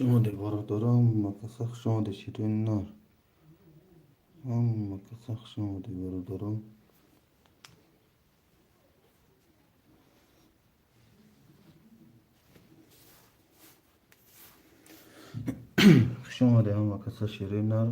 Омадед, бародарам, каса хуш омадед, широи нар. Ҳама каса хуш омадед, бародарон. Хуш омадед ҳама каса, широи нар.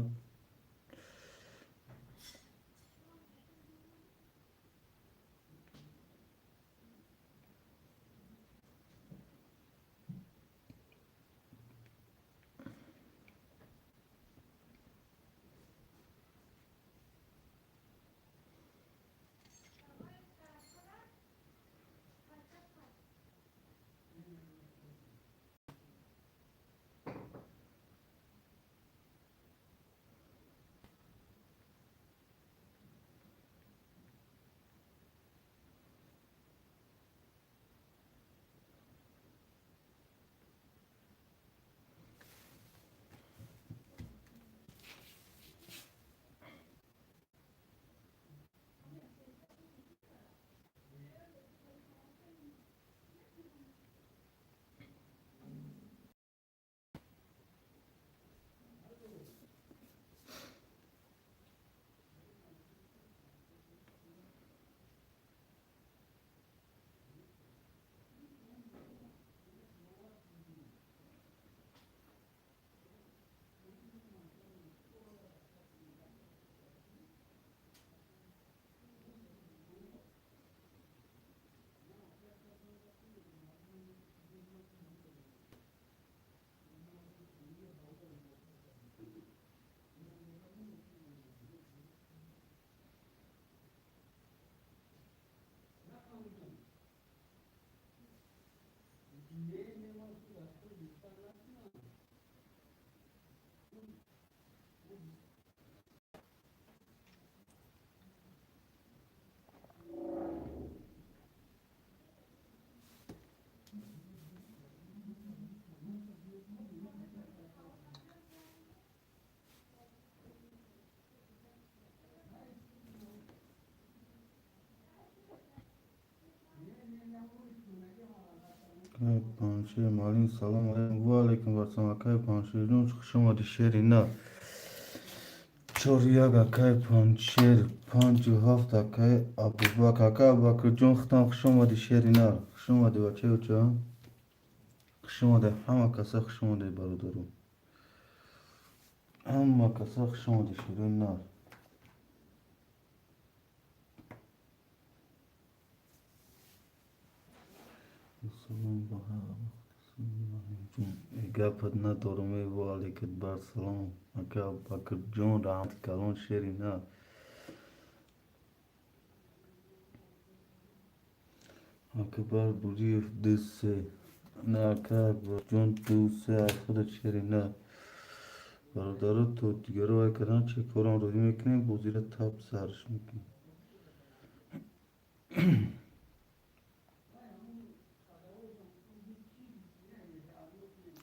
Акай Паншер, муаллим, салом алейкум. Ва алейкум вассалом, акай Паншерҷон, хуш омадӣ, шери нар. 4-1, акай Паншер, 5-7, акай Абубакр. Акай Абубакрҷон, худам хуш омадӣ, шери нар. Хуш омадӣ, бачаи оча. Хуш омадед, ҳама каса хуш омадед, бародаро. Ҳама каса хуш омадед, шерои нар. Салом ба гапат надорам, э, ва алейкум барсалом, ака Абубакрҷон, раҳмати калон, шери нар. Акбар Буриев, 2-3. На, ака Акбарҷон, 2-3 аз худат, шери нар. Бародаро, то дигаро вай кардан, чӣ корам розӣ мекунем, бозира таб сарш мекунем.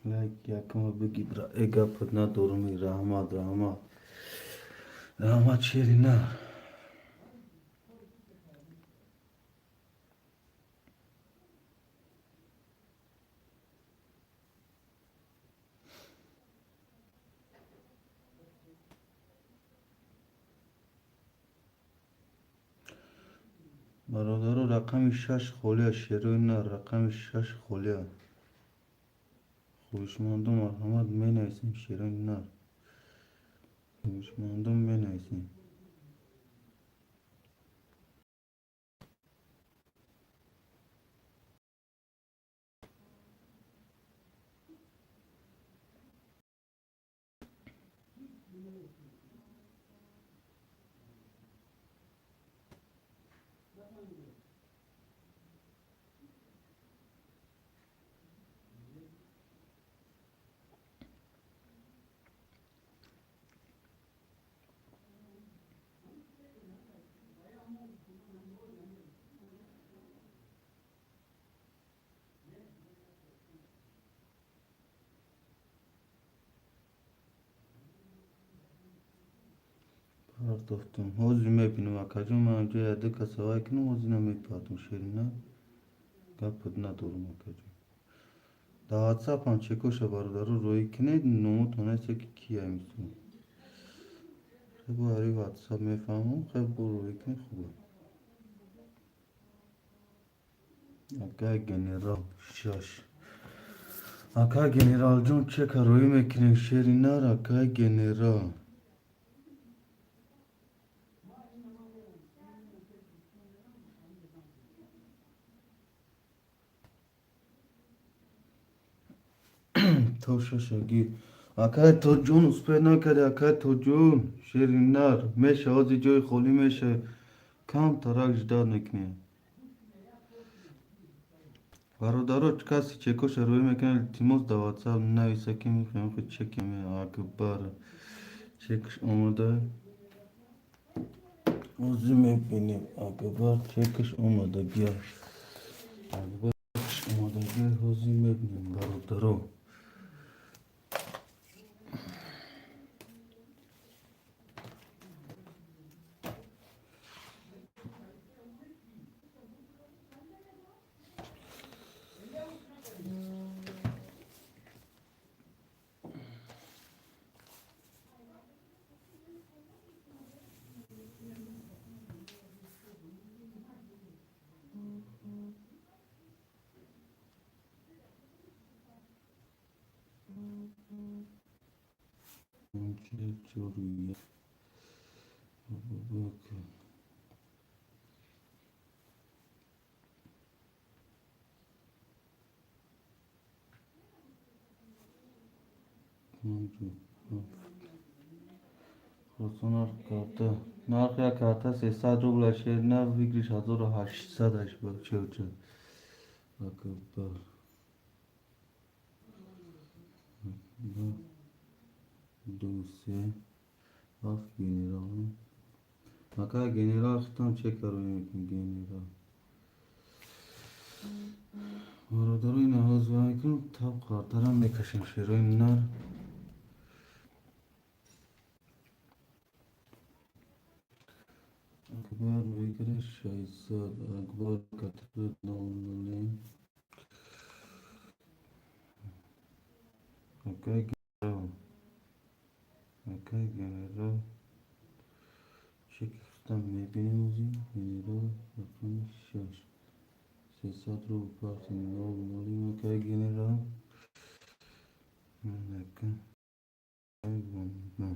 Лайк якама биги, э, гапат надорам, раҳмат, раҳмат, раҳмат, шери нар. Бародаро, рақами 6 холия, шерои нар, рақами 6 холия. Хоҳишмандон, марҳамат, менависем, шерои нар. Хоҳишмандон, менависем. Партофтум. Ҳозир мебинам, акаҷон, ман инҷо яду каса вай кунам, ҳозир намепартом, шери нар. Гапат надорам, акаҷон. Дар ватсапам чекоша, бародаро, роӣ кунед, номотон нест, ки кия мисол. Хеб ари ватсап мефаҳмам, хеб бо роӣ кунед, хубе. Акай генерал шаш. Акай генералҷон, чека роӣ мекунем, шери нар, акай генерал. То шашаги. Акай Тоҷон, успеть накарди, акай Тоҷон, шери нар. Меша, ҳозир ҷои холӣ меша. Кам тарак ждать мекунем. Бародаро, каси чекоша роӣ мекунад, илтимос, дар ватсап нависа, ки мехоҳем ки чеки Акбар чекш омада. Ҳозир мебинем, Акбар чекш омадагия. Акбар омадагия, ҳозир мебинем, бародаро. Чор, Абубакр. Панҷу ҳафт. Хулоса, нарх карта. Нархи як карта 300 рубла, шери нар, выигрыш 1800 аш бачаоча. Акбар. Ду, ду, се, ҳафт, генерал. Акай генерал, хитам чека роӣ мекунем, генерал. Бародаро, ина ҳозир мекунем, тап картара мекашем, шерои нар. Акбар выигрыш 600, Акбар категория нол ноль. Акай генерал. Акай генерал. Чеки хитам мебинем ҳозир. Генерал рақами шаш. 300 рубл парти нол нолим, акай генерал. Ака. Бомба.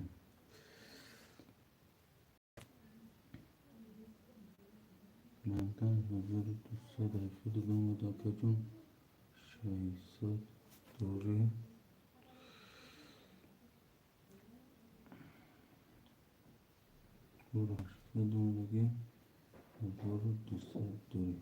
Баъдан 1200 омад, акаҷон. 600 дорӣ. 800 омадагӣ. 1200 дорӣ.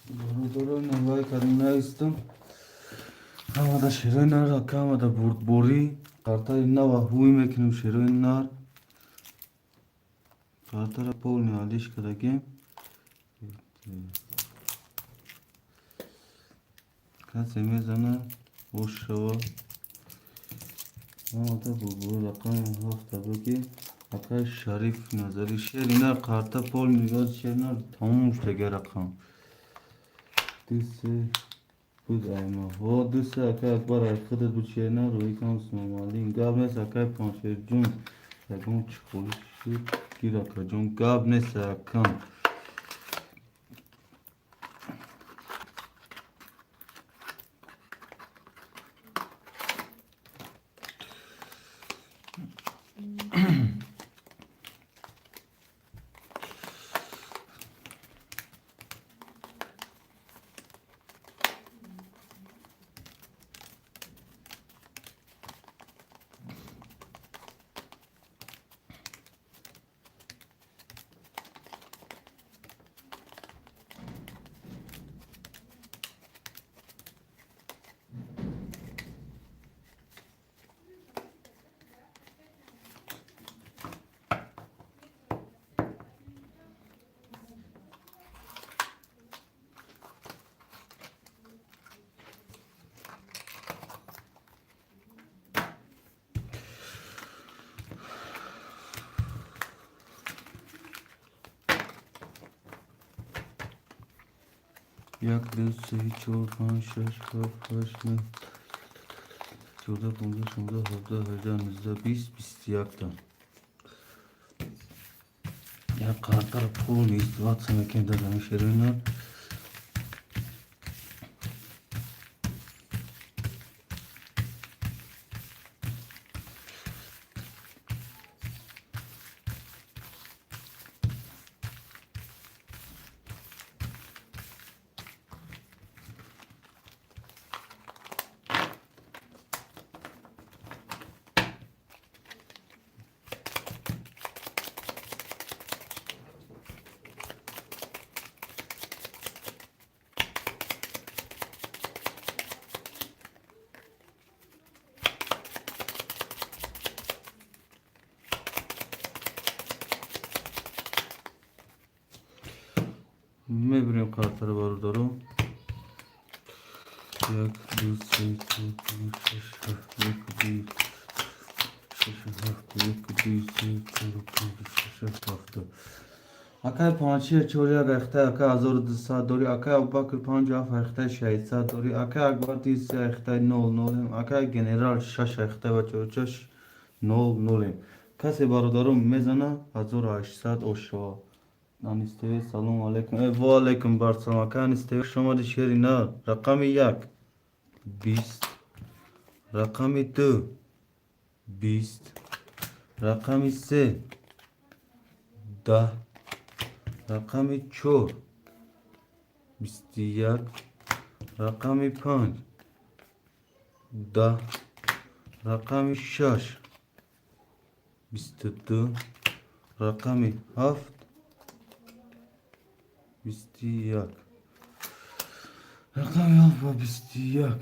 Бародаро, навай кардем, наистам. Ҳамада шерои нар, ака, ҳамада бурдборӣ. Картаи нава ҳуй мекунем, шерои нар. Картара полный алиш кардагем. Касе мезана, бош шава. Ҳамада бурдборӣ рақами ҳафта бигир. Акай Шариф Назари, шери нар, карта полный газ, шери нар, тамом шудага рақам. Ду се буд айма. Ҳо, ду се, акай Акбар, ай худат буд, шери нар, рӯи кам Сомалин. Гап нест, акай Паншерҷон. Ягон чӣ холӣ шуд, гир, акаҷон, гап нест, акам. 1, 2, 3, 4, 5, 6, 7, 8, 9, 14, 15, 16, 17, 18, 19, 20, 21 та. Як картаро полный издеваться мекунем дар ҳамин шероина. Мебирем картаро, бародаро. Як, ду, се, чор, панҷ, шаш, ҳафт, як, ду, шаш, ҳафт, як, ду, се, чор, панҷ, шаш, ҳафт. Акай панҷшер чор як айхтай, акай 1200 дорӣ, акай Абубакр панҷ ҳафт айхтай, 600 дорӣ, акай Акбар 3 айхтай, нол нолем, акай Генерал шаш айхтай ва чорчаш нол нолем. Касе, бародаро, мезана, 1800 ошава. Анистеве, салому алейкум. Э, ва алейкум барсалом. Ака Анистеве, хуш омадӣ, шери нар. Рақами як 20, рақами ду 20, рақами се 10, рақами чор 21, рақами панҷ 10, рақами шаш 22, рақами ҳафт 21, рақами ҳафт ва 21.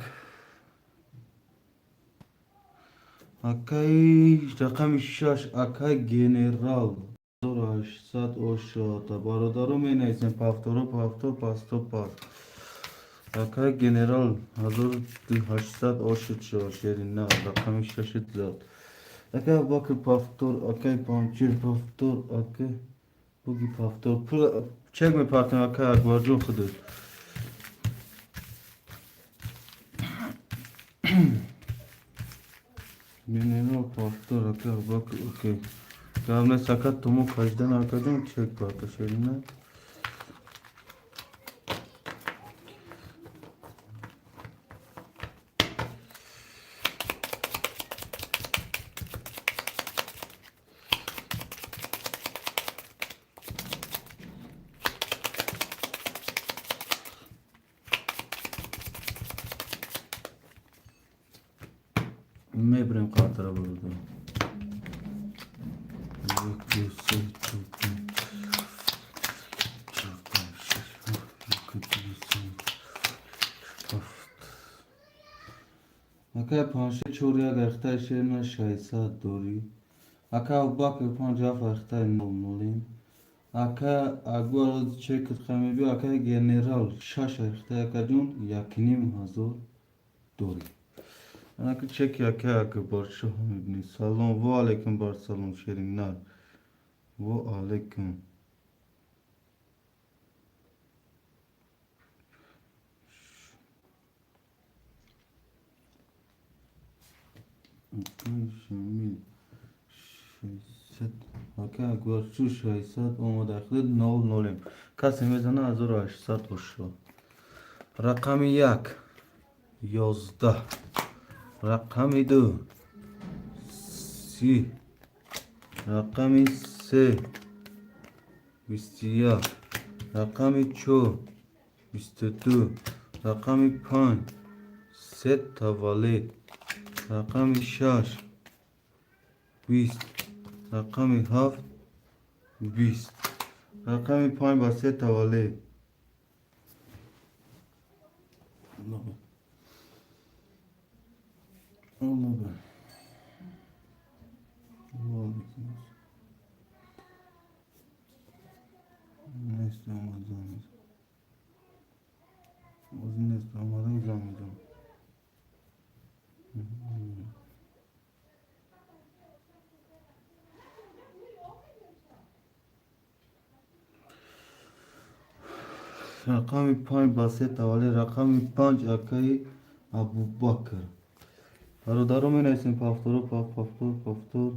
Акаи рақами шаш, акай Генерал, 1800 ошота. Бародаро, менависем: повторо, повтор, пасто, пас. Акай Генерал, 1800 ошуд шава, шери на рақами шаши зад. Акай Абубакр, повтор, акай Панчир, повтор, акай Буги, повтор. Пул чек мепартем, акай Акбарҷон, худат. Генерал, повтор, акай Абубакр, окей. Гап нест, ака, тумо каждан, акаҷон, чек парта, шери на. Мебирем картара, бародар. Як, ду, се, чор, панҷ, чор, панҷ, шаш, ҳафт, як, ду, се, ҳафт. Акай панҷше чор як айхтай, шерна 600 дорӣ. Ака Абубакр, панҷ ҳафт айхтай, нол нолем. Ака Акбар, чекат хамебиё. Акай Генерал, шаш айхтай, акаҷон, 1500 дорӣ. Анаки чеки акай Акбаршоҳ мебинӣ. Салом, ва алейкум барсалом, шеринар. Ва алейкум. Акай Шамил 600, акай Акбаршоҳ 600 омада, худат нол нолем. Касе мезана, 1800 ошо. Рақами як 11, рақами ду 30, рақами се 21, рақами чор 22, рақами панҷ се таваллуд, рақами шаш 20, рақами ҳафт 20, рақами панҷ ба се таваллуд. Алло. Ва алейкум. Нест, омад, занг мезанам. Ҳозир нест, омада, занг мезанам. Рақами 5 ба се тавалли, рақами 5 акаи Абубакр. Бародаро, менависем повторо, повтор, повтор.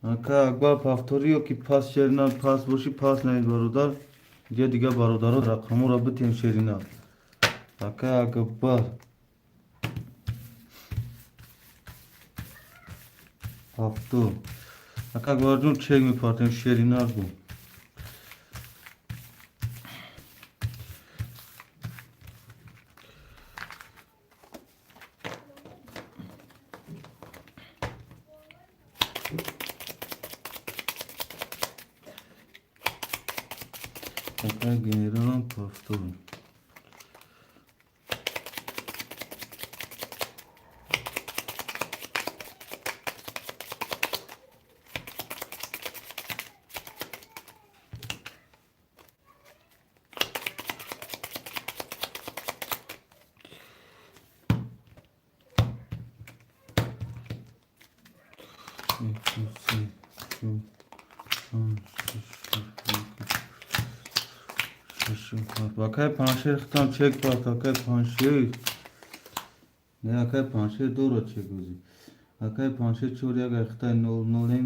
Ака Акбар, повтори ё ки пас, шерина, пас бошӣ, пас навис, бародар. Иҷа дига бародаро рақаморо битем, шерина. Ака Акбар. Повтор. Ака Акбарҷон, чек мепартем, шерина гу. Ака генералам повтор. Як, ду, се, чор, панҷ, шаш, ҳафт, шаш, ҳафт. Акай Паншер, хитам чек парт, акай Паншер. Не, акай Паншер дорад чек ӯзи. Акай Паншер чор як айхтай нол нолем.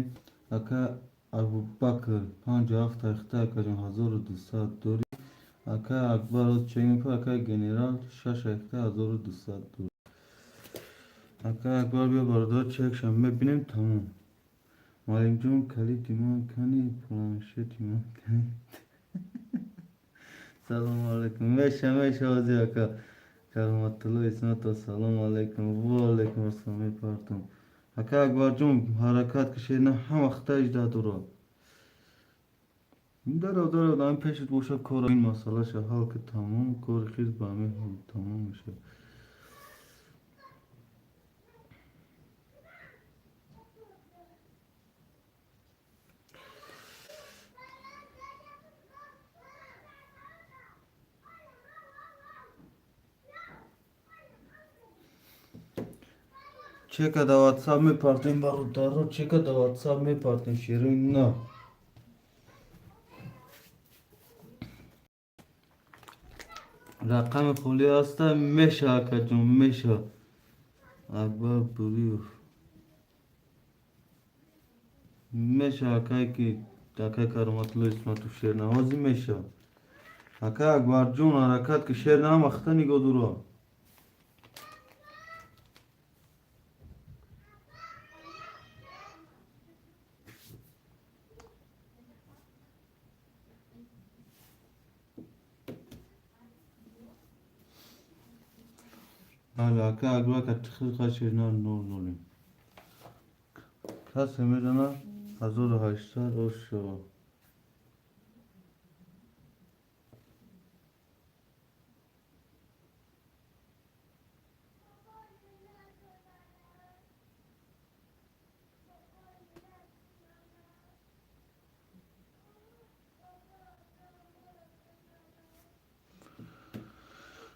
Ака Абубакр панҷу ҳафт айхтай, акаҷон, 1200 дорӣ. Акай Акбар оз чек мепар, акай генерал шаш айхтай 1200 дорӣ. Акай Акбар, биё, бародар, чекшам мебинем, тамом. Муаллимҷон, калиди ман кани, планшети ман кани? Салому алайкум. Меша, меша ози, ака. Кароматулло Исматов, салому алайкум. Ва алайкум ассалом, мепартум. Ака Акбарҷон, ҳаракат кашед, на ҳама хата ижда дорад. Дарав, дарав, ами пешат бошад кор, ин масъалаша ҳал ки тамом, кори хиз ба ҳамин ҳол тамом мешавад. Чека да ватсап мепартем, бародаро, чека да ватсап мепартем, шерои на. Рақами холӣ ҳаста, меша, акаҷон, меша. Акбар Буриев. Меша, акай ки акай Кароматулло Исматов, шернавозӣ меша. Ака Акбарҷон, ҳаракат ки, шер на ҳама хата нигоҳ дора. Бале, ака Акбар, ка шерна нол нолем. Касе медонад 1800 ош шавад.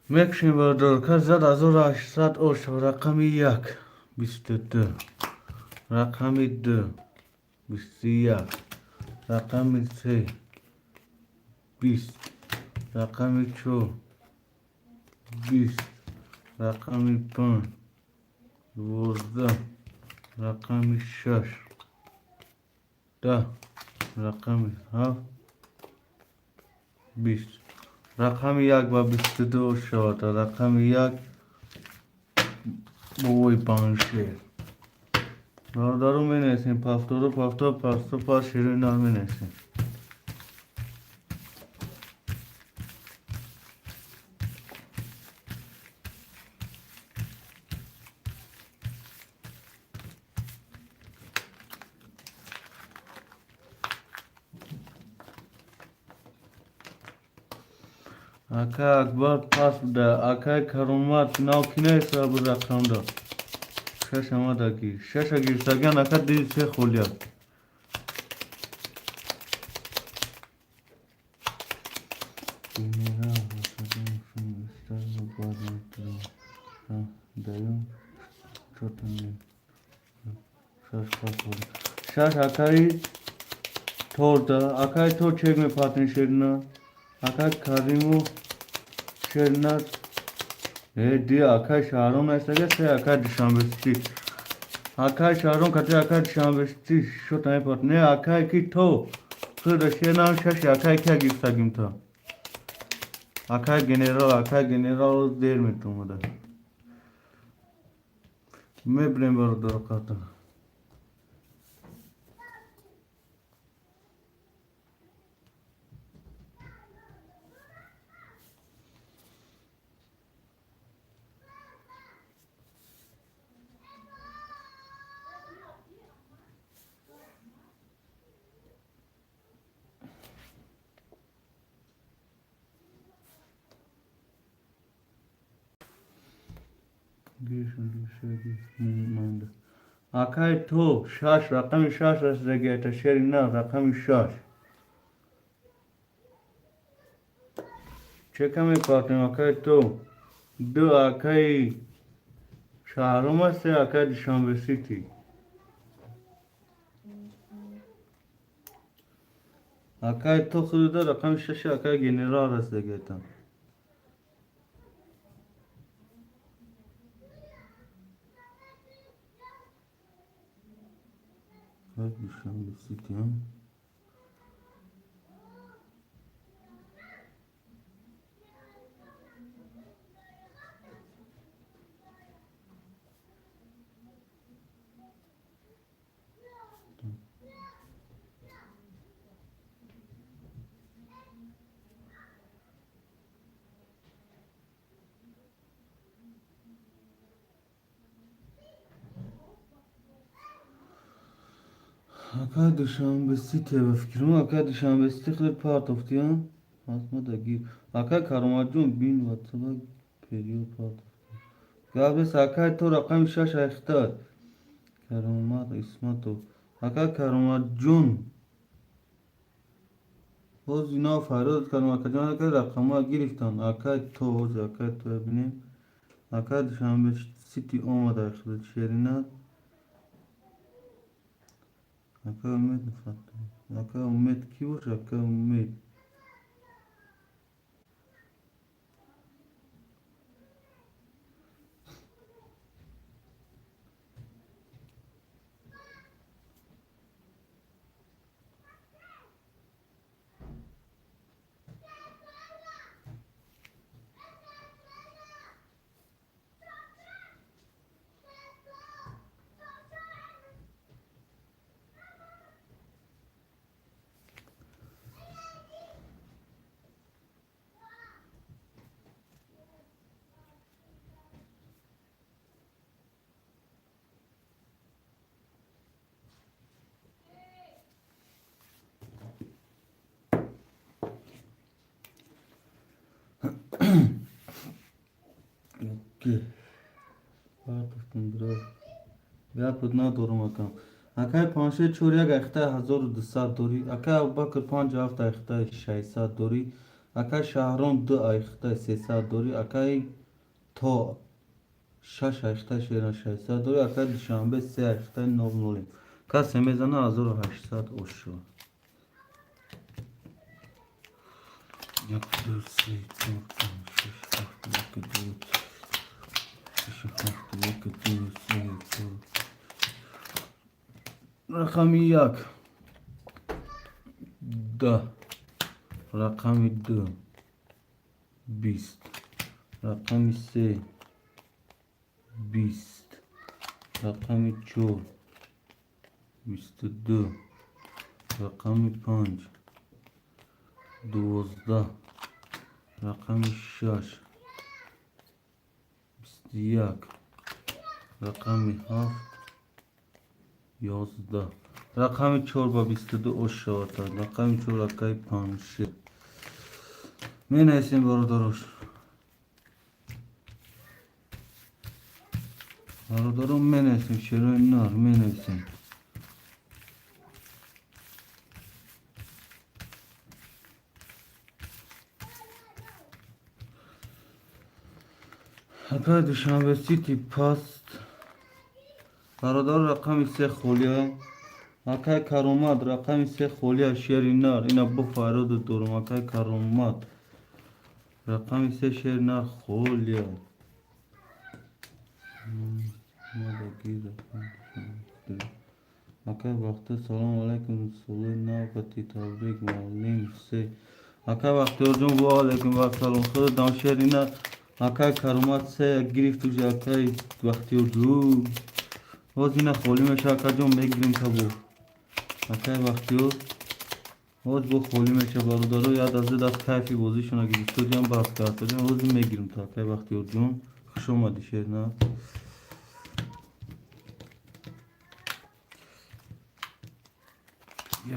Мекушем, бародар, кас зад 1800 ош. Рақами як 22, рақами ду 21, рақами се 20, рақами чор 20, рақами панҷ 12, рақами шаш 10, рақами ҳафт 20. Рақами як ба 22 ош шавад. Рақами як бовои Паншер. Бародаро, менависем повторо, повтор, пасту пас, широи нар менависем. Ака Акбар пас буда. Акай Каромат, нав ки наиса бу рақамда. Шаш омадаги. Шаша гирифтагиан, ака, диди се холият. Генерал, даём, шаш пас. Шаш акаи торда, акаи тор чек мепартин, шерина. Акай Каримов Шернат ди акай Шаҳром наистага, се акай Душанбесити. Акай Шаҳром кати акай Душанбесити шота мепарт. Не, акай ки то худа шернам шаши акай ки гирифтагим та. Акай генерал, акай генерал дер метомада. Мебинем, бародаро, қата. Акай то шаш, рақами шаш расидагиайта, шери на, рақами шаш. Чека мепартем, акай то? Ду акаи Шаҳром аст, се акаи Душанбе Сити. Акай то худуда рақами шаши акаи генерал расидагиайта. Душанбе Сити. Акай Душанбе Сити, ба фикрам, акай Душанбе Сити хеле партофтиям. Ҳатмадаги. Акай Кароматҷон, бин ватсаба период партофт. Гап нест, акай то рақами шаш айхтад. Каромат Исматов. Акай Кароматҷон. Боз ино фарёд кардам, акаҷон, акай рақамҳоя гирифтанд. Акай то ҳозир акай то бинем. Акай Душанбе Сити омада айхтад шеринат. Акай Умед, акай Умед кӣ боша, акай Умед? Окей. Партофтум, бирор. Гапот надорум, акам. Акай паншер чор як айхтаи 1200 дорӣ. Акай Абубакр панҷ ҳафт айхтаи 600 дорӣ. Акай Шаҳром ду айхтаи 300 дорӣ. Акай то шаш айхтаи шеран 600 дорӣ. Акай Душанбе се айхтаи нол нолем. Касе мезана, 1800 ошо. Як, ду, се, чор, панҷ, шаш, ҳафт, як, ду, шаш, ҳафт, як, ду, се, чор. Рақами як 10, рақами ду 20, рақами се 20, рақами чор 22, рақами панҷ 12, рақами шаш 21, рақами ҳафт 11, рақами чор ба 22 ош шавад. Рақами чор акаи Паншер. Менависем, бародарош, бародарон, менависем шерои нар, менависем. Акаи Душанбе Сити паст, бародар, рақами се холия. Акай Каромат, рақами се холия, шери нар. Ина бо файроду дорум. Акай Каромат, рақами се, шери нар, холия. Акай Бахтиёр, салому алайкум, соли нав табрик, муаллим се. Акай Бахтиёрҷон, ва алайкум вассалом. Худам, шери нар. Акай Каромат се гирифт уже. Акай Бахтиёрҷон, ҳоз ина холӣ меша, акаҷон, мегирем табо. Акай Бахтиёр, ҳоз бо холӣ меша. Бародаро, яд аз даст кайфи бозишона гирифтодиам, баҳс кардодиам, ҳозир мегирем та. Акай Бахтиёрҷон, хуш омадӣ, шернар.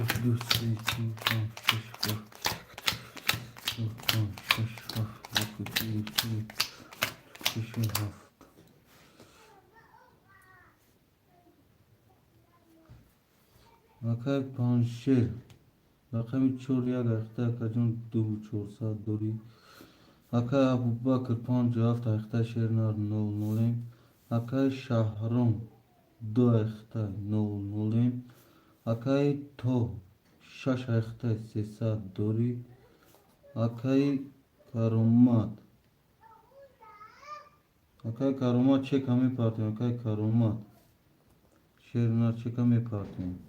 Як, ду, се, чор, панҷ, шаш, ҳафт, панҷ, шаш, ҳафт, як, ду, се, шаш, ҳафт. Акай Панҷшер, рақами чор, як айхта, акаҷон, ду чорсад дорӣ. Акай Абубакр, панҷу ҳафт айхта, шернар, нол нолем. Акай Шаҳром, ду айхта, нол нолем. Акай То, шаш айхта, 300 дорӣ. Акай Каромат, акай Каромат, чека мепартем. Акай Каромат, шернар, чека мепартем.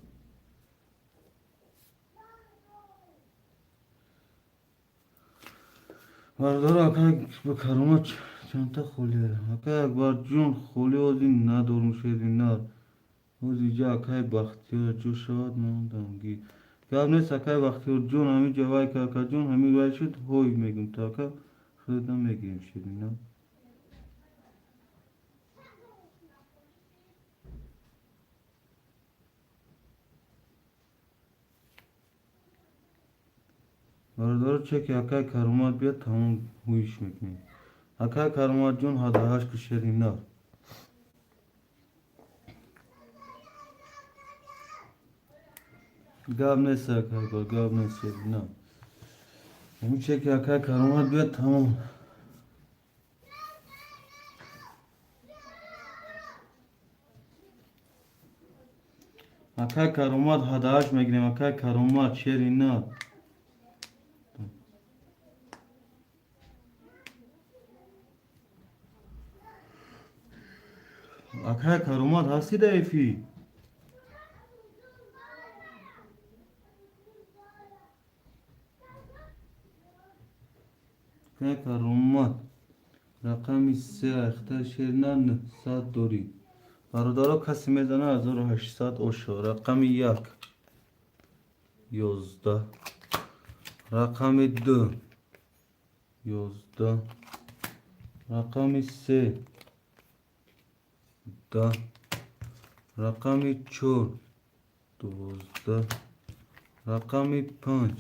Бародаро, акай Каромат чандта холия? Акай Акбарҷон, холи ҳозир надорум, шери нар. Ҳозир иҷа акай Бахтиёр ҷо шавад, ман гап нест. Акай Бахтиёрҷон, ҳамиҷа вай ка, акаҷон, ҳамин вай шуд, ҳой мегум та, ака, худам мегирем, шери нар. Бародаро, чеки акай Каромат биёд, тамом ҳуиш мекунем. Акай Кароматҷон, ҳадаҳашт ку, шери нар. Гап нест, акай, гап нест, шери нар. Ҳамин чеки акай Каромат биёд, тамом. Акай Каромат, ҳадаҳашт мегирем. Акай Каромат, шери нар. Акай Каромат, ҳастӣ дар эфир? Акай Каромат, рақами се айхта, шерна, 900 дорӣ. Бародаро, касе мезана, 1800 ошо. Рақами як, 11, рақами ду, 11, рақами се, 10, рақами чор, 12, рақами панҷ,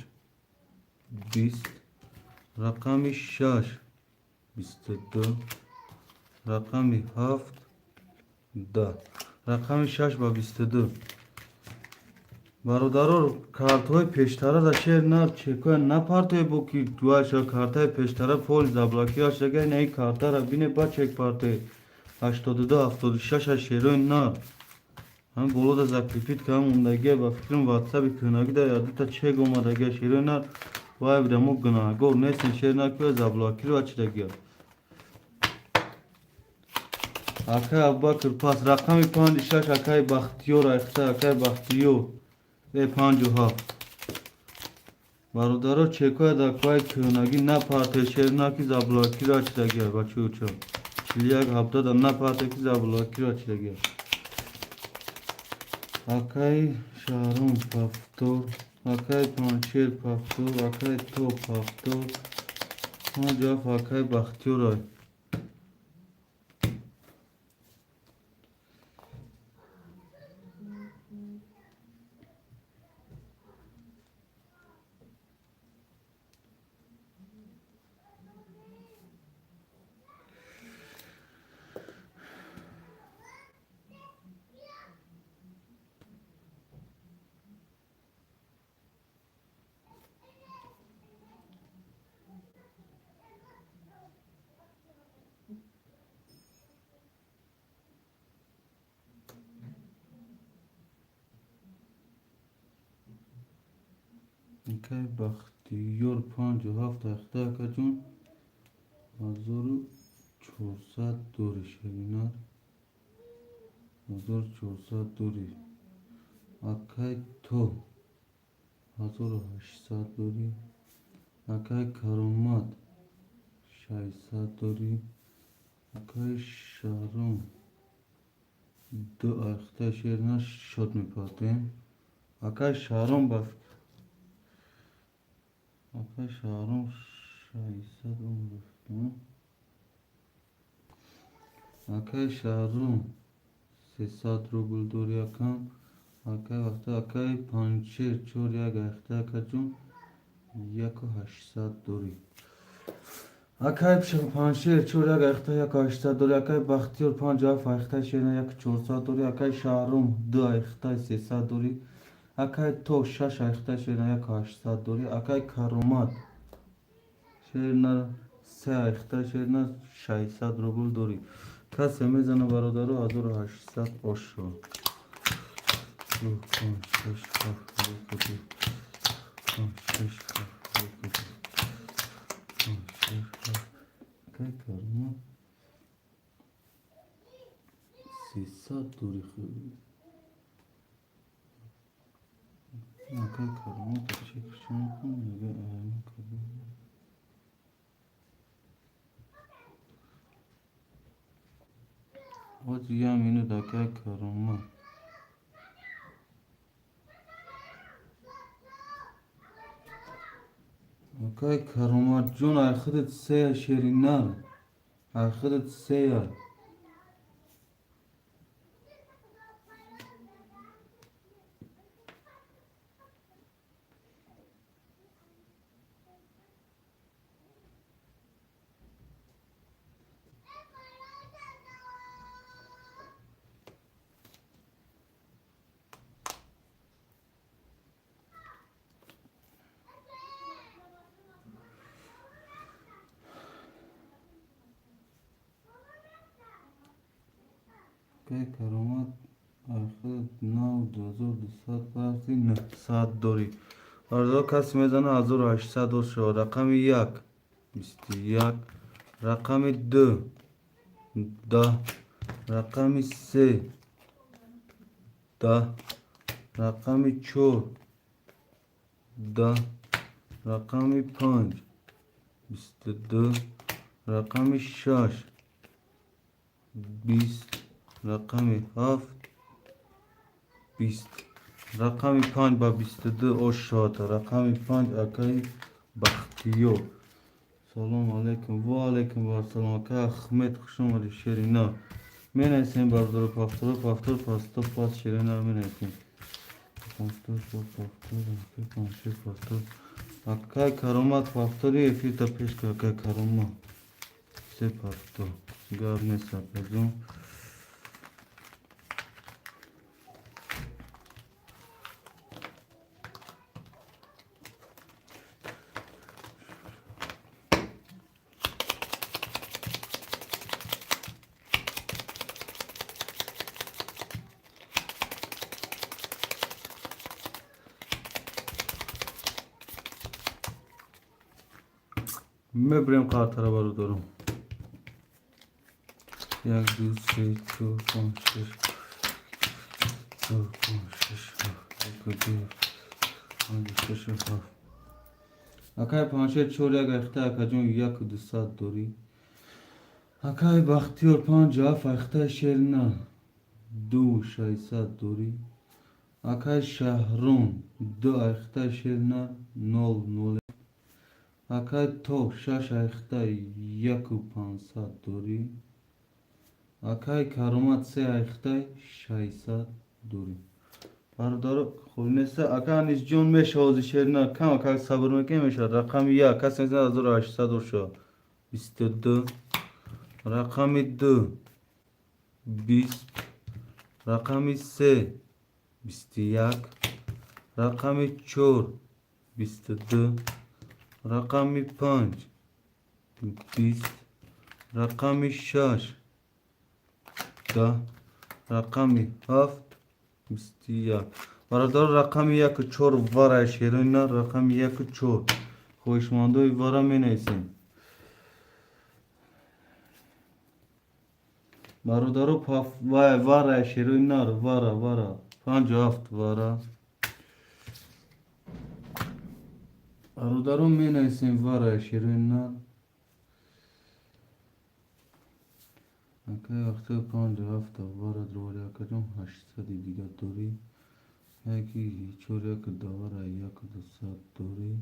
20, рақами шаш, 22, рақами ҳафт, 10. Рақами шаш ба 22. Бародаро, картҳои пештара шер нар чекоя напартое, бо ки дуаша картаи пештара поли заблокировать ина. Ин картара бине, ба чек партое, 82 76 шерои нар. Ҳам болода закрепить кардам, мондагия. Ба фикрам, ватсаби кӯҳнагида ядута чек омадагия, шерои нар. Вай буда, мо гунаҳгор нестем, шер нар, ки заблокировать шудагия. Акай Абубакр, пас рақами панҷи шаш, акай Бахтиёр айхта. Акай Бахтиёр, э панҷу ҳафт. Бародаро, чекоя дар кӯҳаи кӯҳнагӣ напарте, шер нар, ки заблокировать шудагия. Бачаюча, 41 17 напарте, ки заблокировать шудагия. Акай Шаҳром, повтор. Акай Панчер, повтор. Акай То, повтор. 5 7, акай Бахтиёрай. Акай Бахтиёр 57 айхта, акаҷон, 1400 дори, шеринар, 1400 дори. Акай То 1800 дори. Акай Каромат 600 дори. Акай Шаҳром 2 айхта, шеринар, шод мепартоем. Акай Шаҳром ба акай Шаҳром 600 умр. Акай Шаҳром 300 рубл дори, акам. Акай вақта акай Панҷшер 41 айхта, акаҷон, 1800 дори. Акай Панҷшер 41 айхта, 1800 дори. Акай Бахтиёр 57 айхта, шерина, 1400 дори. Акай Шаҳром 2 айхта, 300 дори. Акай То 6 айхта, шерина, 1800 дори. Акай Каромат, шерина, 3 айхта, шерина, 600 рубл дори. Касе мезана, бародаро, 1800 ошо. 2, 5, 6, 7, 1, 2, 5, 6, 7, 1, 2, 5, 6, 7. Акай Каромат 300 дори. Акай Каромат чек кун. Ҳозир як минут, акай Каромат. Акай Кароматҷон, ай худат сея, шеринар, ай худат сея. Акай Каромат, ай худат нав 2200 парти 900 дорӣ. Бародаро, касе мезана, 1800 дор шавад. Рақами 1 21, рақами 2 10, рақами 3 10, рақами 4 10, рақами 5 22, рақами 6 20, рақами 7 20. Рақами 5 ба 22 ош шавад. Рақами 5, акаи Бахтиёр. Салому алайкум. Ва алайкум вассалом, акаи Ахмед, хуш омадӣ, шерина. Менависем, бародаро, повтор, повтор, пасто пас, шерина, менависем. Повтор, повтор, панҷшер, повтор. Акай Каромат, повтори эфирта пеш кар, акай Каромат. Се повтор. Гап нест, акаҷон. Мебирем қартара, бародарам. Як, ду, се, чор, панҷ, шаш, чор, панҷ, шаш, ҳафт, як, ду, панҷ, шаш, ҳафт. Акай Панҷшер 41 айхта, акаҷон, 1200 дорӣ. Акай Бахтиёр 57 айхта, шерина, 2600 дорӣ. Акай Шаҳром 2 айхта, шерина, 0 0. Акай То 6 айхта, 1500 дорӣ. Акай Каромат 3 айхта, 600 дорӣ. Бародаро, хуб неста. Ака Анисҷон, мешавози, шерина, кам акак сабр мекунем, мешавад. Рақами 1, касе мезанад, 1800 дор шавад. 22, рақами 2 20, рақами 3 21, рақами 4 22, рақами 5 20, рақами 6 10, рақами 7. 21. Бародар, рақами яку чор вара, шерои нар, рақами яку чор. Хоҳишмандои вара менависем. Бародаро, вара, шерои нар, вара, вара. 57 вара. Бародаро, менависем вара, шерои нар. Акай вақти 57 вара дровари, акаҷон, 800 дига дорӣ. Яки чор як давара, як дусад дорӣ.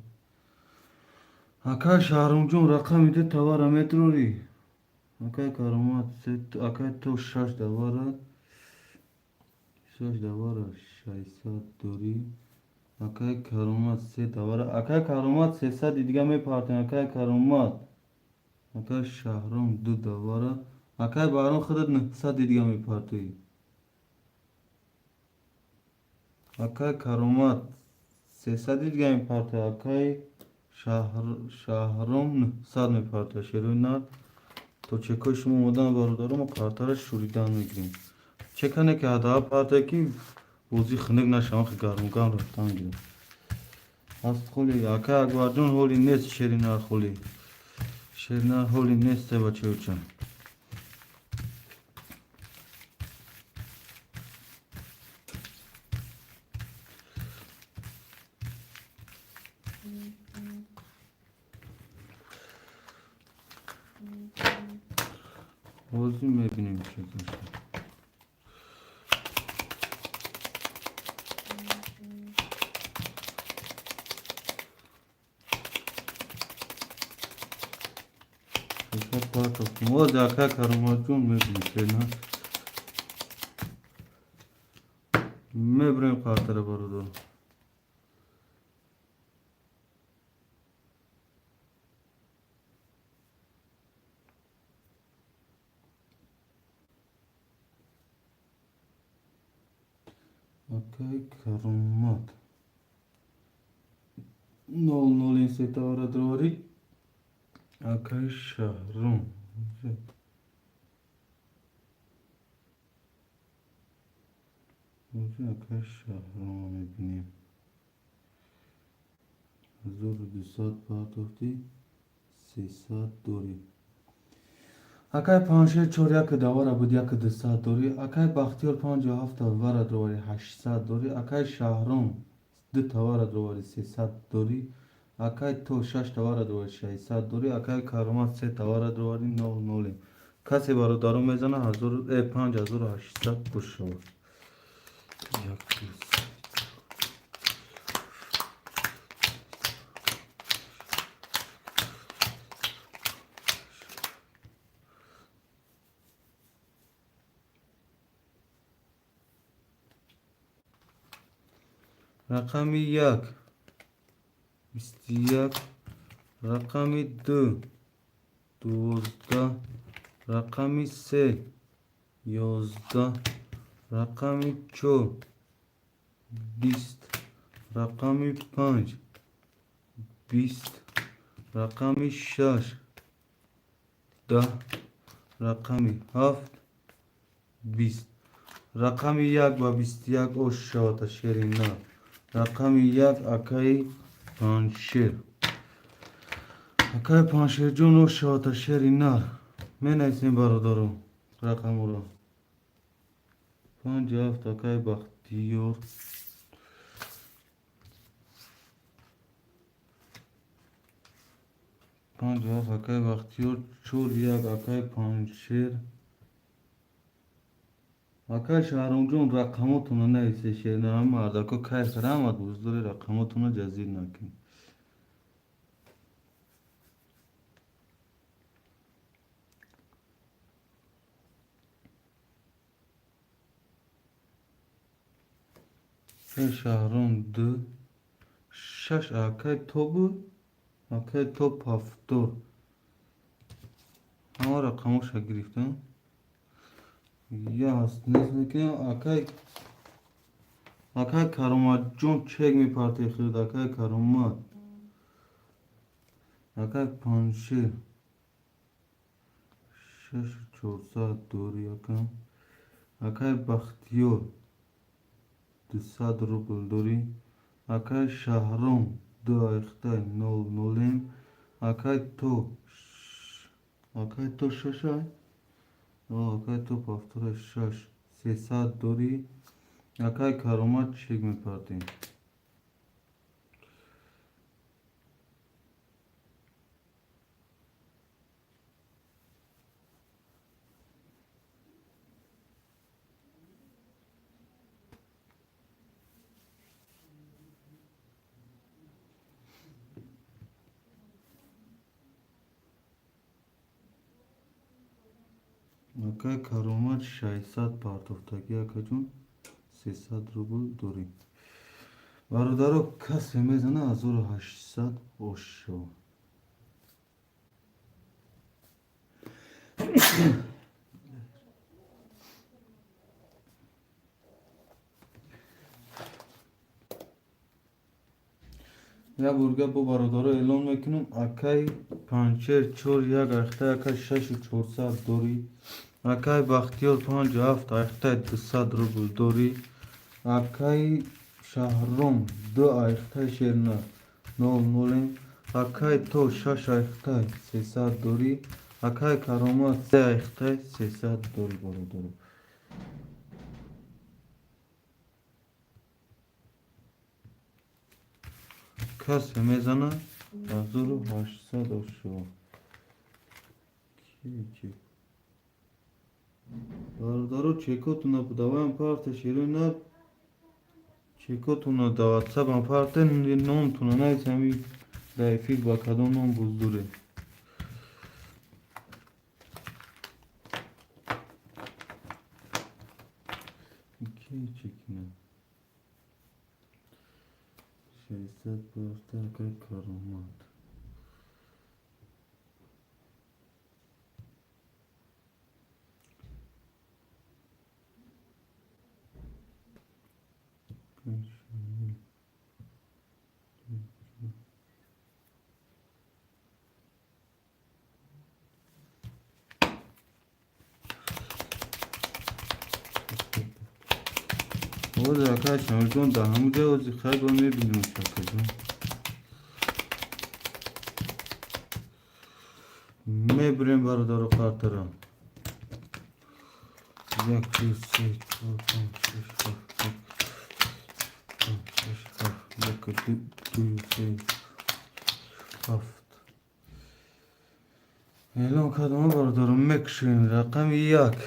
Акай Шаҳрумҷон, рақами ду тавара метрорӣ. Акай Каромат, акай то шаш давара, шаш давара 600 дорӣ. Акай Каромат, се давара. Акай Каромат, 300 дига мепартем, акай Каромат. Акай Шаҳром, ду давара. Акай Баҳром, худат 900 дига мепартоӣ. Акай Каромат, 300 дига мепартоӣ. Акай Шаҳром, 900 мепартояд. Шерои нар, то чекҳои шумо омодан, бародаро, мо қартара шӯридан мегирем. Чекане ки ҳадаф партое, ки бозӣ хунук нашавад, гарму гарм рафтан гирад. Ҳаст холи, акай Акбарҷон, ҳоли нест шери нар, холи. Шери нар ҳоли нест, бачаёча. Бозӣ мебинем чӣ бошад. Боз ака Кароматҷон, мебинем шена. Мебирем қартара, бародар. Акай Каромат. Нол ноли се тавара дровари. Акай Шаҳром. Акай Шаҳром мебинем. 1200 партофтӣ, 300 дорӣ. Акай Паншер, чор як давара буд, як дусад дорӣ. Акай Бахтиёр, 57 вара дровари, 800 дорӣ. Акай Шаҳром, ду тавара дровари, 300 дорӣ. Акай то шаш тавара дровари, 600 дорӣ. Акай Каромат, се тавара дровари, нол нолем. Касе, бародаро, мезана, 5800 бошавад. Як, ду, се. Рақами як 21, рақами ду 12, рақами се 11, рақами чор 20, рақами панҷ 20, рақами шаш 10, рақами ҳафт 20. Рақами як ба 21 ош шавад, шери нар. Рақами як, акаи Панҷшер. Акаи Панҷшерҷон, ош шавад, шери нар. Менависем, бародаро, рақамро. Панҷ ҳафт, акаи Бахтиёр. Панҷ ҳафт, акаи Бахтиёр. Чор як, акаи Панҷшер. Акаи Шаҳромҷон, рақамотонро нависе, шернар. Мардако кайф рамад буздори, рақамотонро ҷазир накунед. Акаи Шаҳром, ду шаш, акаи Тобу, акаи Топ ҳафтор. Ҳама рақамоша гирифтам. Я ҳаст нест мекунем. Акай Кароматҷон, чек мепартои хирд, акай Каромат. Акай Панҷшер, шашу чорсад дорӣ, ака. Акай Бахтиёр. 200 рубл дорӣ. Акай Шаҳром 2 айхтай 0 нолем. Акай то акай то 6 ай. Акай то повтора 6 300 дорӣ. Акай Каромат чек мепартем. Акай Каромат 600 партофтагӣ, акаҷон, 300 рубл дорӣ. Бародаро, касе мезана 1800 ошо. Як борга бо бародаро эълон мекунам. Акай Панчер 4 1 айхтай, акай 6400 дорӣ. Акай Бахтиёр 5 7 айхтай 200 рубл дорӣ. Акай Шаҳром 2 айхтай шерна 0 нолем. Акай то 6 айхтай 300 дорӣ. Акай Каромат 3 айхтай 300 дорӣ, бародаро. Касе мезана 1800 ошо. Ки бародаро, чекотуна даваям парте, шерои нар, чекотуна да ватсапам парте, номтуна навис, ҳами да эфир ба кадом ном буздуре. Ки чекина? 600 парте, акай Каромат. Оз акай Шамилҷон, дар ҳамун ҷо ози хайр ба мебинем, акаҷон. Мебирем, бародару қартара. Як, ду, се, чор, панҷ, шаш, ҳафт, панҷ, шаш, ҳафт, як, ду, се, ҳафт. Эълон кардам, бародаро, мекушем. Рақами 1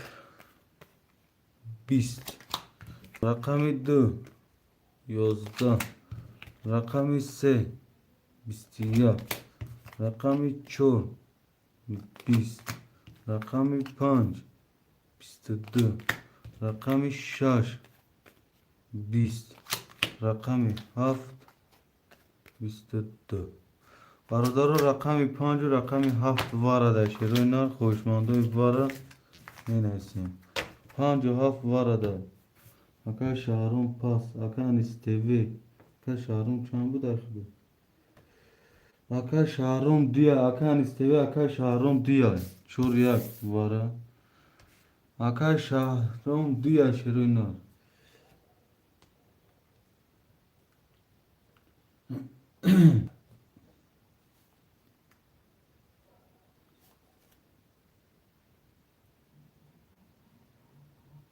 20, рақами 2 11, рақами 3 21, рақами 4 20, рақами 5 22, рақами 6 20, рақами 7 22. Бародаро, рақами 5-у рақами 7 вара дар шерои нар, хоҳишмандои вара менависем. 5-у 7 варада. Акай Шаҳром пас, акай Анис ТВ. Акай Шаҳром чанд буд ахиду? Акай Шаҳром дуя, акай Анис ТВ, акай Шаҳром дуя. 4 1 вара. Акай Шаҳром дуя, шерои нар.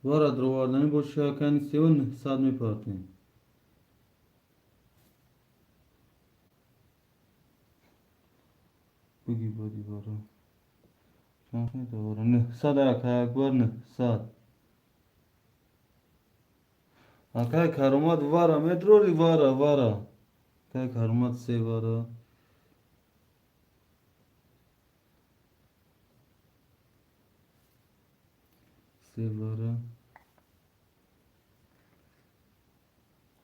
Вара дроварданӣ боша, акай Анис ТВ, 900 мепартем. Биги бади вара. Чанд метавара? 900, акай Акбар 900. Акай Каромат вара медрори, вара, вара. Акай Каромат се вара. Се вара.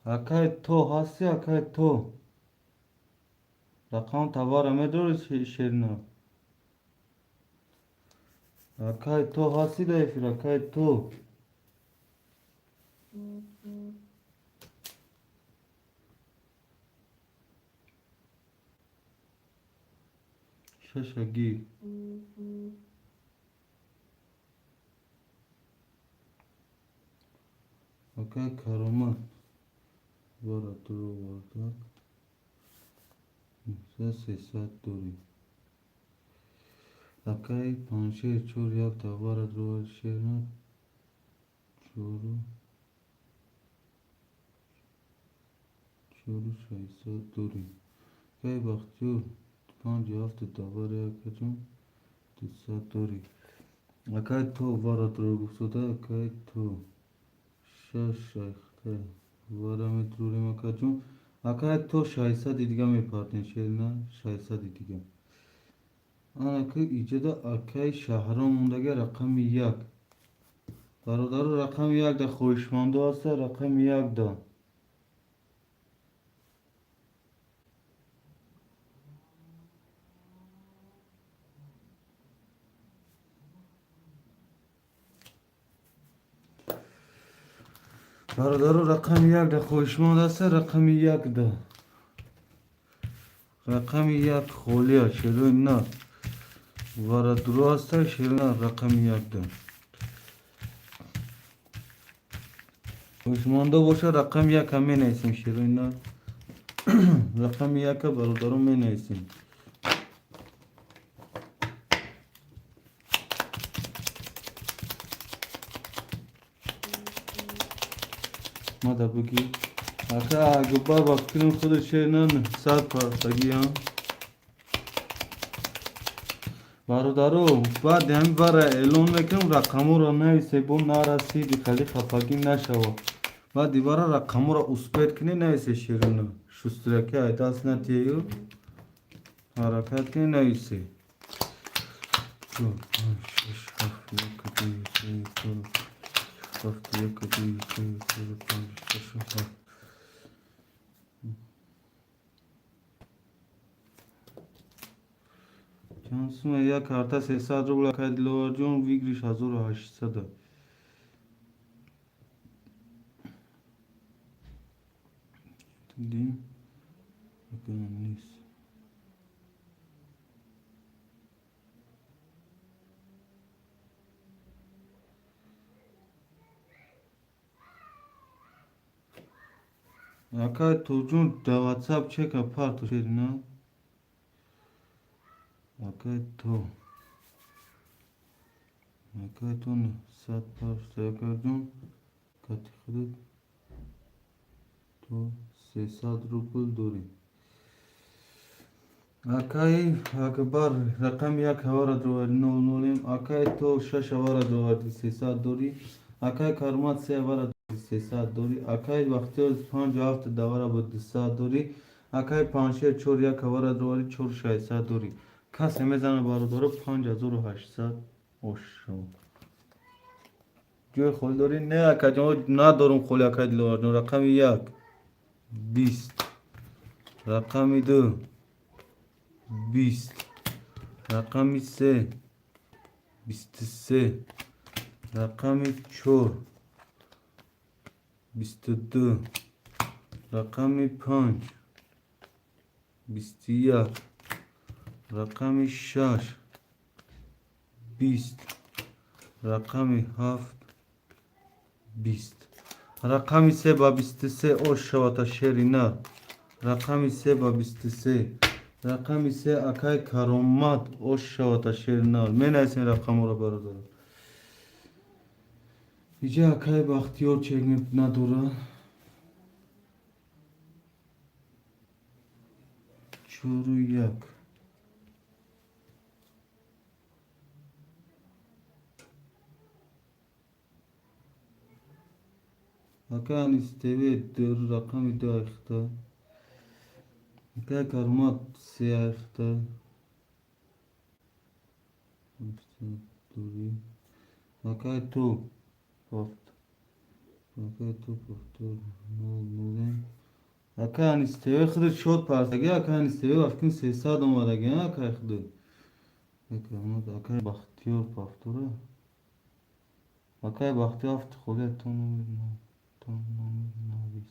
Акай то ҳасти, акай то. Рақам тавара медрори, шерина. Акай то ҳасти дар эфир, акай то. Шаша гир. Акай Каромат. Вара дуровардак. 300 дорӣ. Акаи панҷшер чор як давара дуровард шерна чору чору шашсад дорӣ. Акаи Бахтиёр панҷу ҳафту давара акаҷон 200 дорӣ. Акаи то вара дурор гуфтода, акаи то шаш шайхта вара медурорем акаҷон. Акаи то 600-и дига мепартем шерна, 600-и дига. Анаки иҷода акаи Шаҳром мондага рақами як. Бародаро, рақами як да хоҳишмандо ҳаста, рақами як да. Бародаро, рақами як да хоҳишманд ҳаста, рақами як да. Рақами як холия, шерои на. Вара дуро ҳаста, шерои на, рақами як да. Хоҳишмандо боша, рақами яка менависем, шерои на. Рақами яка бародаро менависем. Мада бигӣ. Ака Акбар ба фикрам худи шер на 900 партагиам. Бародаро, баъди ҳамин вара эълон мекунам, рақамҳоро нависе, бо нарасиди хеле хафагӣ нашава. Баъди вара рақамҳоро успеть кунӣ, нависе шерона. Шустраки ай даст натиёю ҳаракат кунӣ, нависе. Чор, панҷ, шаш, ҳафт, як, ду, се, чор, ҳафт, як, ду, се, чор, панҷ, шаш, ҳафт. Чанд сума як карта 300 рубл акай Диловарҷон, выигрыш 1800. Дидем? Нест. Акай Тоҷун дар WhatsApp чека парто шерина. Акай то. Акай то 900 парто акайҷон. Кати худат то 300 рубл дорӣ. Акай Акбар рақами як ҳавара дроварди нол нолем. Акай то шаш ҳавара дроварди 300 дорӣ. Акай Каромат се ҳавара 300 дорӣ. Акай Бахтиёр панҷу ҳафт давара бо 200 дорӣ. Акай Панҷшер чор як ҳавара дроварди чор шашсад дорӣ. Касе мезана бародаро 5800 ошо. Ҷои холӣ дорӣ? Не акаҷон, надорум холӣ акай Диловарҷон. Рақами як 20, рақами ду 20, рақами се 23, рақами чор 22, рақами панҷ 21, рақами шаш 20, рақами ҳафт 20. Рақами се ба 23 ош шавата шери нар. Рақами се ба 23. Рақами се акай Каромат ош шавата шери нар. Менависем рақамҳоро бародаро. Иҷа акай Бахтиёр чек надора. Чору як. Акай Анис ТВ рақами ду айхта. Акай Каромат се айхта. Дорӣ. Акай ту ҳафт. Акай ту повтор нол нолем. Акай Анис ТВ худи шод партаги. Акай Анис ТВ вақти 300 омадаги, акай худи. Акай акай Бахтиёр повтора. Акай Бахтиёр ҳафт холия то номер то номер навис.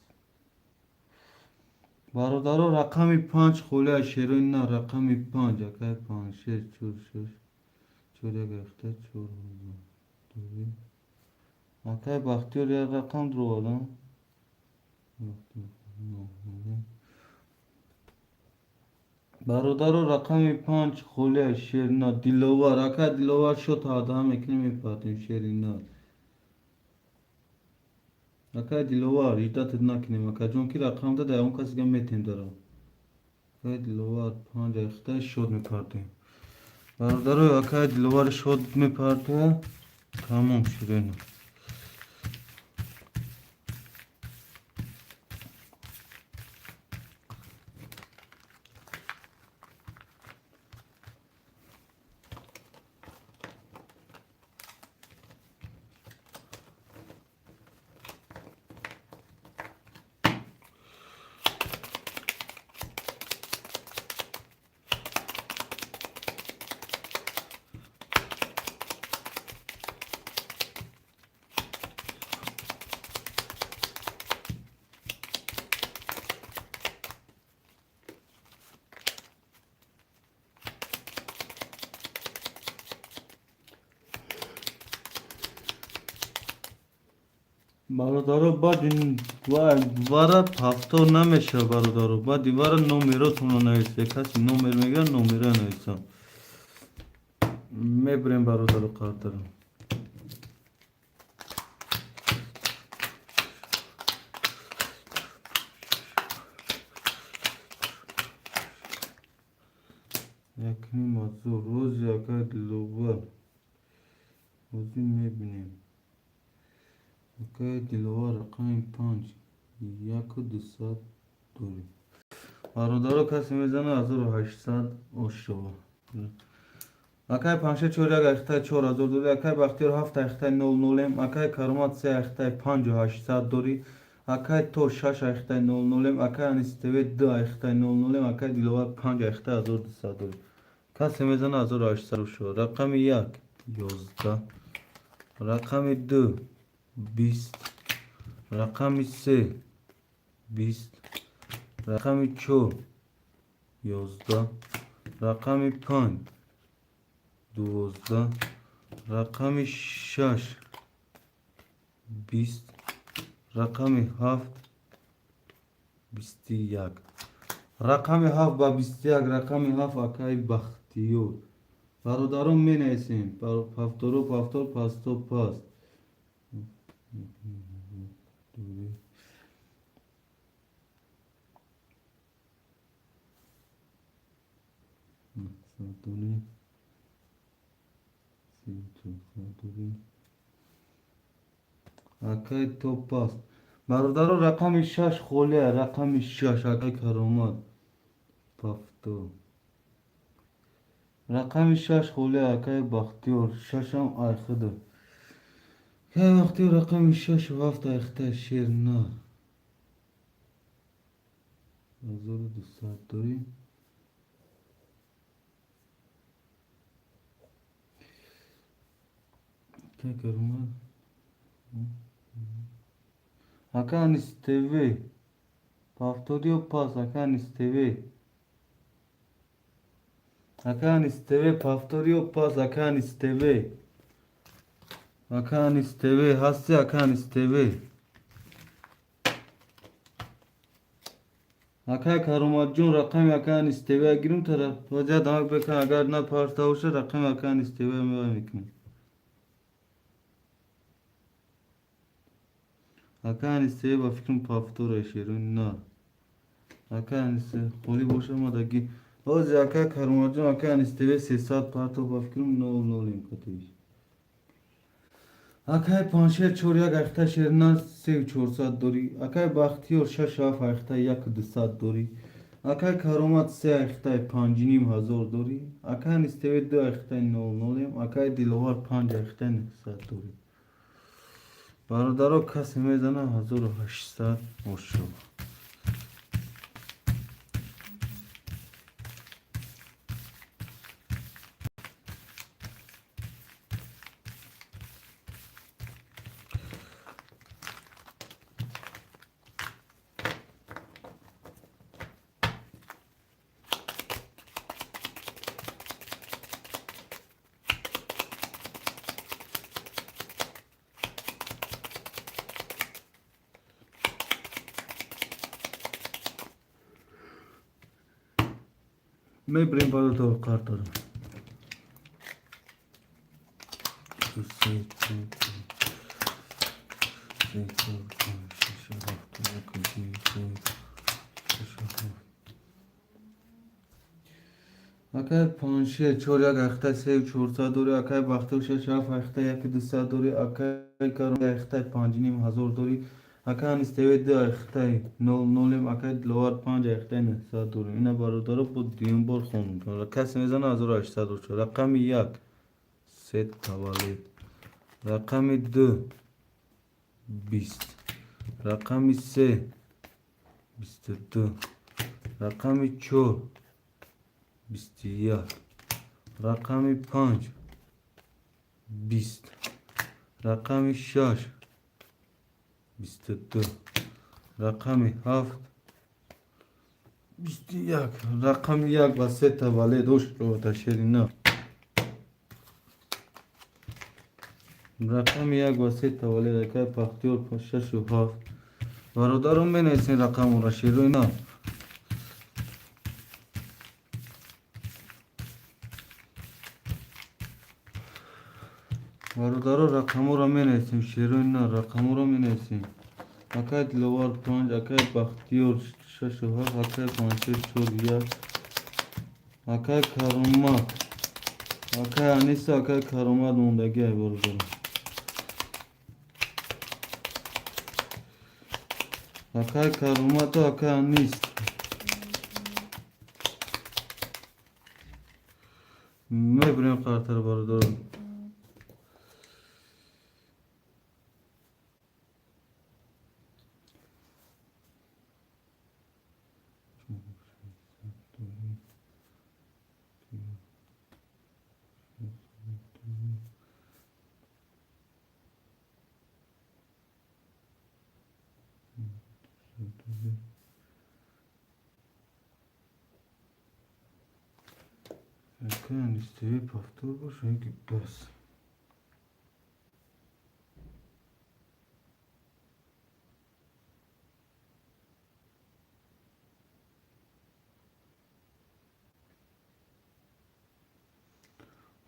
Бародаро, рақами панҷ холия шерои на, рақами панҷ акай панҷ шеш чор шаш чор як ҳафта чор дорӣ. Акай Бахтиёр як рақам дуровардам. Бародаро, рақами 5 холия, Шерина Диловар. Ака Диловар, шот ҳадаҳа мекунем, мепартем, Шерина. Акай Диловар, иждатат накунем, акаҷон, ки рақамда дар ягон кас дига метем дара. Акай Диловар, 5 айхта шот мепартем. Бародаро, акай Диловар шот мепартоя, тамом шуд. Бародаро, баъди вара повтор намешава. Бародаро, баъди вара номеротонро нависед. Каси номер мегӯяд, номера нависам. Мебирем, бародаро, қадр. Якним азор рӯзи акай Диловар ҳозир мебинем. Акай Диловар, рақами 5, 1200 дорем. Бародаро, касе мезана, 1800 ошова. Акай Панше, 4 1 айхтаи 4000 дорӣ. Акай Бахтиёр, 7 айхтаи нол нолем. Акай Каромат, 3 айхтаи 5800 дорӣ. Акай То, 6 айхтаи нол нолем. Акай Анис ТВ, 2 айхтаи нол нолем. Акай Диловар, 5 айхтаи 1200 дорӣ. Касе мезана, 1800 ошова. Рақами 1 11, рақами 2 20, рақами 3 20, рақами 4 11, рақами 5 12, рақами 6 20, рақами 7 21. Рақами 7 ба 21. Рақами 7, акаи Бахтиёр. Бародарон, менависем: повторо, повтор, пасто, паст. Дорӣ, 400 дорӣ, акай То паст. Бародаро, рақами 6 холия. Рақами 6, акай Каромат, повтор. Рақами 6 холия, акай Бахтиёр. Шашам айхида. Акай Бахтиёр, рақами 6, 7 айхта, шер нар, 1200 дорӣ. Акай Каромат, ака Анис ТВ, повтор ё пас? Ака Анис ТВ, ака Анис ТВ, повтор ё пас? Ака Анис ТВ, ака Анис ТВ ҳасти? Ака Анис ТВ, акай Кароматҷон, рақами ака Анис ТВ гирим тара вазият дамак бекан. Агар на парта боша, рақами ака Анис ТВ мева мекунем. Ака Анис ТВ, ба фикрам, повтора, шерони на. Ака Анис холӣ боша, мадаги ҳозир. Ака Кароматҷон, ака Анис ТВ, 300 парто, ба фикрам, нол нолем катиш. Акай Паншер, 4 1 айхта, шерна, 3400 дорӣ. Акай Бахтиёр, 6 7 айхта, 1200 дорӣ. Акай Каромат, 3 айхтаи 5500 дорӣ. Акай Анис ТВ, 2 айхтаи нол нолем. Акай Диловар, 5 айхтаи 900 дорӣ. Бародаро, касе мезана, 1800 ошо. Мебирем бародаро картаро. 2, 3, 4, 5, 6, 7, 8, 9, 10. Акай панҷше чор як ахта сею чорсад дорӣ, акай Бахтиёр шаш ҳафт ахта яки дусад дорӣ, акай Каром ахтаи панҷу ним ҳазор дорӣ, акай Анистеве ду ахтаи нол нолем, акай Диловар панҷ ахтаи нӯҳсад дорӣ. Ина бародаро бо дуюм бор хондум. Касе мезана 1800 дошта. Рақами як се таваллуд, рақами ду 20, рақами се 22, рақами чор 21, рақами панҷ 20, рақами шаш 22, рақами ҳафт 21. Рақами як ва се таваллуд ошрота шерина. Рақами як ва се таваллуд, акай Бахтиёр шашу ҳафт. Бародарон, менависен рақамро, шероина. Бародаро, рақамҳоро менависем, шероина, рақамҳоро менависем. Акай Диловар панҷ, акай Бахтиёр шашу ҳафт, акай панҷшер чор як, акай Каромат, акай Аниса, акай Каромат мондагиай, бародаро. Акай Каромату акай Анис. Мебирем қартаро, бародаро. Акай Анистеве повтор боша ки бас.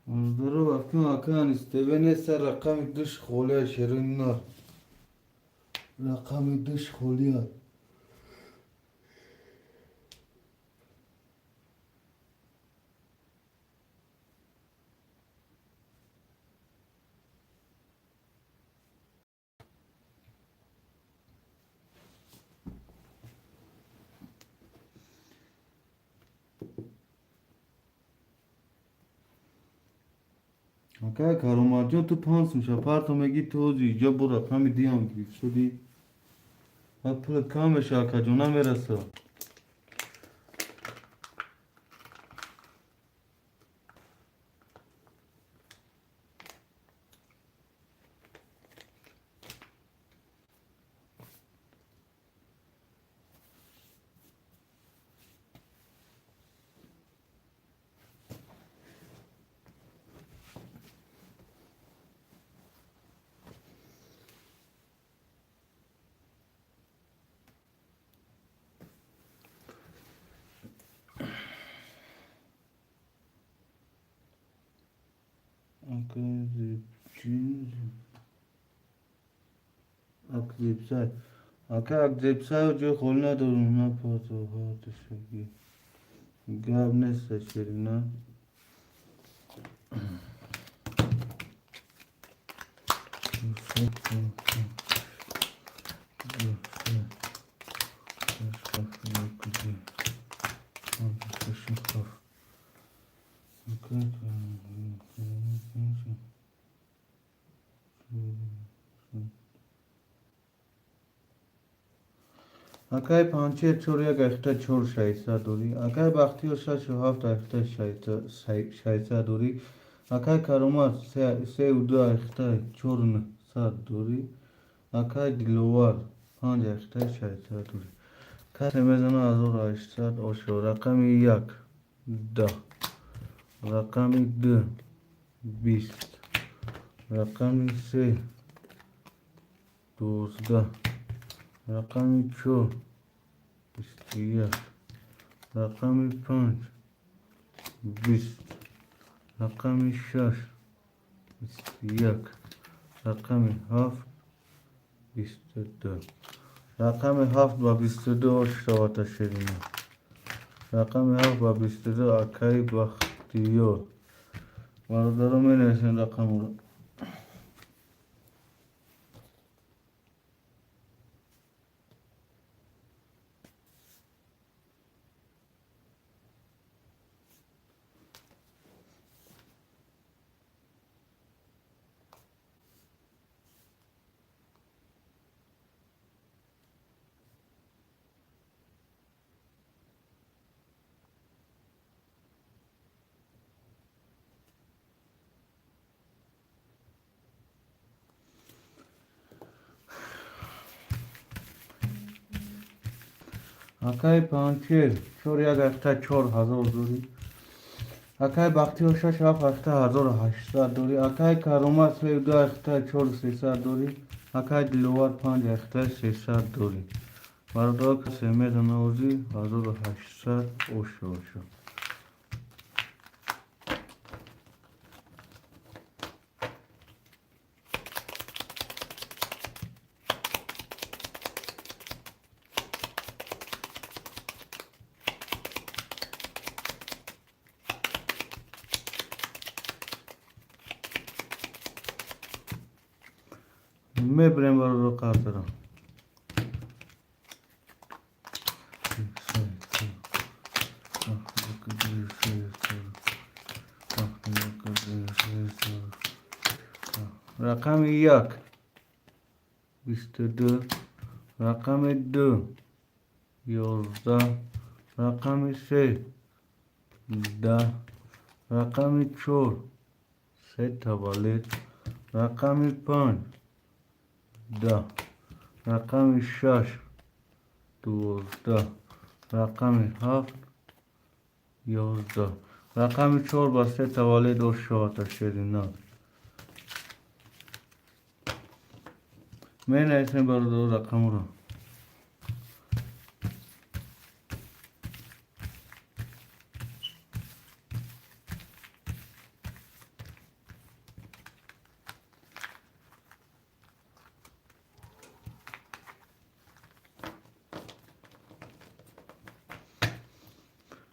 Бародаро, вақти акай Анистеве неста, рақами душ холия, шерои нар. Рақами душ холия. Акай Кароматҷон, ту панҷ сум парто мегӣ, ту ҳозир иҷо бо рақами диам гирифт шудӣ. Баъд пулат кам меша, акаҷон, намераса. Акай Зебчин, Акзебсай. Акай Акзебсай ҷои холӣ надорум, на патоҳаташаги. Гап неста, ширина. Акай панҷшер чор як ахта чор шайса дорӣ, акай Бахтиёр шашу ҳафт ахта шайса дорӣ, акай Каромат сеу ду ахта чор нӯҳсад дорӣ, акай Диловар панҷ ахта шайса дорӣ. Касе мезана 1800 ошо. Рақами як 10, рақами ду 20, рақами се 12, рақами чор 21, рақами панҷ 20, рақами 6, 21, рақами 7, 22. Рақами 7 ба 22 шавата ширина. Рақами 7 ба 22 акаи Бахтиёр. Бародаро, менависем рақамро. Акаи Панчер чор як ҳафта 4000 дорӣ. Акаи Бахтиёр шаш ҳафт ҳафта 1800 дорӣ. Акаи Каромат се ду ҳафта 4300 дорӣ. Акаи Диловар панҷ ҳафта 300 дорӣ. Бародаро, касе медона, озӣ 1800 оша оша. Мебирем, бародаро, қартаро. Рақами 1, 22, рақами 2, 11, рақами 3, 10, рақами 4, се таваллуд, рақами 5, 10, рақами 6, 12, рақами 7, 11. Рақами 4 ба се таваллуд ош шавата ширина. Менависем, бародаро, рақамро.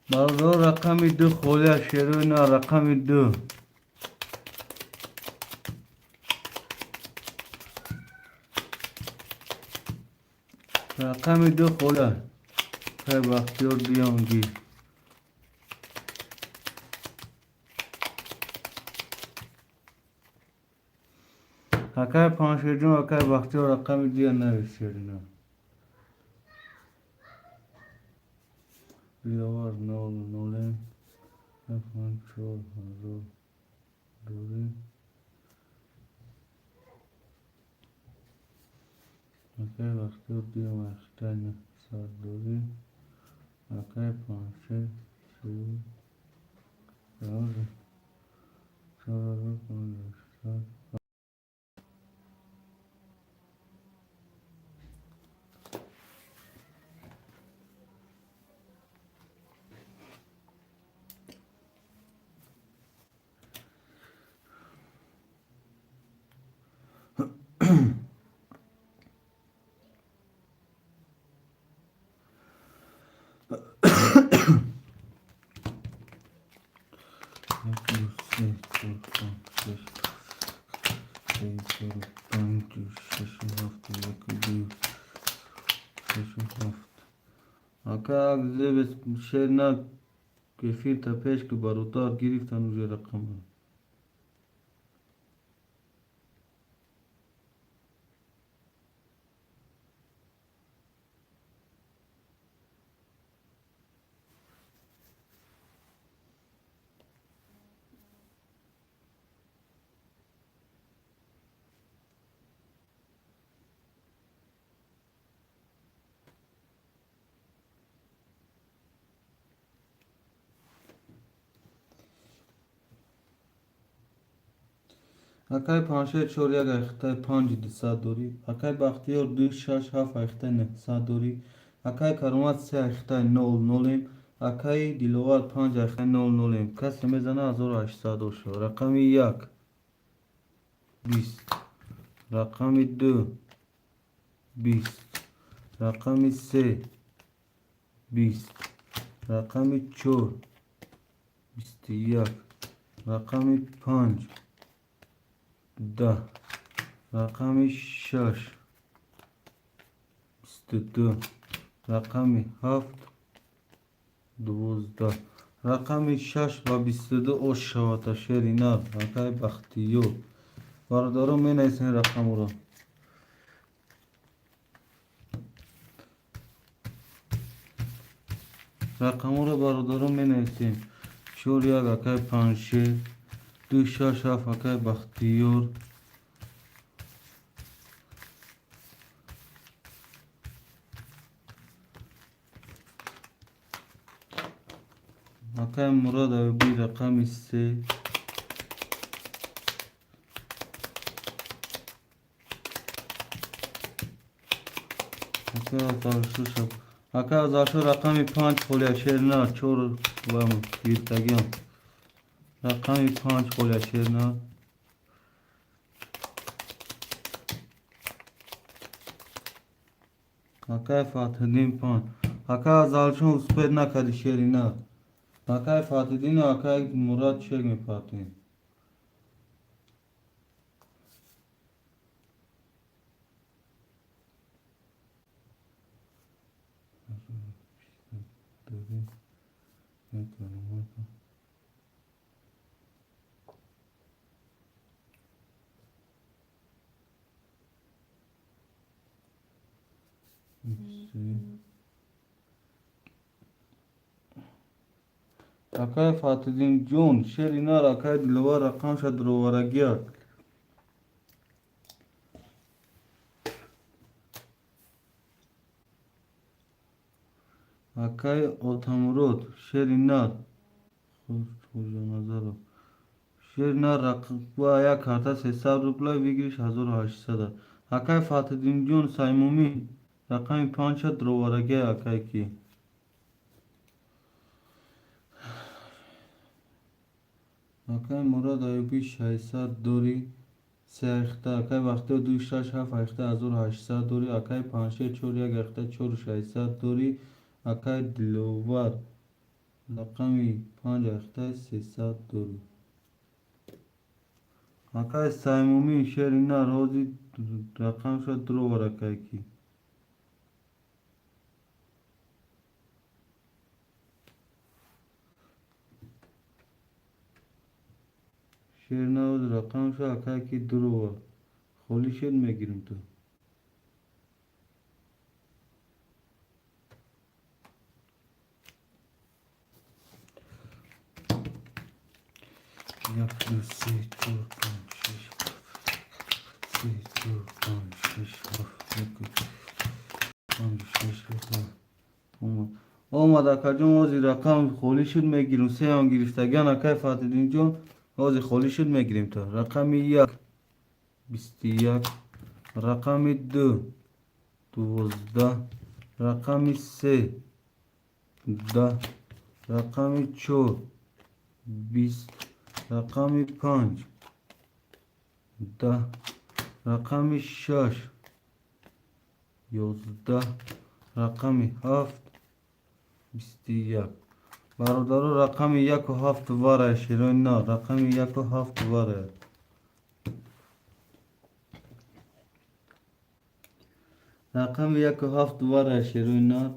Бародаро, рақами 2 холия шерои на, рақами 2. Рақами 2 холия. Акаи Бахтиёр Диёнгӣ. Акаи Паншерҷон, акаи Бахтиёр, рақами 2 навис, ширина. Диловар нол нолем панҷ 4000 дорӣ. Акаи Бахтиёр дуюм ҳафта 900 дорӣ. Акаи Паншер 4500. Як, ду, се, чор, панҷ, шаш, се, чор, панҷ, шаш, ҳафт, як, ду, шаш, ҳафт. Ака, зебес шер на эфир та пеш ки бародар гирифтан уже рақама. Акаи Паншер чор як ҳафтаи панҷи 200 дорӣ. Акаи Бахтиёр ду шаш ҳафт ҳафтаи 900 дорӣ. Акаи Каромат се ҳафтаи нол нолем. Акаи Диловар 5 ахта 0 0. Касе мезана 1800 оша. Рақами 1 20, рақами 2 20, рақами 3 20, рақами 4 21, рақами 5 10, рақами 6 22, рақами 7 12, рақами 6 ва 22 ош шавад. Шери нар, акаи Бахтиёр. Бародарон, менависем рақамро. Рақамҳоро, бародарон, менависем. 4 1, акаи Панҷшер, 2 6 7, акаи Бахтиёр. Акаи Мурод Аюбӣ, рақами 3. Акаи Азаршо, рақами 5 холия, шернар, чор гирифтагиам. Рақами 5 холия, шернар. Акаи Фатҳиддин 5. Акаи Азаршо, успеть накарди, шеринар. Акаи Фатҳиддину акаи Мурод чек мепартем. Акаи Фатҳиддинҷон, шери нар, акаи Диловар рақамша дуроварагиак. Акаи Отамурод, шери нар, Хоҷаназаров. Шери нар, як карта 300 рубла, выигрыш 1800. Акаи Фатҳиддинҷон, Саймумин, рақами 5 дуроварагиак, акаи ки. Акаи Мурод Аюбӣ 600 дорӣ, се ахта. Акаи Бахтиёр 2 6 7 ахта 1800 дорӣ. Акаи Панҷшер 4 1 ахта 4600 дорӣ. Акаи Диловар рақами 5 ахта 300 дорӣ. Акаи Саймумин, шери нар, ҳозир рақамша дуровар, акаи ки. Шер нар, рақамша, акаи ки, дуровар. Холӣ шер мегирим ту. Як, ду, се, чор, панҷ, шаш, се, чор, панҷ, шаш, ҳафт, як, панҷ, шаш, ҳафт. Омад. Омад, акаҷон, ҳозир рақам холӣ шуд, мегирим. Сеам гирифтагиан, акаи Фатҳиддинҷон, ҳозир холӣ шуд, мегирем то. Рақами 1 21, рақами 2 12, рақами 3 10, рақами 4 20, рақами 5 10, рақами 6 11, рақами 7 21. Бародаро, рақами 1 7 варая, шерои нар, рақами 1 7 варая. Рақами 1 7 варая, шерои нар.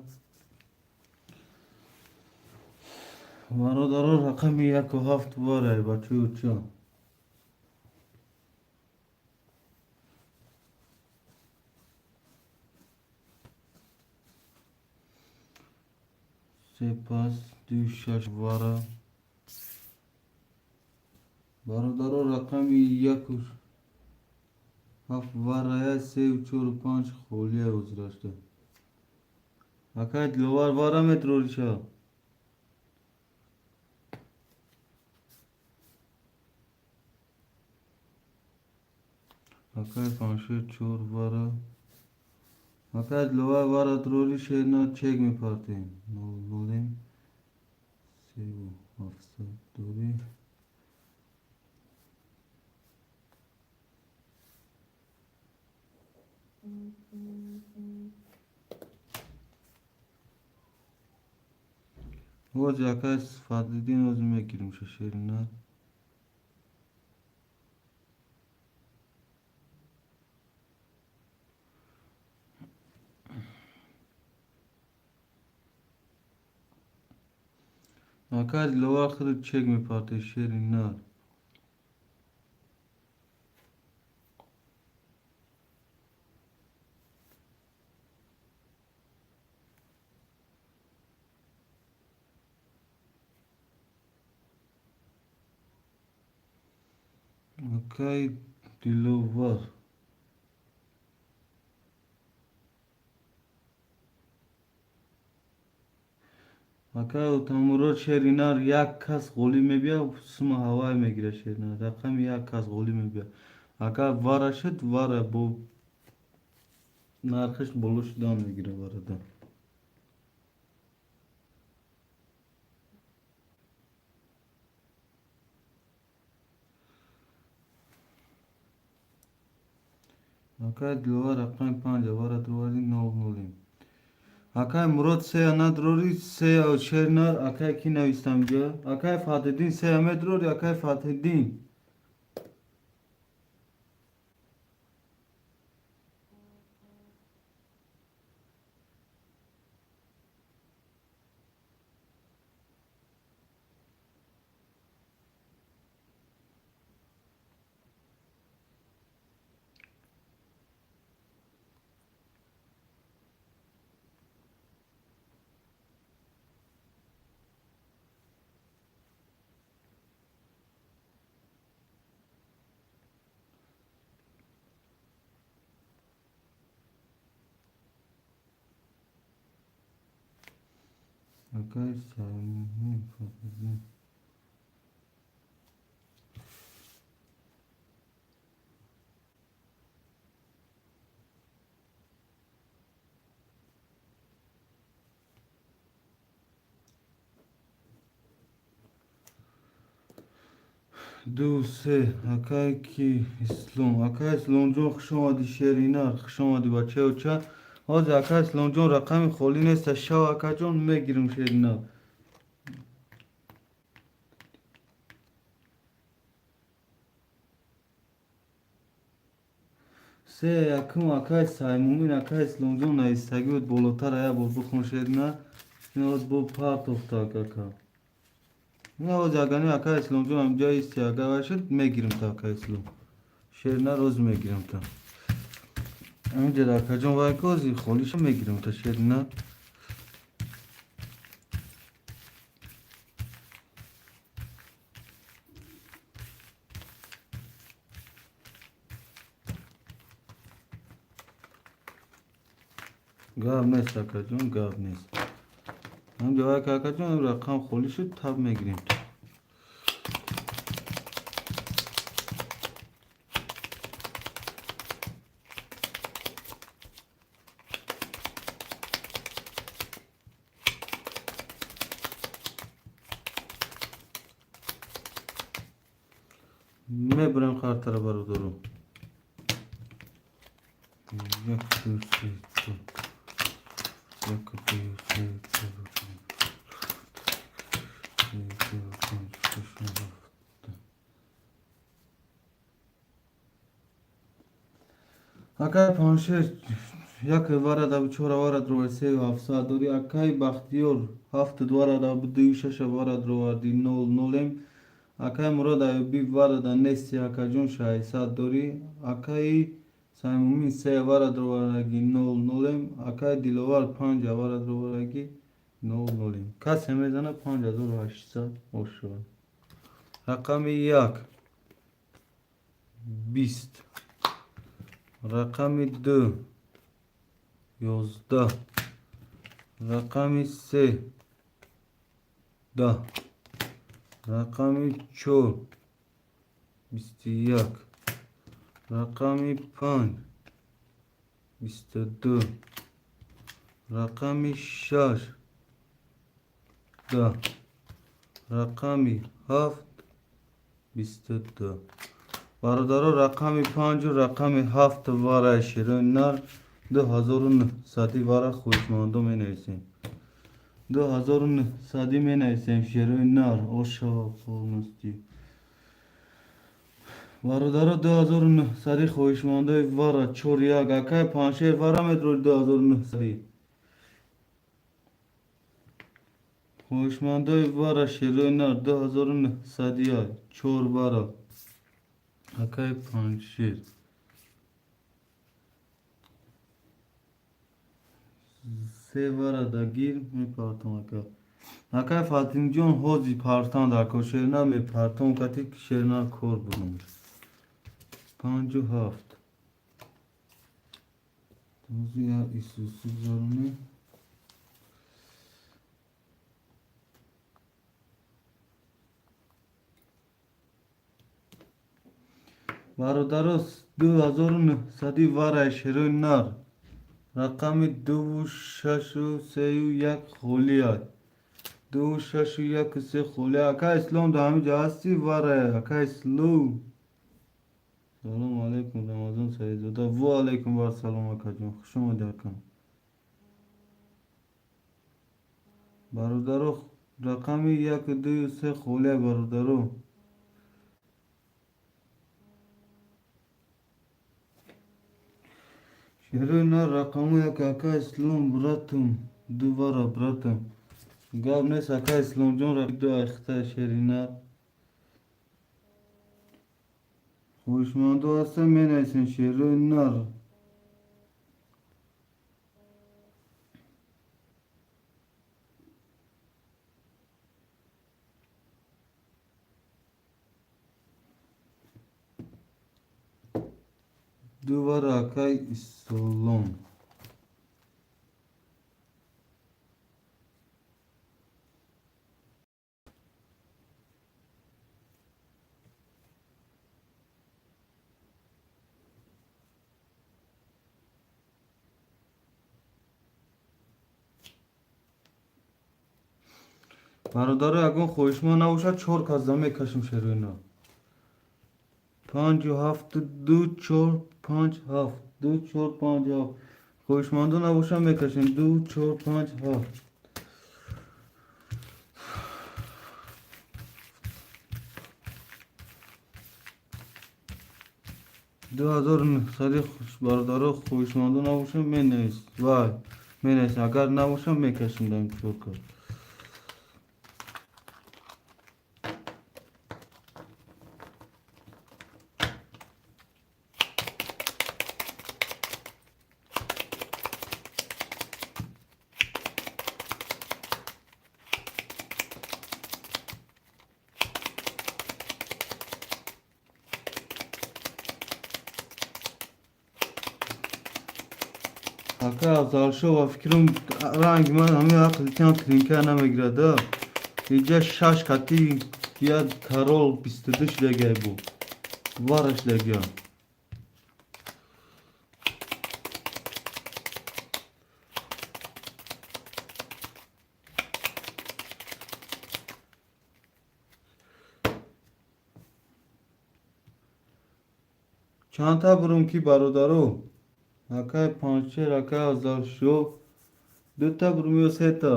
Бародаро, рақами 1 7 варая, бачаи уча. Се пас, 2 6 вара. Бародаро, рақами 1 7 варая, 3 4 5 холия ҳозир. Акаи Диловар, вара метрориша. Акаи Панҷшер 4 вара. Акаи Диловар, вара трори, шерна чек мепартем. Нол нолем. 3 700 дорӣ. Ҳози акай Фадриддин, ҳозир мегирим шерина. Акай Диловар, худат чек мепартои, шери нар. Акай Диловар, акай Отамурод, шери нар, як кас ғолиб мебия, сума ҳавай мегирад, шери нар. Рақами як кас ғолиб мебия. Агар вара шуд, вара бо нархаш боло шудан мегирад варада. Акай Диловар, рақами панҷа вара дроварди, 0 0-ем. Акай Мурод, сея надрори, сея, шери нар. Акай ки навистам ҷа? Акай Фатҳиддин, сея медрори, акай Фатҳиддин? Акай Саймумин, Фатҳиддин, ду, се. Акай ки Ислом, акай Исломҷон, хуш омадӣ, шери нар, хуш омадӣ, бачаи оча. Ҳозир, акай Исломҷон, рақами холӣ неста, шав, акаҷон, мегирим, шери нар. Се якум акай Саймумин. Акай Исломҷон, навистагӣ буд болотар, як бор бихон, шери нар. Ин бо партофта, ака. Ин ҳозир агани акай Исломҷон ҳамҷа исти, агар вай шуд, мегирим та, акай Ислом, шери нар, ҳозир мегирим та ҳаминҷа, акаҷон. Вай ки ҳозир холиша мегирим та, шери нар. Гап нест, акаҷон, гап нест. Ҳамҷа вай ки, акаҷон, рақам холӣ шуд, таб мегирем. Мебарем хартара, бародаро. Як, ду, се, чор. Як, ду, се, чор, се, панҷ, шаш, ҳафт. Акай панҷшеш, як варада, чора варад роварди, 3 700 дори. Акай Бахтиёр, ҳафту варада, дую шаша варад роварди, 0 0-ем. Акай Мурод Аюбӣ, варада нести, акаҷон, 600 дорӣ. Акаи Саймумин, се варад ровардаги, 0 0-ем. Акаи Диловар, панҷа варад ровардаги, 0 0-ем. Касе мезана, 5800 ошавад. Рақами як 20, рақами ду 11, рақами се 10, рақами чор 21, рақами панҷ 22, рақами шаш 10. Рақами 7 22. Бародаро, рақами 5 рақами 7 вараи шерои нар 2900 вара хоҳишмандо менависем. 2900 менависем шерои нар ошава полностью. Бародаро, 2900 хоҳишмандои вара 4 1. Акай Паншер, вара медрои 2900. Хоҳишмандои вара шерои нар 2900 чор вара. Акай Паншер. Се вара дагир мепартом ака. Акай Фатимҷон, ҳози партан дар кор шернар мепартом, кати шернар кор будам. 5 7. Този я Исусу гузаронем. Бародаро, 2900 вараи шерои нар. Рақами дуву шашу сею як холия. Дуву шашу яку се холия. Ака Ислом, дар ҳамин ҷо ҳастӣ варая? Ака Ислом. Салому алайкум, Рамазон Саидзода. Ва алайкум вассалом, акаҷон. Хуш омадӣ, акам. Бародаро, рақами яку дую се холия, бародаро. Шерои нар рақаму як. Ака Ислом, братум, ду вара, братум. Гап нест, ака Исломҷон, ду айхта шери нар. Хоҳишмандо ҳастан, менависем шерои нар. Ду вара, акай Ислом. Бародаро, ягон хоҳишманд набошад, чор кас мекашем шерои нар. Панҷу ҳафту ду чор панҷ ҳафт, ду чор панҷ ҳафт. Хоҳишмандо набошад, мекашем. Ду чор панҷ ҳафт. 2900 бародаро, хоҳишмандо набошад, менавис. Вай, менависем. Агар набошад, мекашем дар чор кас. Ака Афзалшо, ба фикрам, ранги ман ҳамин ақли тиам тринка намегирада. Иҷа шаш кати я корол 22 шидагай бу. Вара шидагия. Чандта бурум ки, бародаро? Акай Панчер, акай Афзалшо. Дута бурум ё сета?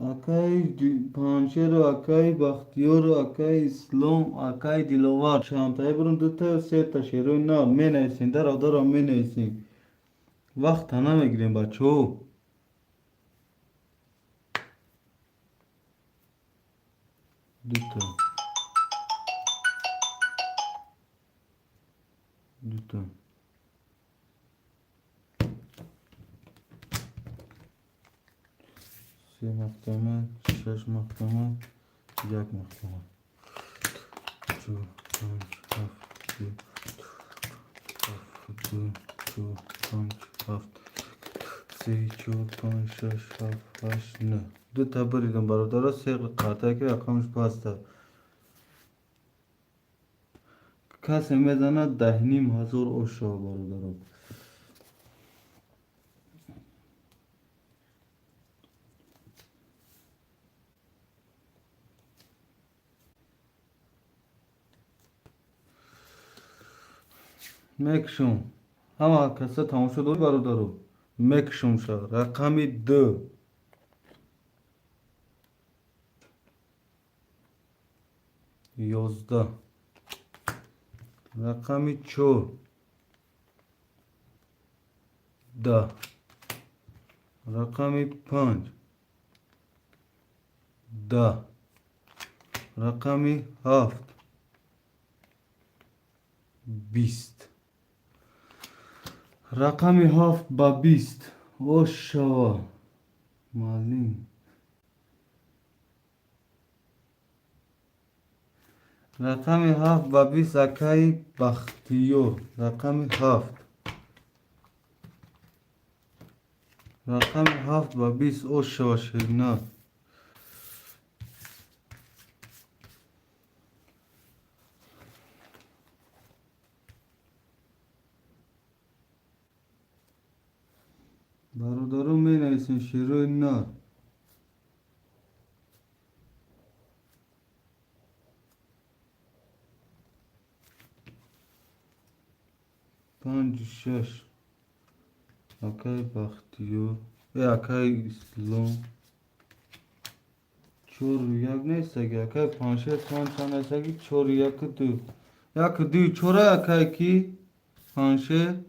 Акай Панчеру, акай Бахтиёру, акай Ислом, акай Диловар. Чандтае бурум, дута ё сета шерои на? Менависем, дародаро менависем. Вақта намегирем, бачаҳо. Дута. Дута. Се маҳкама, шаш маҳкама, як маҳкама. Чор, панҷ, ҳафт, ду, ҳафт, ду, чор, панҷ, ҳафт, се, чор, панҷ, шаш, ҳафт, ҳашт, нӯҳ. Дута буридам, бародаро, се қартае ки рақамаш паста. Касе мезанад, 10,5 ҳазор ошо, бародаро. Мекушам. Ҳама каса тамошо дори, бародаро. Мекушам ша. Рақами 2. 11. Рақами 4. 10. Рақами 5. 10. Рақами 7. 20. Рақами 7 ба 20. Ошава. Маълим. Рақами 7 ба 20, акаи Бахтиёр. Рақами 7. Рақами 7 ба 20, ошава, ширинат. Бародарон, менависем шерои нар. Панҷу шаш. Акаи Бахтиёр. Акаи Ислом. Чору як нестаги. Акаи Панҷшер чанд чанд нестаги? Чору яку ду. Яку ду чора, акаи ки? Панҷшер.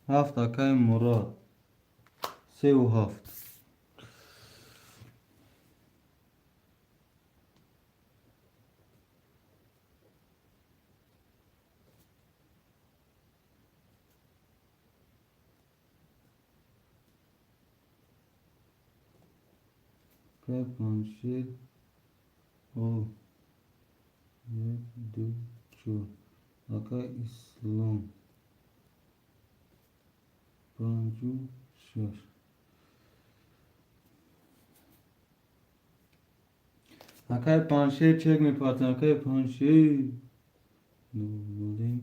7, акаи Мурод. Севу ҳафт. Акаи Панҷшер. О. Як, ду, чор. Акаи Ислом. Панҷу шаш. Акаи Панҷшер чек мепартам. Акаи Панҷшер. Нолем.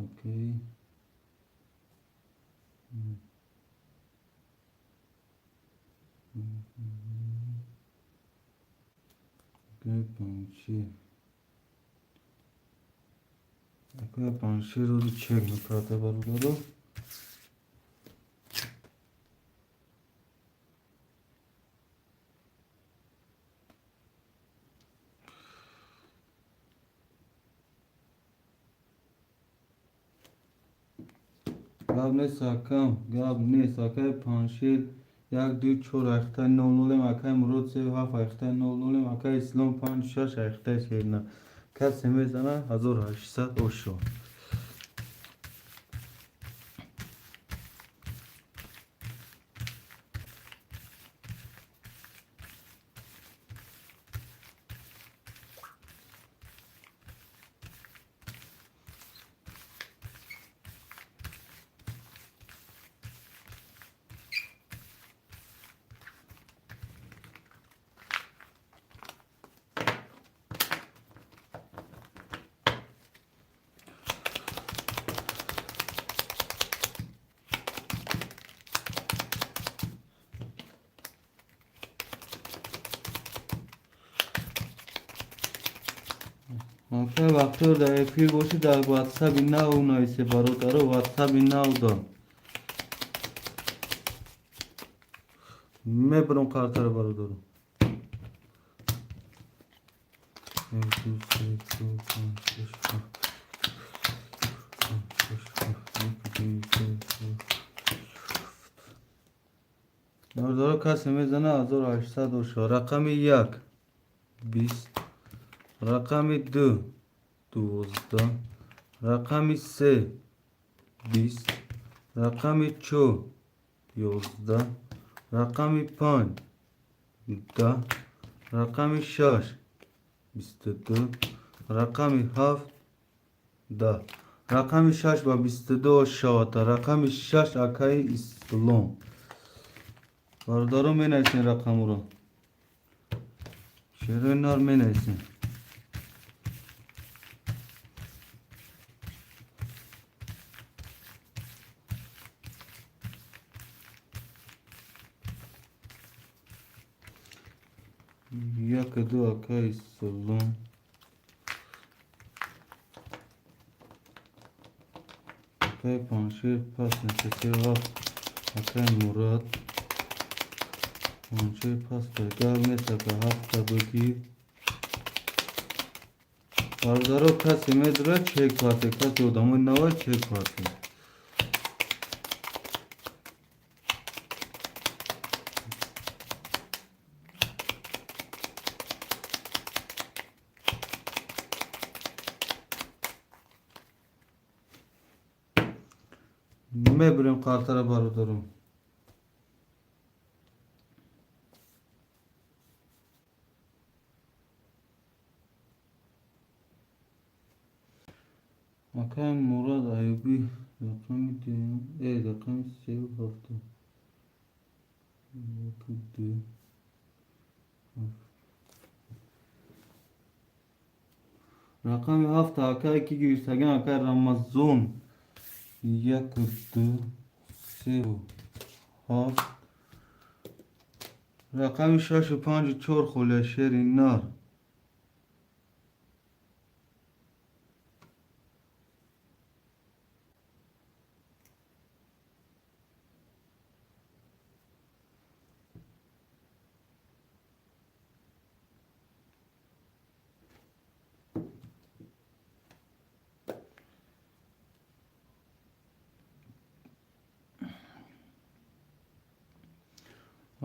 Акаи. Акаи Панҷшер. Акаи Панҷшер рӯзи чек мепарта, бародаро. Гап нест, акам, гап нест. Акаи Панҷшер як, ду, чор айхтаи нол нолем. Акаи Мурод севу ҳафт айхтаи нол нолем. Акаи Ислом панҷу шаш айхтаи шерина. Касе мезана 1800, ошо. Акаи Бахтиёр, дар эфир бошӣ, дар ватсаби нав нависе, бародаро, ватсаби нав дор. Мебарам картаро, бародаро. Як, ду, се, чор, панҷ, шаш, ҳафт. Панҷ, шаш, ҳафт. Як, ду, се, чор. Бародаро, касе мезана 1800, оша. Рақами 1 20. Рақами 2 12. Рақами 3 20. Рақами 4 11. Рақами 5 10. Рақами 6 22. Рақами 7 10. Рақами 6 ба 22 шавад. Рақами 6, акаи Ислом. Бародаро, менависем рақамро. Шерои нар менависем. Як, ду, акаи Ислом. Акай Паншер пас нишаста ҳафт. Акай Мурад Паншер пас гап нест, ака ҳафта бигир. Бародаро, касе медора, чек парте, касе одамои навай, чек парте. Мебурем қалтара, бародаро. Акай Мурад Аюбӣ, рақами дуюм, рақами сею ҳафта. Яку, ду, ҳафт. Рақами ҳафта акае ки гирифтаган, акай Рамазон. Яку, ду, сеу ҳафт. Рақами шашу панҷу чор холия, шери нар.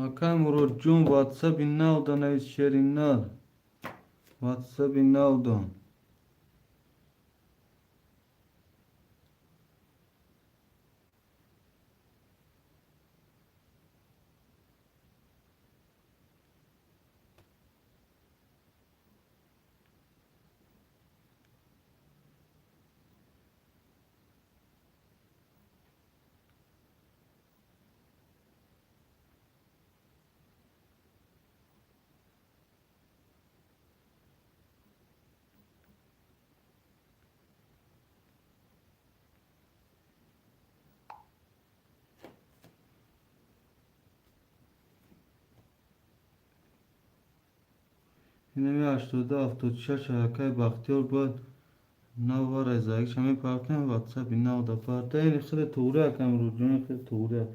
Акай Муродҷон, ватсаби нав навис, шери нар. Ватсаби навдан. Инами 82 76 акай Бахтиёр бояд навара загиша мепартем, ватсаби навда парта. Ин хеле туғри, акай Муродҷон, хеле туғри.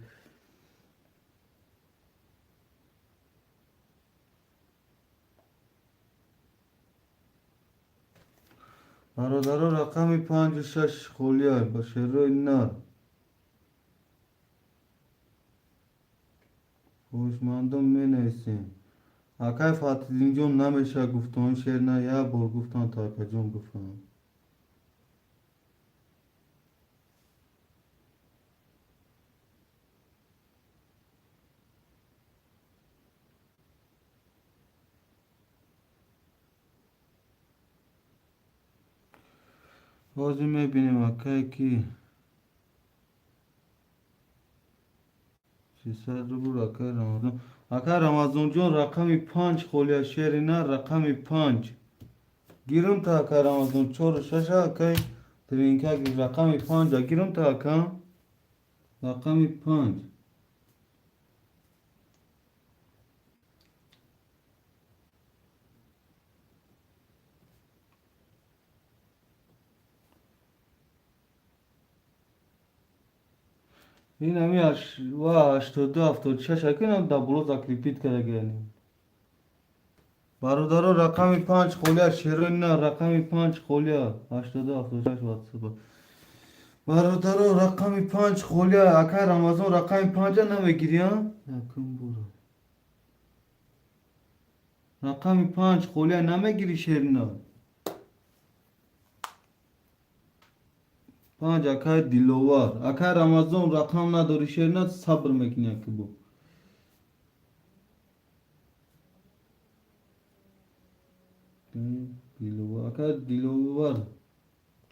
Бародаро, рақами панҷу шаш холия ба шерои нар. Хоҳишмандон, менависем. Акай Фатҳиддинҷон, намеша гуфтон, шер на, як бор гуфтан, то акаҷон бифаҳм. Ҳозир мебинем, акае ки 300 рубл, акай Рамазон. Акай Рамазонҷон, рақами панҷ холия, шери нар, рақами панҷ. Гирум та, акай Рамазон, чору шаша акай тринка гир, рақами панҷа гирум та, ака. Рақами панҷ. Ин ҳами ва 82 76 ака, инам дар боло закрепить кардагаянем. Бародаро, рақами панҷ холия, шерои нар, рақами панҷ холия, 82 76 ватсап. Бародаро, рақами панҷ холия, акай Рамазон, рақами панҷа намегирӣ, а? Якум бора. Рақами панҷ холия намегирӣ, шери нар? Панҷ, акай Диловар. Акай Рамазон, рақам надорӣ, шери нар, сабр мекунӣ аки бо. Диловар. Акай Диловар.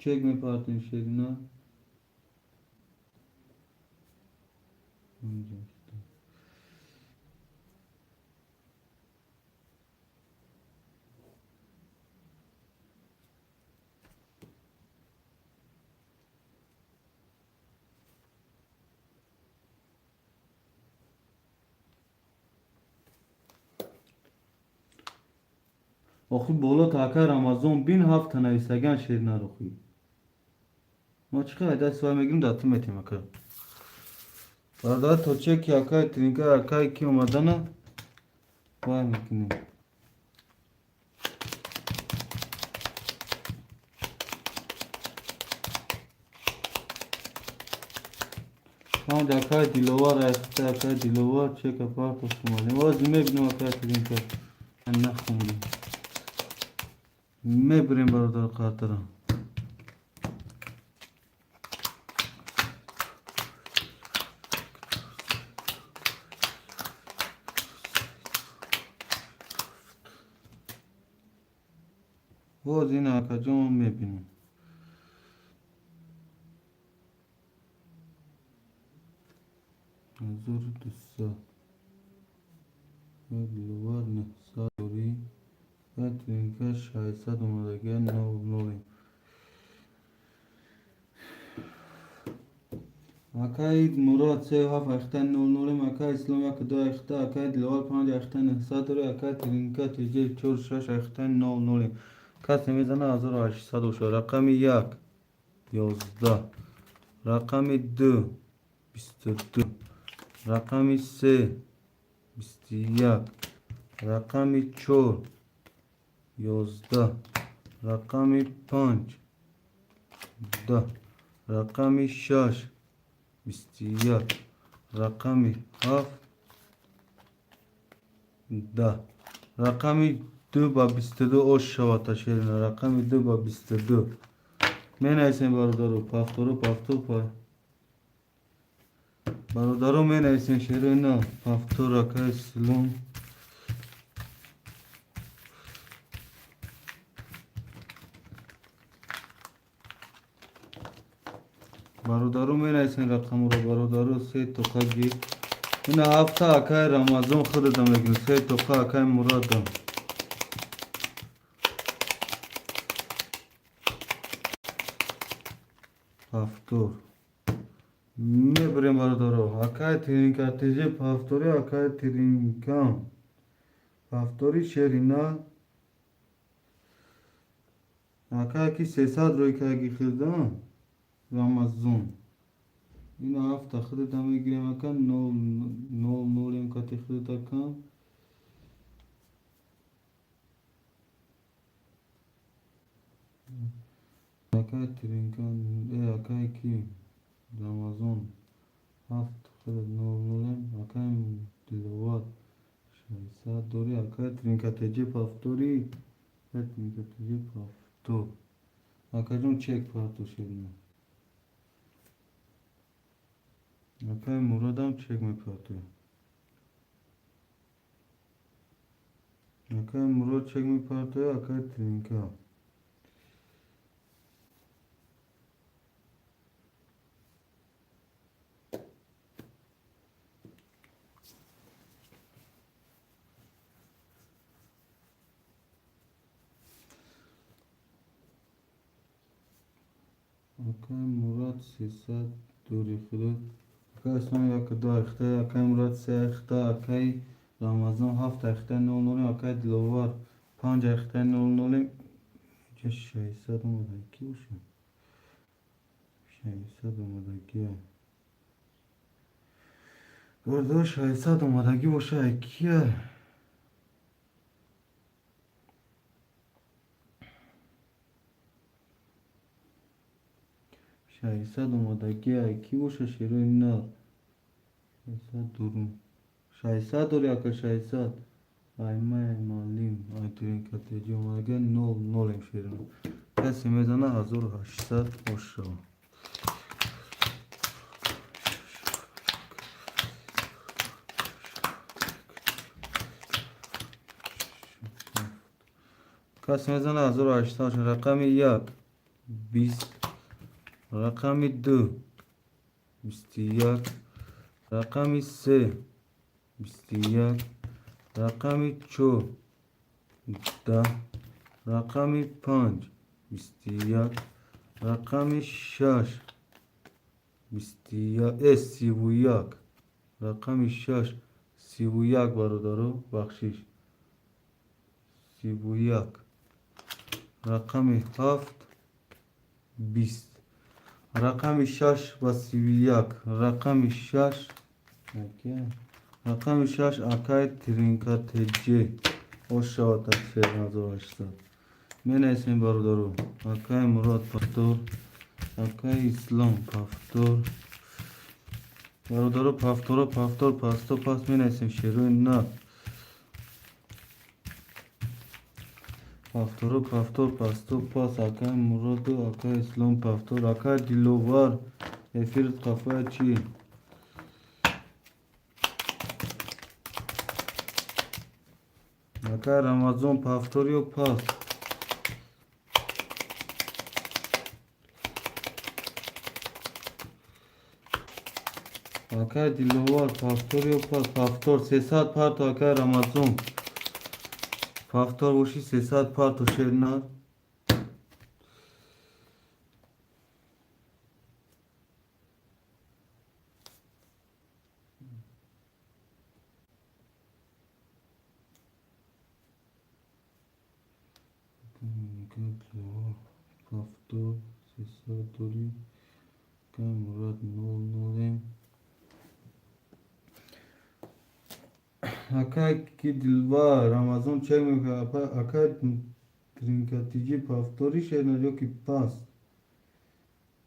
Чек мепартем, шери нар. Охи боло та, акай Рамазон, бин, ҳафта нависаган, шери нар охи. Мо чӣ қадр даст вай мегирем, дар ту метем, ака. Бародар, то чеки акай тринка, акай ки омадана вай мекунем. Панҷ акай Диловар айхта, акай Диловар чека партофт омадем. Ози мебинем, акай тринка. Нахондем. Мебирем, бародар, қартара. Боз ин акаҷон мебинем. 1200. Диловар 900 дорӣ. Тринка 600 омадагия, нол нолем. Акай Мурод се ҳафт айхта нол нолем, акай Ислом як ду айхта, акай Диловар панҷ айхта 900 дорӣ, акай Тринка теҷи чор шаш айхта нол нолем. Касе мезана, 1800 бошад. Рақами як 11, рақами ду 22, рақами се 21, рақами чор 11, рақами панҷ 10, рақами шаш 21, рақами ҳафт 10, рақами ду ба 22 ош шавад. Ташерина, рақами ду ба 22 менависем, бародаро. Повтору, повтор, бародаро, менависем шерина, повтор. Акай Ислом, бародаро, менависем рақамро, бародаро. Се тоқа гир, ина ҳафта акай Рамазон худадам мегирем, се тоқа акай Мурадам. Повтор мебарем, бародаро. Акай Тринка теже повтори, акай Тринкам повтори, шерина. Акай ки 300 рӯй карги хирдам, Рамазон, ина ҳафта худата мегирем, ака. Нол нол нолем кати худат, акам. Акай Тринка, акай ки Рамазон, ҳафт худат нол нолем. Акай Диловар 600 дорӣ, акай Тринка теҷи повтори, Тринка теҷи повтор. Акаҷон, чек парто, шерина. Акай Муродам чек мепартояд. Акай Мурод чек мепартояд, акай Тринка. Акай Мурод 300 дорӣ худат. Акай Ислом як ду айхта, акай Мурод се айхта, акай Рамазон ҳафт айхта нол нолем, акай Диловар панҷ айхта нол нолем. Инҷа 600 омада, ки бошад? 600 омадагия. Бародаро, 600 омадагӣ боша, кия? 600 омадагӣ ки боша, шерои нар? 600 дорум. 600 дори, ака, 600. Аймай маълим, айтринка теҷи омадагӣ, нол нолем, шерина. Касе мезана, 1800 бошава. Касе мезана, 1800. Рақами як 20, рақами ду 21, рақами се 21, рақами чор 10, рақами панҷ 21, рақами шаш 21, 31, рақами шаш 31, бародаро, бахшиш, 31, рақами ҳафт 20. Рақами шаш ба 31, рақами шаш, рақами шаш, акай Тринка ТЖ, ош шавад аз 1800. Менависем, бародаро. Акай Мурод, повтор. Акай Ислом, повтор. Бародаро, повторо, повтор, пасто, пас менависем. Шерои на повторо, повтор, пасто, пас. Акай Муроду, акай Ислом, повтор. Акай Диловар, эфир қафоя чӣ? Акай Рамазон, повтор ё пас? Акай Диловар, повтор ё пас? Повтор, 300 парто. Акай Рамазон, повтор боши, 300 парто, шернар. Повтор, 300 дорӣ. Акай Мурод, нол нолем. Акай ки Дилбар, Рамазон чек мекунад. Акай Тринкатиҷи, повтори, шернар, ё ки пас?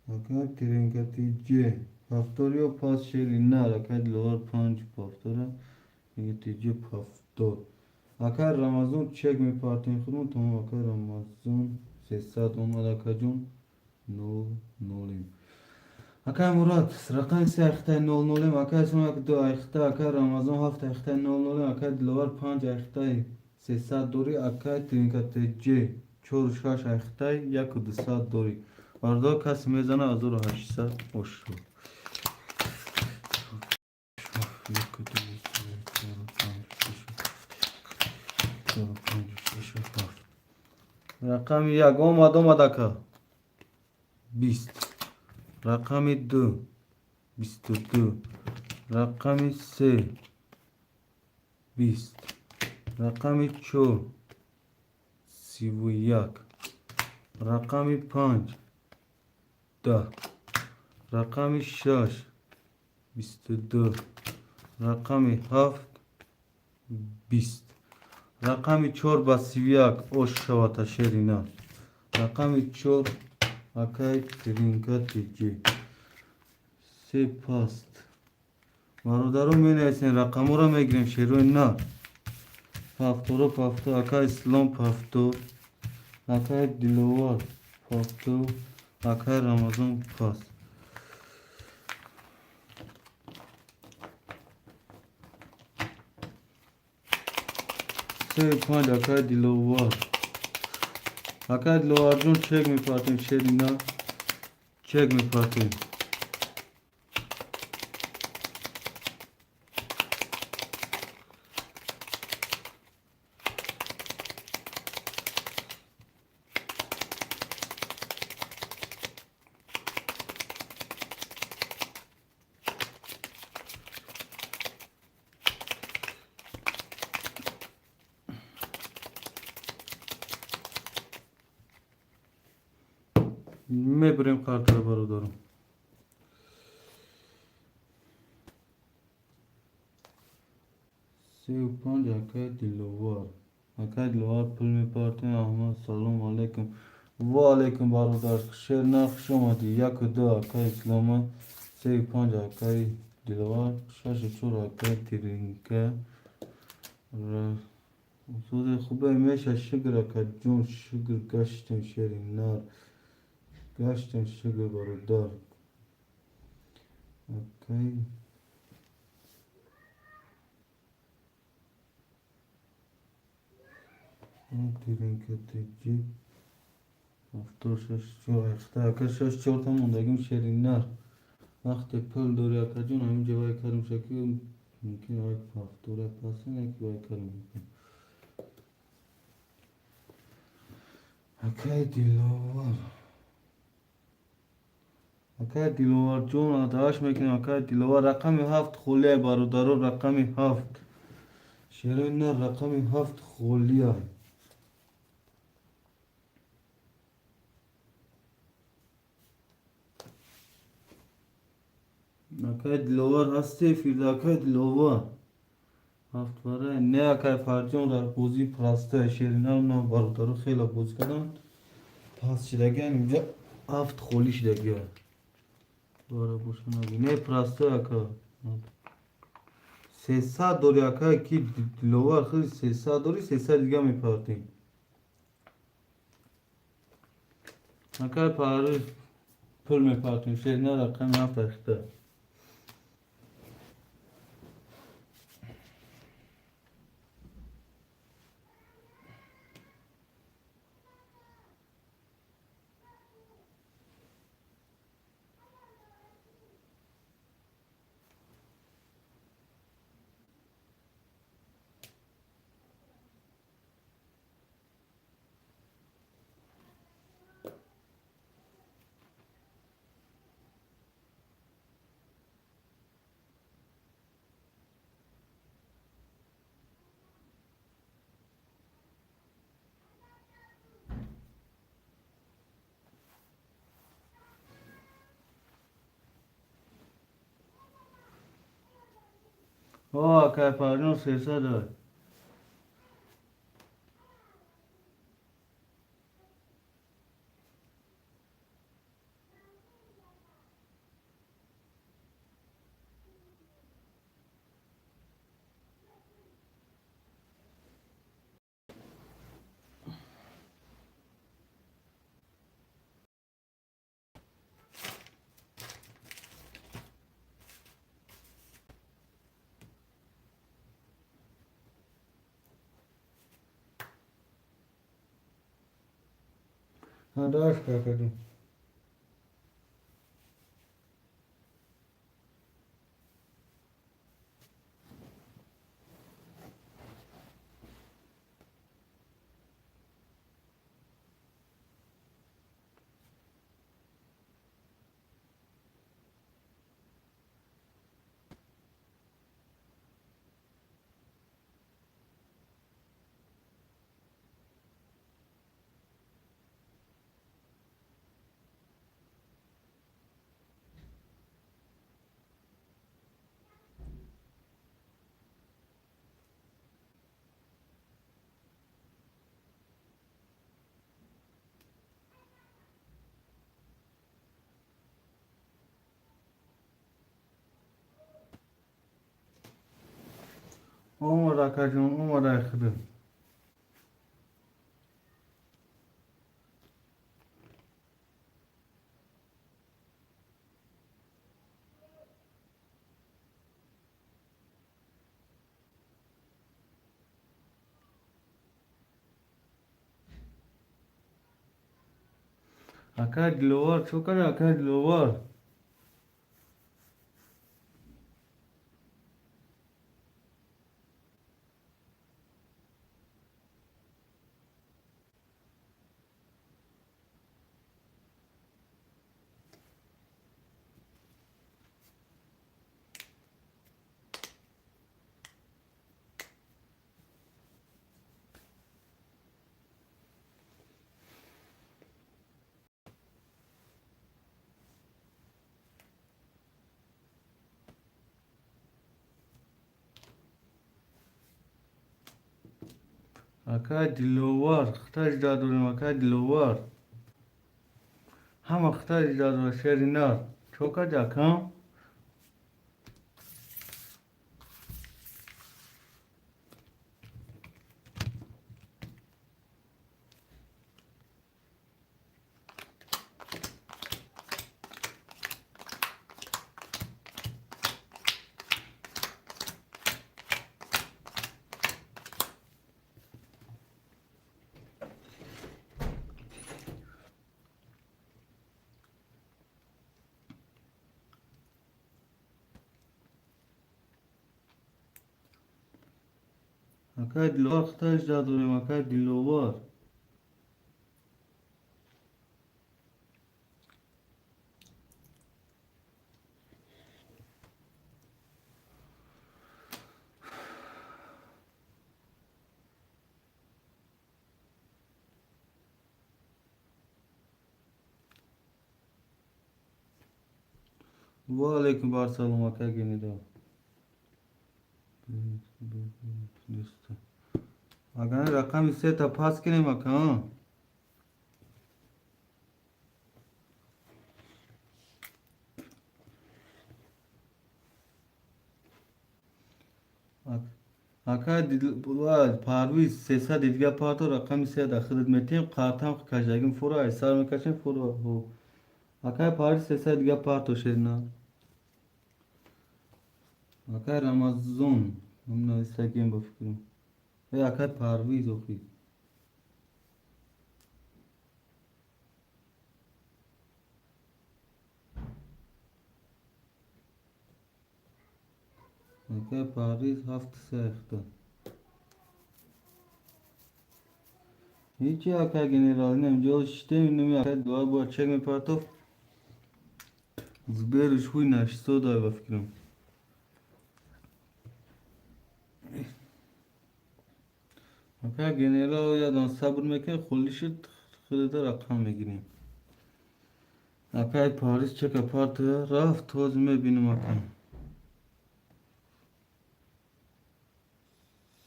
Акай Тринкатиҷи, повтор ё пас, шери нар? Акай Диловар, панҷ повтора, Тринкатиҷи, повтор. Акай Рамазон, чек мепартем худмон, тамом. Акай Рамазон, 300 омад. Акаҷон, нол нолем. Акай Мурод, рақами се, айхтаи нол нолем. Акай Ислом, як ду айхта. Акай Рамазон, ҳафт айхтаи нол нолем. Акай Диловар, панҷ айхтаи 300 дорӣ. Акай Тринкатеҷ, чору шаш айхтаи яку дусад дорӣ. Бародар, касе мезана, 1800 ошо. Яку, ду, се, чор, панҷ, шаш, чор, панҷ, шаш, ҳафт. Рақами як омад, омад, ака, 20. Рақами ду, 22. Рақами се, 20. Рақами чор, 31. Рақами панҷ, 10. Рақами шаш, 22. Рақами ҳафт, 20. Рақами чор ба 31, ош шавата, шерина. Рақами чор, акай Тринка Тиҷи, се паст. Бародаро, менависем, рақамҳоро мегирем. Шерои на повторо, повтор. Акай Ислом, повтор. Акай Диловар, повтор. Акай Рамазон, пас. Се панҷ, акай Диловар. Акай Диловарҷон, чек мепартем, шерина, чек мепартем. Мебурем картаро, бародарам. Сеу панҷ, акай Диловар. Акай Диловар, пул мепартем. Аҳмад, салом алейкум. Ва алейкум, бародар, шерна, хуш омадӣ. Яку ду, акай Ислома. Сеу панҷ, акай Диловар. Шашу чор, акай Тиринка. Суди хубе меша, шукр, акаҷон, шукр, гаштем, шери нар. Гаштем, шукр, бародар. Акай Тиринка Тиҷи, ҳафтод, шаш, чор ҳашта. Ака, шаш чорта мондагим, шери нар. Вақте пул дорӣ, акаҷон, ҳаминҷа вай кардем шаки, мумкин вай повтора пасин, яки вай кардем. Акай Диловар, акай Диловарҷон, адааш мекунем. Акай Диловар, рақами ҳафт холия, бародаро, рақами ҳафт, шерои нар, рақами ҳафт холия. Акай Диловар ҳасти, Фирда, акай Диловар. Ҳафт барай. Не, акай Фарҷон, дар бозии простая шерина на бародаро хеле бозӣ карданд. Пас шидагиан, инҷа ҳафт холӣ шидагиа. Бара боша наги. Не, простой, ака. 300 дори, акай ки Диловар, хеле 300 дори, 300 дига мепартем. Акай Париж, пул мепартем. Шерина рақами ҳафт ахта. О, акай Фарҷон, 300 дор. Даш какаду. Омад, акаҷон, омад, ай худо. Акай Диловар, чо карди, акай Диловар? Акай Диловар, хита жда дорем, акай Диловар. Ҳама хита жда дора, шери нар. Чо карди, акам? Акай Диловар, хита жда дорем, акай Диловар. Ва алейкум барсалом, ака генерал. Агар рақами сета пас кунем, ака. Ака Парвиз, 300 дига парто, рақами се да худат метем, қартам кашдагим, фура ай сар мекашем, фура. Акай Парвиз, 300 дига парто, шерна. Акай Рамазон, нависагем ба фикрам. Э, акай Парвиз, охи. Акай Парвиз, ҳафт сехта. Ҳичи, акай генерал, инам ҷо шиштем, инами акай дуа бояд чек мепартофт. Сбериш хуй нашистодай ба фикрам. Ака генерал, ядан сабр мекунем, холӣ шуд, худата рақам мегирем. Акай Парвиз чека парта рафт, ҳозир мебинам, ака.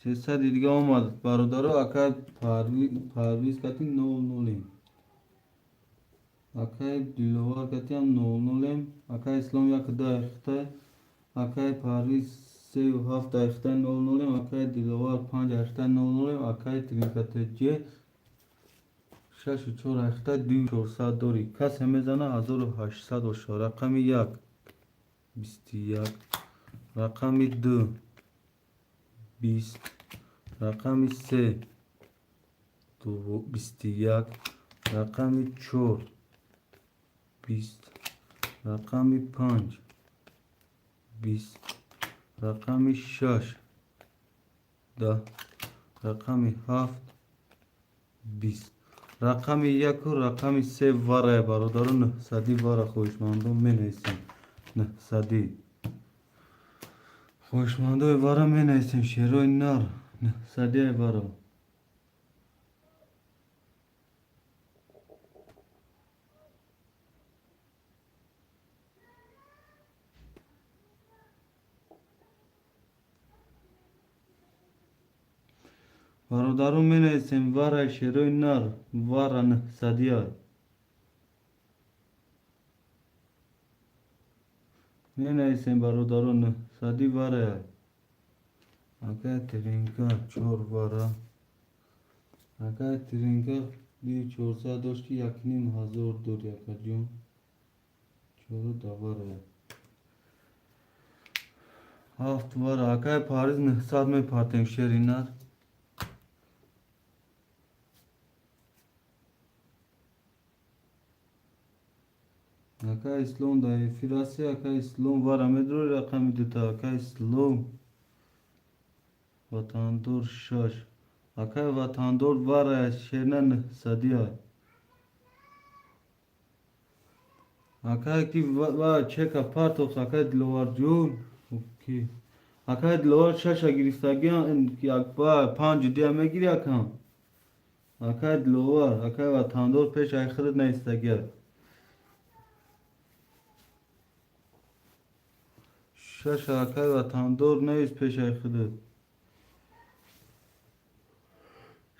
300 дига омад, бародаро. Акай Парвиз кати нол нолем. Акай Диловар катиам нол нолем. Акай Ислом як дақиқа. Акай Парвиз сею ҳафт дақиқа нол нолем. Акай Диловар 5 дақиқа нол нолем. Акай Тринкатж шашу чор дақиқа ду чорсад дорӣ. Касе мезана, 1800 боша. Рақами як 21, рақами ду 20, рақами се 21, рақами чор 20, рақами панҷ 20, рақами шаш 10, рақами ҳафт 20. Рақами яку рақами се варае, бародаро, нӯҳсадӣ вара. Хоҳишмандон менависем нӯҳсадӣ. Хоҳишмандои вара менависем, шерои нар, нӯҳсадие вара. Бародарон, менависем вараи шерои нар, вара нӯҳсадия. Менависем, бародарон, нӯҳсадӣ варая. Акай Тринка, чор вара. Акай Тринка, ди чорсад дошт, ки якним ҳазор дод, акаҷон. Чору даварая. Ҳафт вара. Акай Парвиз, 900 мепартем, шери нар. Акай Ислом дар эфир ҳасти? Акай Ислом, вара медорӣ, рақами дута? Акай Ислом, Ватандор шаш. Акай Ватандор, вара шерна нӯҳсадия. Акай ки ва чека партофт, акай Диловарҷон. Ки акай Диловар шаша гирифтагиан, ба панҷу дия мегири, акам. Акай Диловар, акай Ватандор пеш ай худат наистагия. Шаша акай Ватандор неист пешаи худат.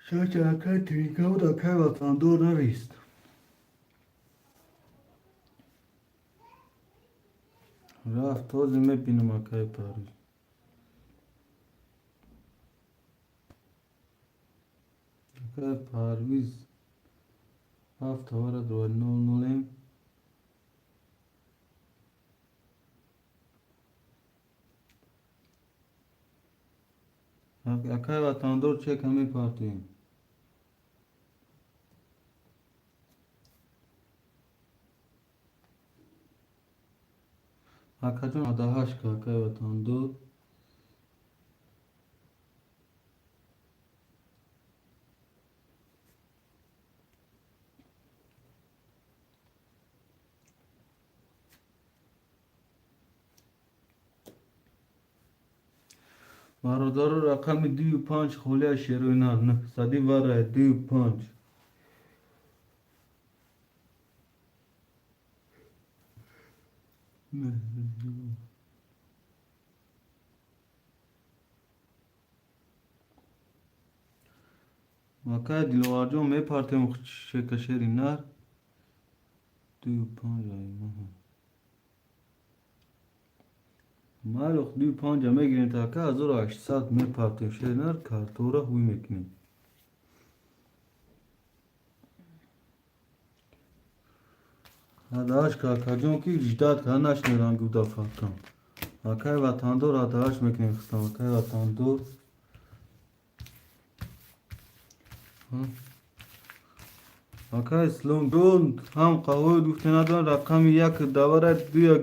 Шаша акай Тринка буд, акай Ватандор нарист. Рафт, ҳозир мебинам, акай Парвиз. Акай Парвиз, ҳафт вара дорад, нол нолем. Акай Ватандор, чека мепартоем. Акаҷон, адаҳашт ка, акай Ватандор. Бародаро, рақами дую панҷ холия, шерои нар, нӯҳсадӣ варая, дую панҷ. Акай Диловарҷон, мепартем чека, шери нар. Дую панҷа. Майли, дую панҷа мегирем, така 1800 мепартем, шери нар, картора ҳуй мекунем. Ҳадааш какаҷон, ки ждать ка нашнеран гуда факам. Акай Ватандор, ҳадааш мекунем хистам. Акай Ватандор. Акай Ислом ҷон, ҳам қаҳвои гуфте надорам, рақами як давара дуя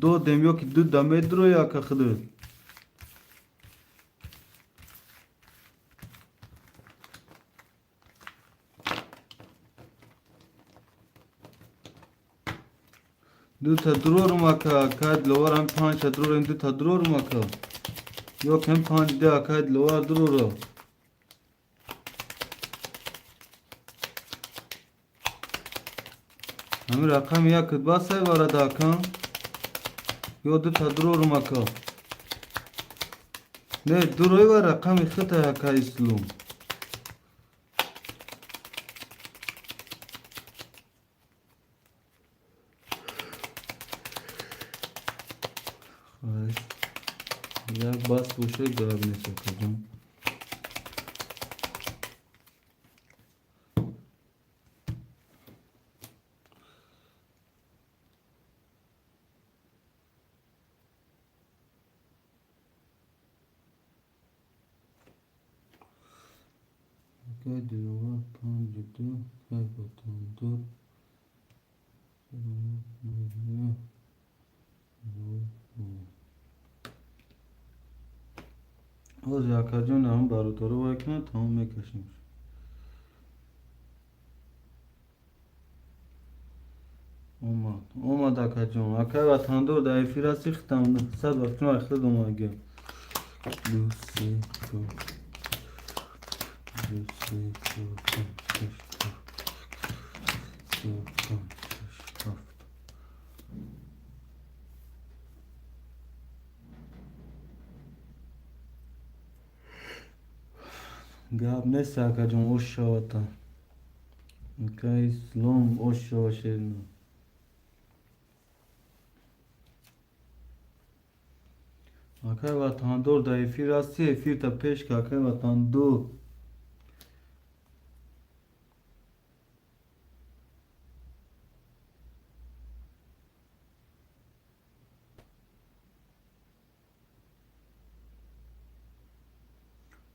додем ё ки ду да медрои, ака худо. Дута дурорум, ака, акай Диловар, ҳам панҷта дурорем, дута дурорум, ака. Ё кем панҷ де, акай Диловар, дурора. Ҳамин рақами як басай варада, ака. Ё дута дурорум, ака. Не, дурои ва рақами хитай, ака Ислом. Як бас боша, гап нест, акаҷон. Акай Диловар панҷу ду, акай Ватандор. Ҳозир, акаҷон, ҳам бародаро вай кунад, тамом мекашем. Омад, омад, акаҷон. Акай Ватандор, дар эфир ҳасти, хитам сад вақтима худ омадгиям. Ду, се, чор. Ду, се, чор, панҷ, шаш, ҳафт. Чор, панҷ, шаш, ҳафт. Гап нест, акаҷон, ош шавата. Акай Ислом, ош шава, шерина. Акай Ватандор, дар эфир ҳасти, эфирта пеш ка, акай Ватандор.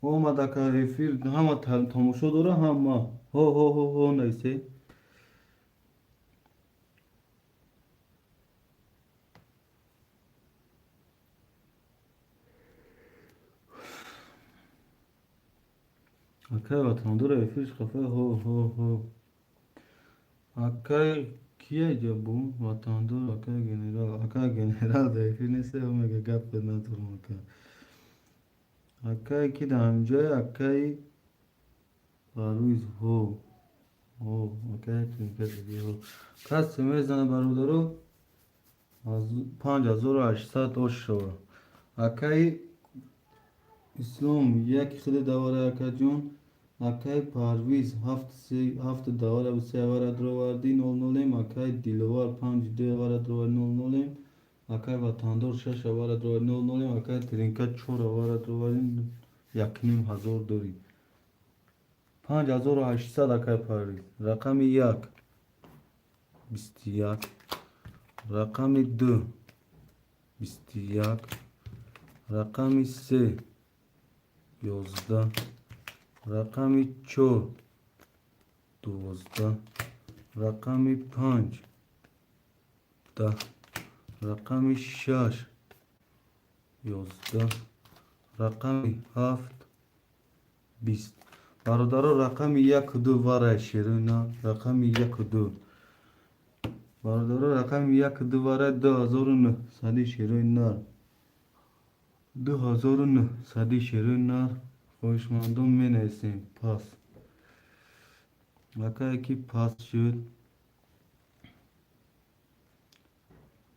Омад, ака, эфир ҳама тамошо дора, ҳама. Ҳо, ҳо, ҳо, ҳо, нависе. Акай Ватандор, эфирш хафа, ҳо, ҳо, ҳо. Акай кия иҷа бу? Ватандор, акай генерал, акай генерал дар эфир нест, мега гап надорам, ака. Акай ки дар ҳамҷоя, акай Парвиз, ҳо. Ҳо, акай ҳо. Касе мезана, бародаро, 5800 ош шава. Акай Ислом яки хеле давара, акаҷон. Акай Парвиз ҳафт давара се авара дроварди, нол нолем. Акай Диловар панҷ ду авара дроварди, нол нолем. Акай Ватандор шаш авара дроварди, нол нолем. Акай Тринка чор авара дроварди, 1500 дорӣ. 5800, акай Парвиз. Рақами як 21, рақами ду 21, рақами се 11, рақами чор 12, рақами панҷ 10, рақами шаш 11, рақами ҳафт 20. Бародаро, рақами яку ду варай, шерина, рақами яку ду. Бародаро, рақами яку ду варай, 2900, шерои нар. 2900, шерои нар. Хоҳишмандон менависем пас. Акае ки пас шуд.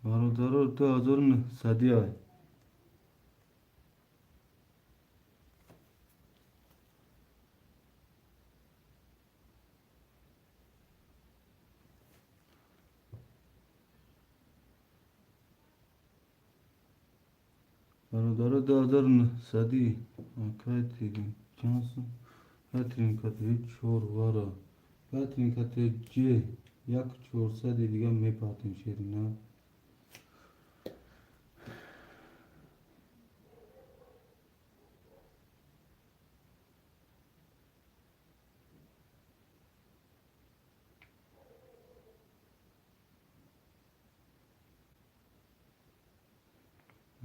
Бародаро, 2900 ай. Бародаро, 2900 акай тирин чанд катрин чор вара катрин катри ҷ як чорсади дига мепартем шерина.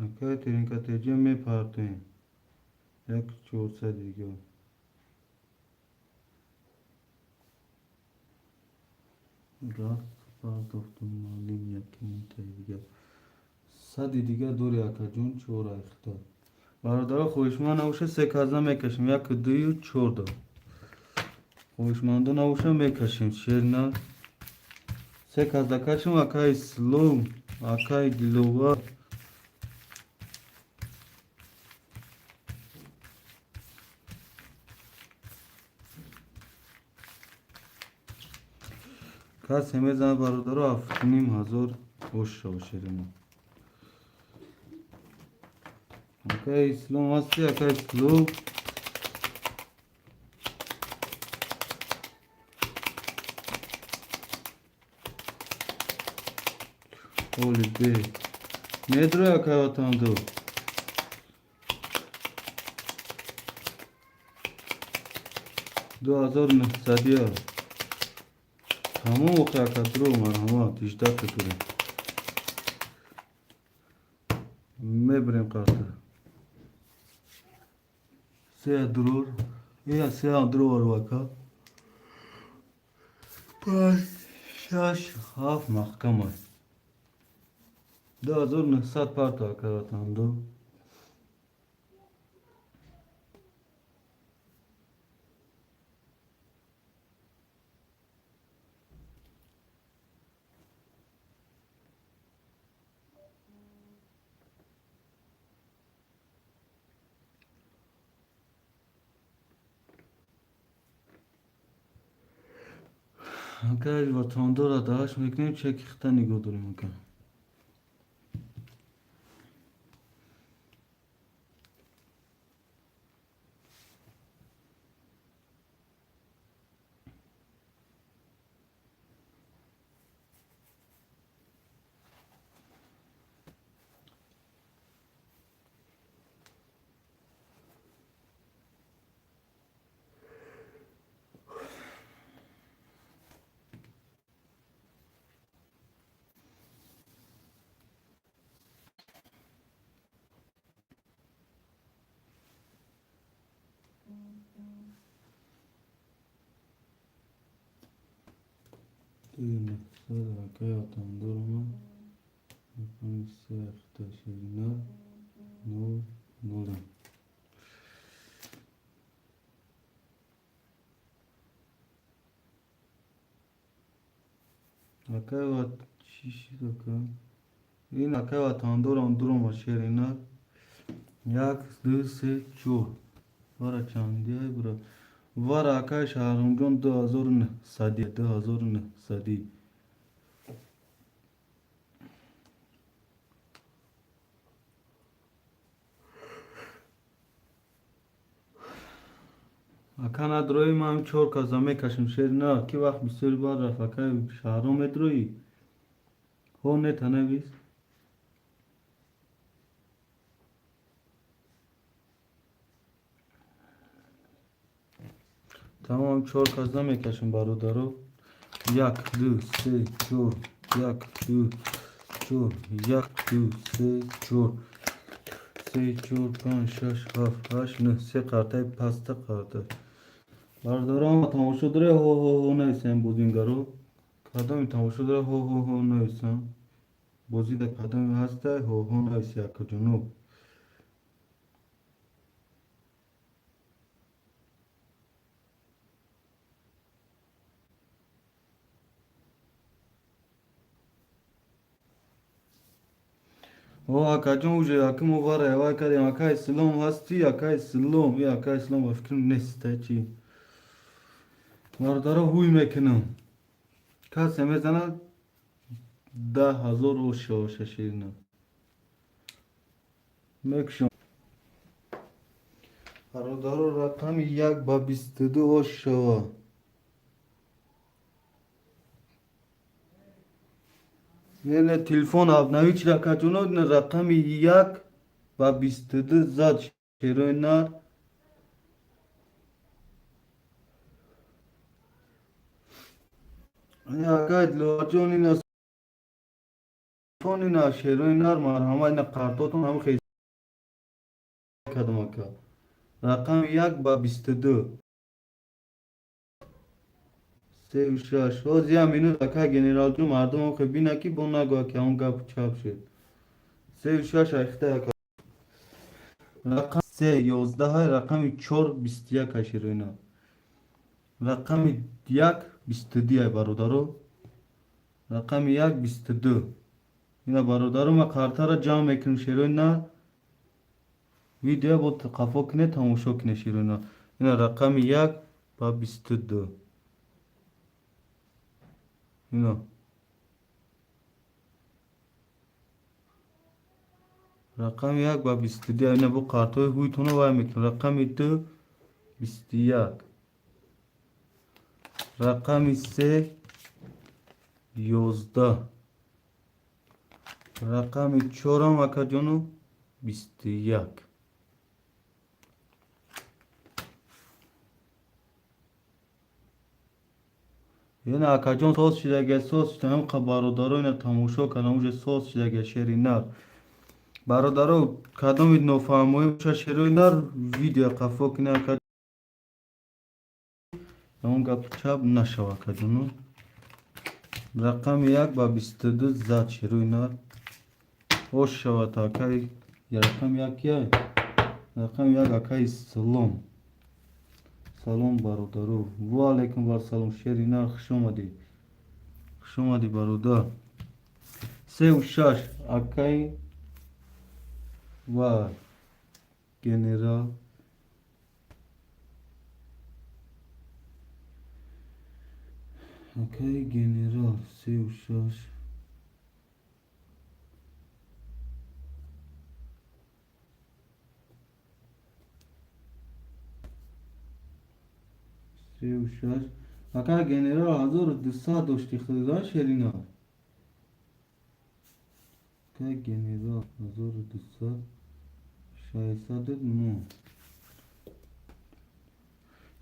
Акай тирин катри ҷ мепартем як чорсади дига. Рафт пардохтум маълим якимтаи дига. Сади дига дори акаҷон чор айхта. Бародаро, хоҳишманд набоша се каза мекашем. Як, дую, чор да. Хоҳишмандо набоша мекашем. Шерна. Се каза кашем акай Ислом, акай Диловар. Касе мезанад бародаро 7500 ош шава шерина. Акай Ислом ҳасти, акай Ислом. Оли бе. Медрои акай ватандор. 2900. Тамом охи акадро марҳамат, ҳиждаҳ дорем. Мебирем қарта. Се дрор. Я се дрор вака. Панҷ, шаш, ҳафт маҳкам аст. 2900 парта ака ватандор. Акай ватандорро даҳаш мекунем, чеки хита нигоҳ дорем ака. Акай ватандорма. Рақами се хита шерина. Нол, нол. Акай ват чӣ шид ака? Ин акай ватандорам дурома шерина. Як, ду, се, чор. Вара чандиай бура. Вара акай Шаҳромҷон 2900, 2900. Ака надрои ман чор каза мекашем шерина. Ки вақт бисёри бад рафт акай Шаҳром медроӣ? Ҳо не танавис. Тамом чор каза мекашем бародаро. Як, ду, се, чор. Як, ду, чор. Як, ду, се, чор. Се, чор, панҷ, шаш, ҳафт, ҳашт, нӯҳ. Се қартаи паста қарта. Бародаро, ҳама тамошо дора ҳо ҳо ҳо нависем бозингаро. Кадоми тамошо дора ҳо ҳо ҳо нависам. Бозӣ дар кадоми ҳаста ҳо ҳо нависи акаҷоноб. О, акаҷон, уже акимо вара вай кардем. Акай Ислом ҳастӣ? Акай Ислом, и акай Ислом ба фикрам неста чи. Бародаро, ҳуй мекунам. Касе мезанад, 10 000 оша ширина. Мекушам. Бародаро, рақами 1 ба 22 ош шава. Не, не, телефон обновить шуда, акаҷоно, рақами 1 ба 22 зад шерои нар. Акай Диловарҷон, ина телефон, ина шерои нар, марҳамат, ина қартотон ҳам хез кардам, ака. Рақами 1 ба 22. Сею шаш. Ҳоз як минут, ака генералҷон, мардум охе бина ки бо нагӯя ки он гап чап шуд. Сею шаш айхта, ака. Рақами се ёздаҳ, рақами чор 21 ай, шерои нар. Рақами 1 22 ай, бародаро. Рақами 1 22. Ина, бародаро, ма қартаро ҷамъ мекунем, шерои нар. Видео бо қафо кунед, тамошо кунед, шерои нар. Ина рақами 1 ба 22. Ина. Рақами 1 ба 22. Ина бо қартҳои ҳуйтонро вай мекунем. Рақами 2 21. Рақами 3 11. Рақами чорам, акаҷону, 21. Ина, акаҷон, соз шидага, соз шуда, ҳамқа бародаро ина тамошо кардам, уже соз шидага, шери нар. Бародаро, кадоми нофаҳмоӣ боша, шерои нар, видео қафо кунед, ака, он гап чап нашава, акаҷону. Рақами 1 ба 22 зад, шерои нар. Ош шавад, акай, рақами як кия? Рақами як акай Ислом. Салом, бародаро. Ва алайкум вассалом, шери нар, хуш омадӣ. Хуш омадӣ, бародар. Сеу шаш акай ва генерал. Акай генерал сеу шаш. Сеу шаш. Ака генерал, 1200 дошти худода, шерина. Ака генерал 1200 609.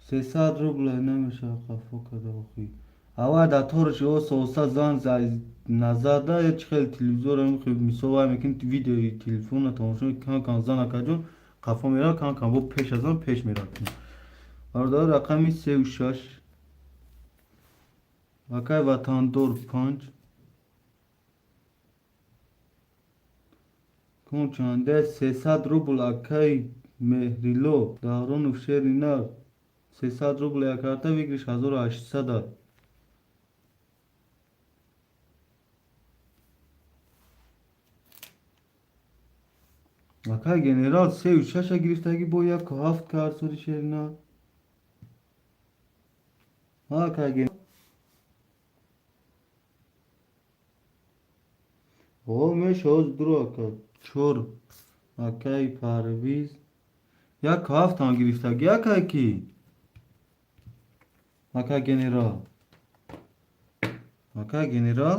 300 рубла намешава қафо карда охи. Аввал дар тораш ососа зан назада чӣ хел телевизорро мисол вай мекунӣ, видеои телефонро тамошо кам кам зан, акаҷон, қафо меравад, кам кам бо пеш аз он пеш меравад. Бародар, рақами сеу шаш. Акай ватандор панҷ. Кун чанде 300 рубл, акай Меҳрило Давронов, шери нар, 300 рубл як карта выигрыш 1800. Акай генерал сею шаша гирифтагӣ, бо яку ҳафт кард соди, шери нар. Акай генерал. О, меша ҳоз дуро, ака. Чор акай Парвиз. Яку ҳафтам гирифтагӣ, акай ки? Акай генерал. Акай генерал.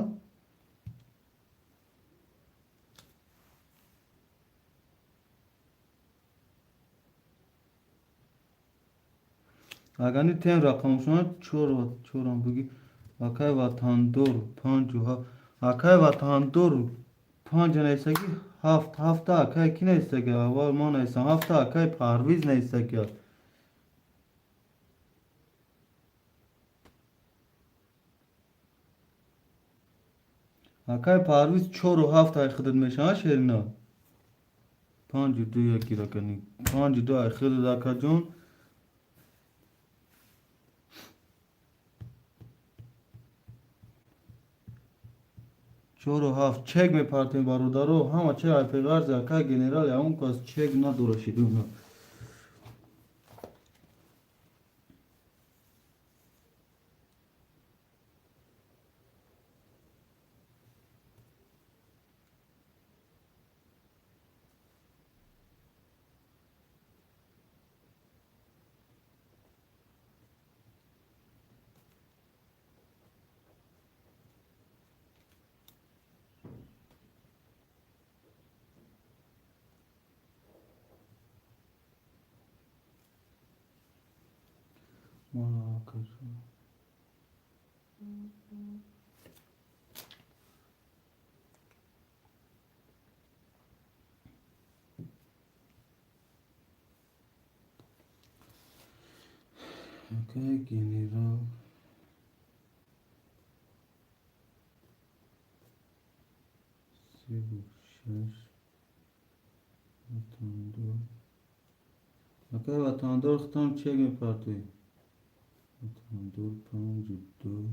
Агани тем рақамшона чор чорам буги. Акай ватандор панҷу ҳафт. Акай ватандор панҷ наистагӣ, ҳафт, ҳафта акай ки наистагӣ? Аввал мо наистам, ҳафта акай Парвиз наистагӣ. Акай Парвиз чору ҳафт ай худат мешавад, шерина. Панҷу ду яки ракани. Панҷу ду ай худат, акаҷон. 4 ва 7 чек мепартем, бародаро, ҳама чек айпеғарзи акай генерал, ягон кас чек надора шидуна. Акай генерал 3 ва 6, Ватандор. Акай Ватандор, худтон чек мепартоед. Ватандор 5 ва 2.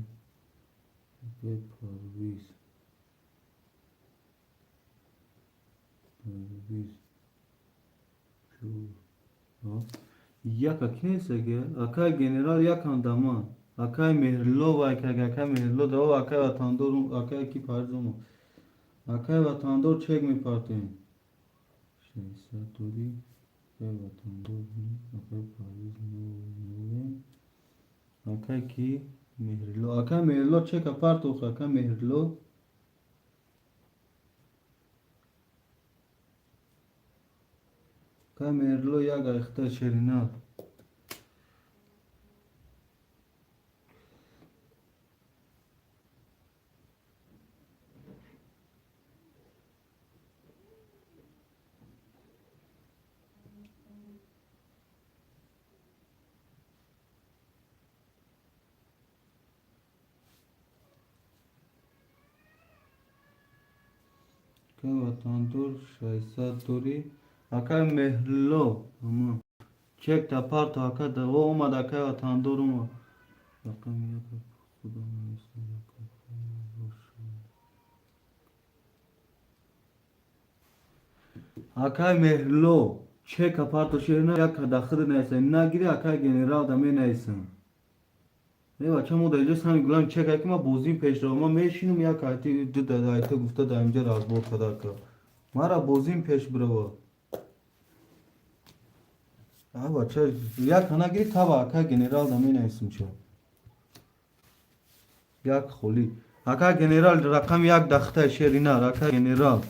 Акай Парвиз, Парвиз 4 7. Яка ки нест акай генерал, якам даман. Акай Меҳрило вайкаг, акай Меҳрило да, акай Ватандор, акай ки Парвиз, акай Ватандор чек мепартоем. 600 дорӣ, акай Ватандор, акай Парвиз 0 0. Акай ки Меҳрило, акай Меҳрило чека партох, акай Меҳрило. Акай Меҳрило як айхта шеринал. Акай Ватандор 600 дорӣ. Акай Меҳрило чек та парто, ака да омад, акай Ватандор омад. Рақами як худо нависам. Акай Меҳрило чека парто, шерина, як да худ нависам, нагири, акай генерал да менависам. Э бача, мо дар инҷо сами гулам чека ки ма бозим пешрав, ма мешинам, як айти ду айта гуфта дар инҷа разбор када ка. Мара бозим пеш бирава. А бача, як нагири, таба ака генерал да менависам чо. Як холи. Ака генерал рақами як дахта шерина, ака генерал.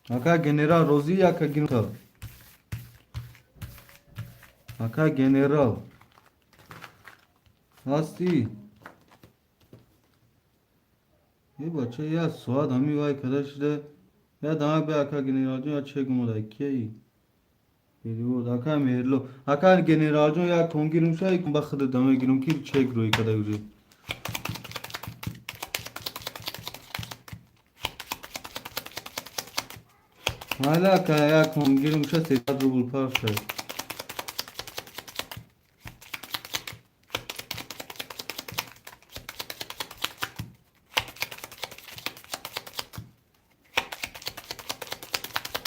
Ака генерал розӣ яка гирта. Ака генерал. Ҳастӣ? Э бача, як соат ҳами вай када шуда. Я дамак бе, ака генералҷон, я чек омада кияи? Перевод ака Меҳрло. Ака генералҷон, як кон гирум шай, ба худ дама гирум ки чек рӯй када уже. Майла ака, як кон гирум ша, 300 рубл паршай.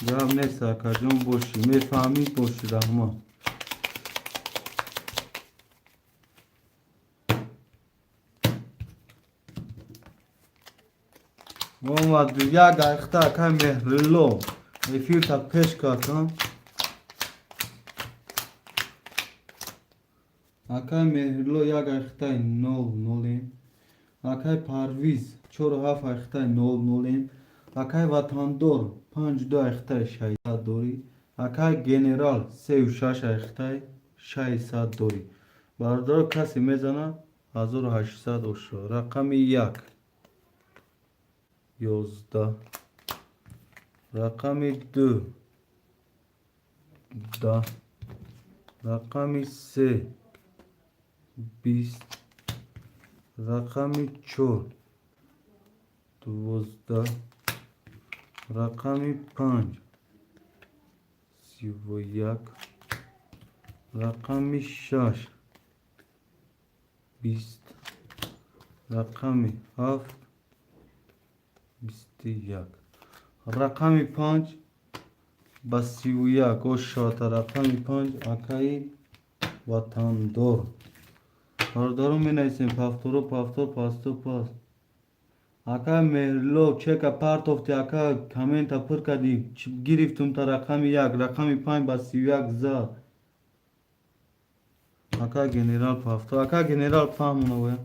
Гап нест, акаҷон, бошӣ, мефаҳмӣ, бошӣ, раҳмат. Омад як айхта акай Меҳрило. Эфирта пеш кардам. Акай Меҳрило як айхтаи 0 0-ем. Акай Парвиз 4 ва 7 айхтаи 0 0-ем. Акай Ватандор 5 ва 2 айхтаи 600 дорӣ. Акай генерал 3 ва 6 айхтаи 600 дорӣ. Бародаро, касе мезана 1800 ошо. Рақами як 11, рақами ду 10, рақами се 20, рақами чор 12, рақами панҷ 31, рақами шаш 20, рақами ҳафт 21. Рақами 5 ба 31 ошота. Рақами 5, акаи Ватандор. Бародарон, менависем повторо, повтор, пасто, пас. Ака Меҳрло, чека партофти, ака, коммента пур кардӣ, гирифтум та рақами 1, рақами 5 ба 31 зад. Ака Генерал, повтор, ака Генерал, фаҳмона.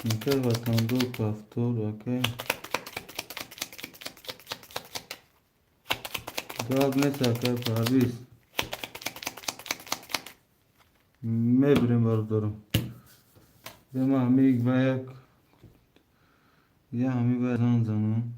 Ака Ватандор, повтор, ака. Гап нест, ака Парвиз. Мебирем, бародарам. Ма ҳами ба як я ҳами ба зан занам.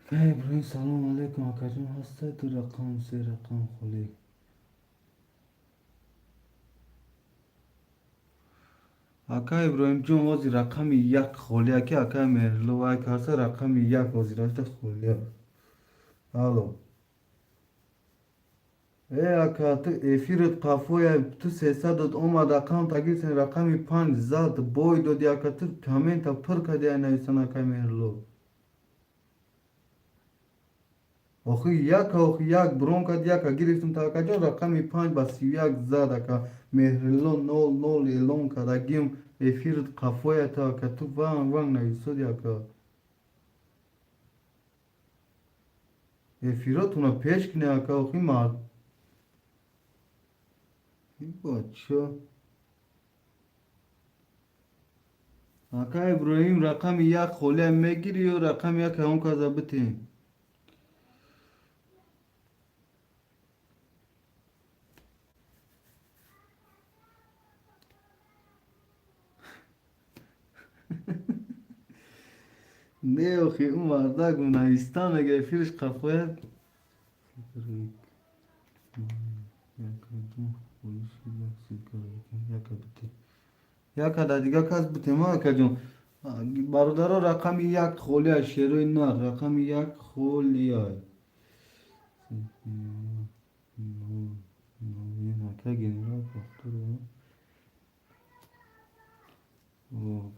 Ака Иброҳим, салом алейкум, акаҷон, ҳастай ду рақам, се рақам холӣ. Ака Иброҳимҷон, ҳозир рақами 1 холия, ки акаи Меҳрло вай карса, рақами 1 ҳозир рафта холия. Алло. Э, ака, ту эфират қафоя, ту 300-ат омад, рақам тагирсен, рақами 5 зад, бой доди, ака, ту коммента пур кардӣ, ай нависан, акаи Меҳрло. Охи як, охи як брон кард, яка гирифтум та, акаҷон, рақами 5 ба 31 зад, ака Меҳрило 00 эълон кард, агим эфират қафоя та, ака, ту ванг ванг нависоди, ака. Эфиротуна пеш кунӣ, ака, охи мард. Бача. Ака Иброҳим, рақами 1 холия, мегирӣ ё рақами 1 он каза битем? Не, охи, ӯ мардак навистан мега, эфириш қафоя. Яка, ду холӣ шуд, як ссылка яка бите. Яка да дига кас битем, акаҷон. Бародаро, рақами 1 холия, шерои нар, рақами 1 холия. Ака Генерал, повтор.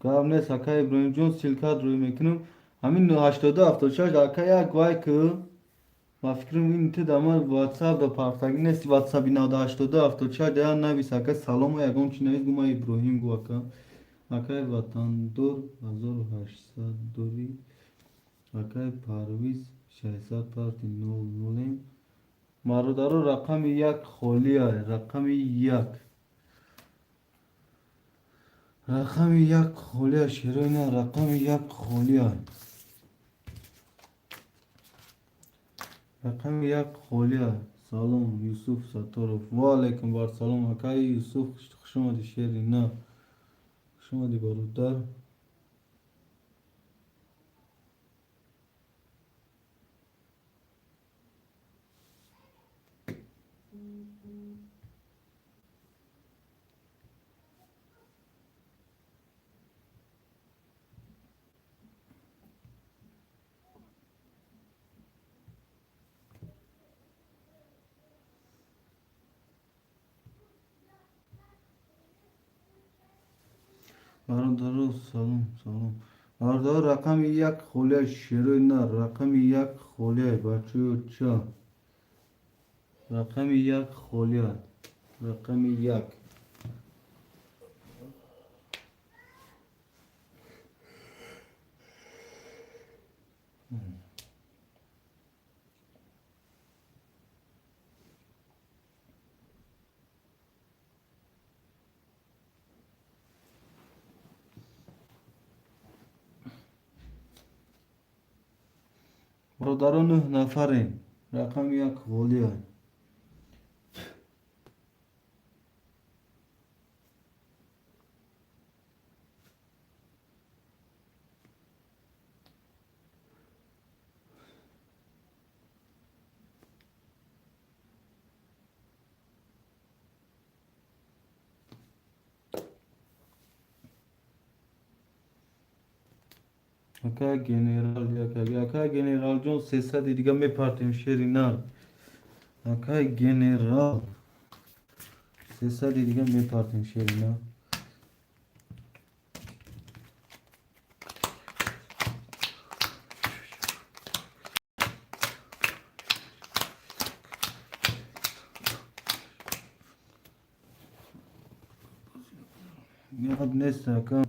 Гап нест, ака Иброҳимҷон, ссылкат рӯй мекунам. Ҳамин 82 76, ака, як вай ки ба фикрам ин ту да ман ватсап да партагӣ нести, ватсаби 982 76 да навис, ака, салому ягон чи навис, гу ма Иброҳим гу, ака. Акаи Ватандор, 1800 дорӣ. Акаи Парвиз, 600 парти нол нолем. Бародаро, рақами 1 холия, рақами 1. Рақами 1 холия, шерои на, рақами 1 холия. Рақами 1 холия. Салом, Юсуф Сатторов. Ва алайкум вассалом, акаи Юсуф, хуш омадӣ, шери на. Хуш омадӣ, бародар. Бародаро, салом, салом. Бародаро, рақами 1 холия, шерои нар, рақами 1 холия, бачаё ча. Рақами 1 холия. Рақами 1. Бародаро, нӯҳ нафарем. Рақами 1 холия. Ака генерал, ака генералҷон, 300-и дига мепартем, шери нар. Акай генерал, 300-и дига мепартем, шери нар. Гап нест, ака.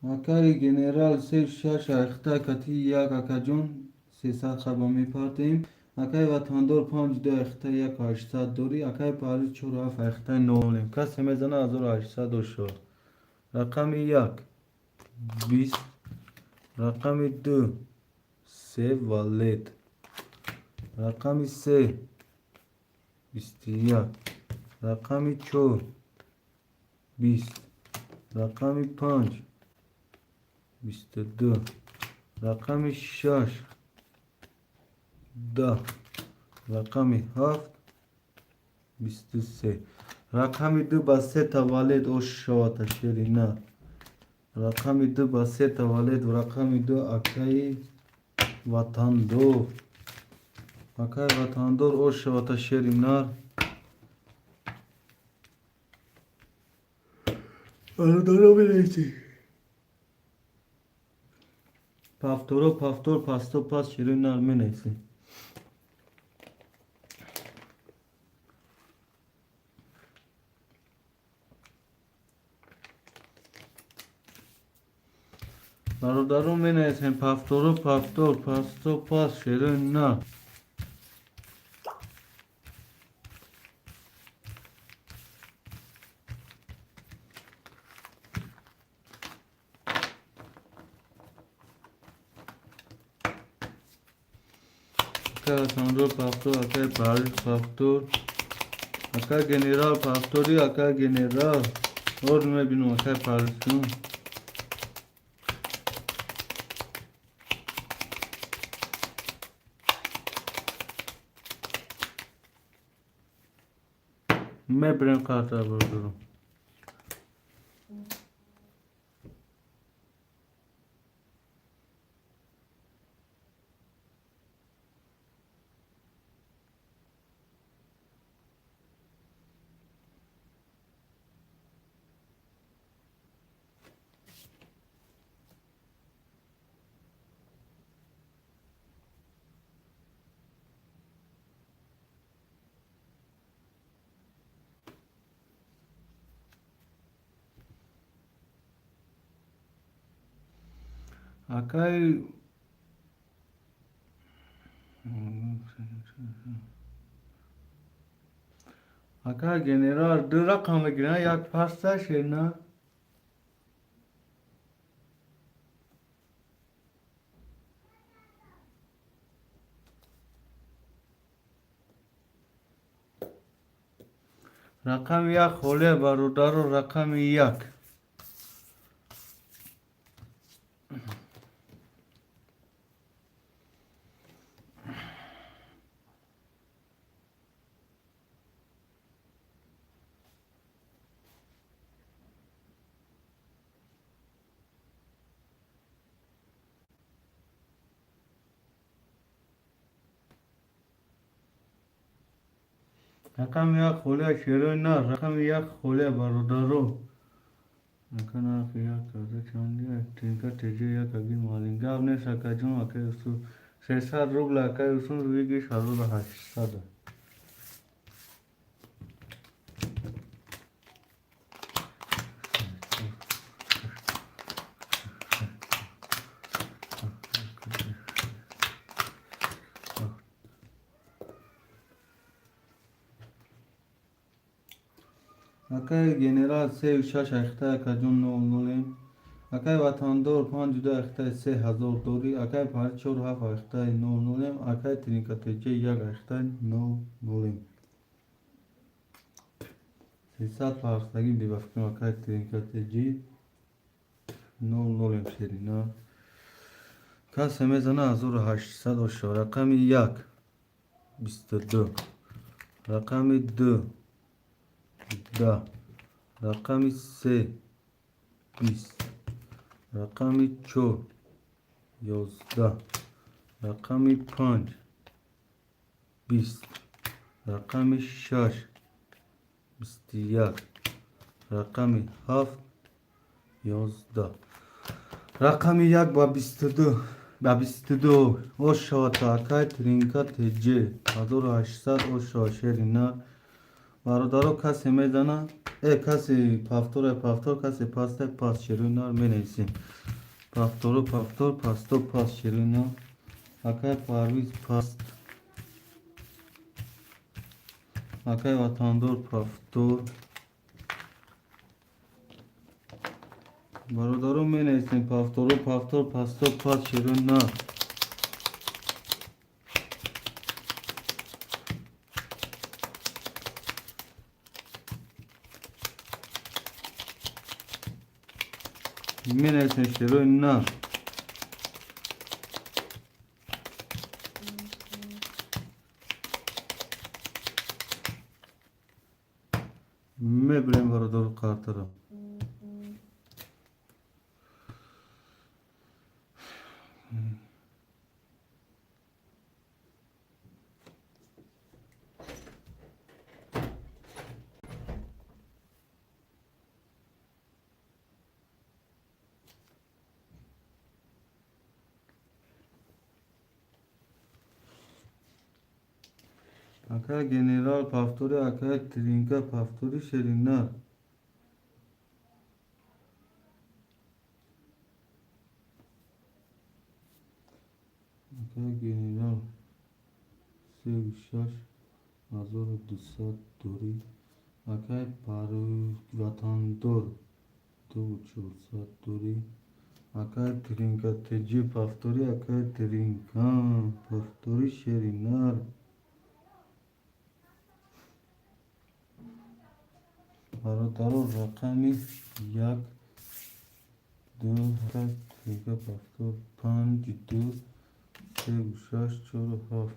Акаи генерал, се шаш айхта кати як, акаҷон, 300 хаба мепартем. Акаи ватандор, панҷ ду айхта як 800 дорӣ. Акаи Париз, чор ҳафт айхтаи нолем. Касе мезана, 1800 дошт. Рақами як 20, рақами ду се валет, рақами се 21, рақами чор 20, рақами панҷ 22, рақами шаш 10, рақами ҳафт 23. Рақами ду ба сета валет ош шавата, шери нар. Рақами ду ба сета валет, рақами ду, акаи ватандор, акаи ватандор, ош шавата, шери нар. Бародаро, бинависед. Повторо, повтор, пасто, пас, шери нар, менависед. Бародаро, менависем. Повторо, повтор, пасто, пас, шери нар. Акай ватандор, повтор. Акай Париж, повтор. Акай генерал, повтори. Акай генерал, ор мебинам. Акай Парижҷон, мебирем карта, бародаро. Акай генерал, ду рақам мегиранд, як паста, шерна. Рақами як холия, бародаро, рақами як. Рақами як холия, шерои нар. Рақами як холия, бародаро. Ака, нархи як карда чанди? Тинка теҷи як агин малин. Гап нест, акаҷон, акаи Юсуф. 300 рубл, акаи Юсуф, выигрыш 1800. Акаи генерал, сею шаш айхтаи, акаҷон, нол нолем. Акаи ватандор, панҷу ду айхтаи 3000 дорӣ. Акаи Пари, чору ҳафт айхтаи нол нолем. Акаи Тринкатеҷа, як айхтаи нол нолем. 300 парстагӣ ба фикрам, акаи Тринкатеҷи, нол нолем, шерина. Касе мезана, 1800 ошо. Рақами як 22, рақами ду 10, рақами се 20, рақами 4, 11, рақами 5, 20, рақами 6, 21, рақами 7, 11, рақами 1 ба 22, ба 22 ош шавад. Акай Тринка ТЖ 1800 ош шавад, шери нар. Бародаро, касе мезана, касе повтора повтор, касе паста пас, шеруи нар, менависем. Повторо повтор, пасто пас, шеруи нар. Акай Парвиз паст, акай Ватандор повтор. Бародаро, менависем повторо повтор, пасто пас, шеруи нар. Менависем, шерои нар. Мебирем, бародару, қартара. Акай Генерал повтори, акай Тринка повтори, шери нар. Акай Генерал сеу шаш 1200 дорӣ. Акай Ватандор 2400 дорӣ. Акай Тринка ТЖ повтори, акай Тринка повтори, шери нар. Бародаро, рақами 1, 2, Тринка повтор, 5, 2, 3, 6, 4, 7.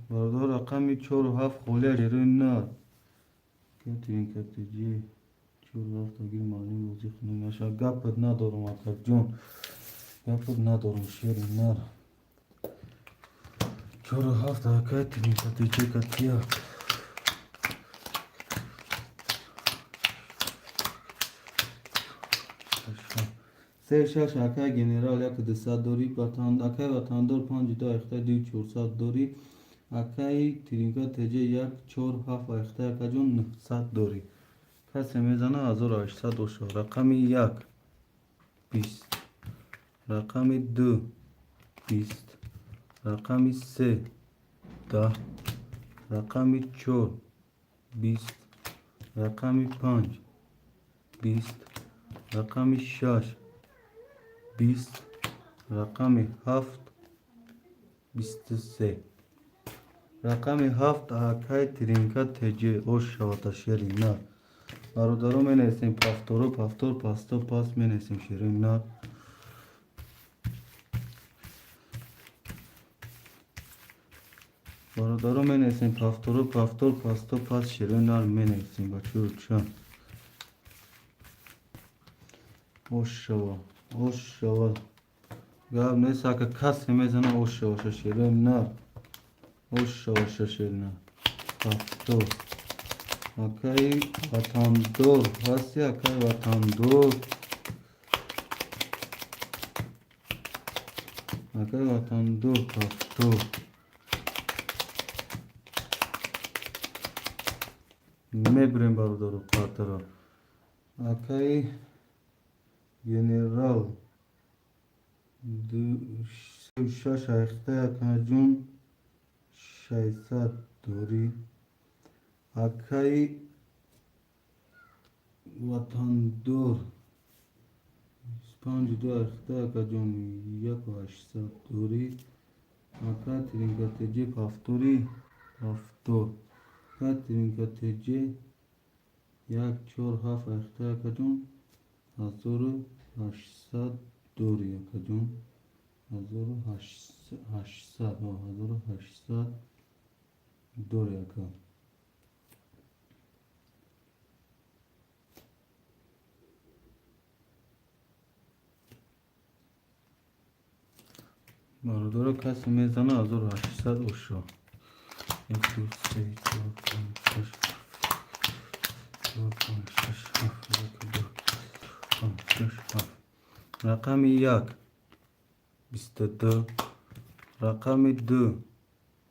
Бародар, рақами 4, 7 холия, шерои нар. Тринка ТЖ 4, 7 тагир маълим бозӣ хунук нашавад. Гапат надорам, акаҷон, гапат надорам, шери нар. 4, 7, акай Тринка ТЖ катия. 3, 6, акай Генерал 1 200 дорӣ. Акай Ватандор 5, 2 айхта 2 400 дорӣ. Акай Тринка ТЖ 1, 4, 7 айхта, акаҷон, 900 дорӣ. Касе мезана, 1800 оша. Рақами 1, 20, рақами 2, 20, рақами 3, 10, рақами 4, 20, рақами 5, 20, рақами 6, 20, рақами 7, 23. Рақами 7, акай Тринка ТЖ ош шавата, шери нар. Бародаро, менависем повторо повтор, пасто пас, менависем, шери нар. Бародаро, менависем повторо повтор, пасто пас, шери нар, менависем, бачаё. Ча ош шава, ош шава, гап нест, ака. Касе мезана, ош шаваша, шери нар, ош шаваша, шери нар. Повтор. Акай Ватандор ҳасти, акай Ватандор, акай Ватандор повтор. Мебирем, бародару, қартаро. Акай Генерал 6 айхта, акаҷон, 600 дорӣ. Акаи Ватандор 52 айхта, акаҷон, 1800 дорӣ. Ака Тринка ТЖ повтори. 70. Катеринка ТЖ як чор ҳафт айхта, акаҷон, 1800 дори, акаҷон, 1800, 1800 дори, ака. Бародаро, касе мезана, 1800 ошо. Як, ду, се, чор, панҷ, шаш, чор, панҷ, шаш, ҳафт. Як, ду, панҷ, шаш, ҳафт. Рақами як 22, рақами ду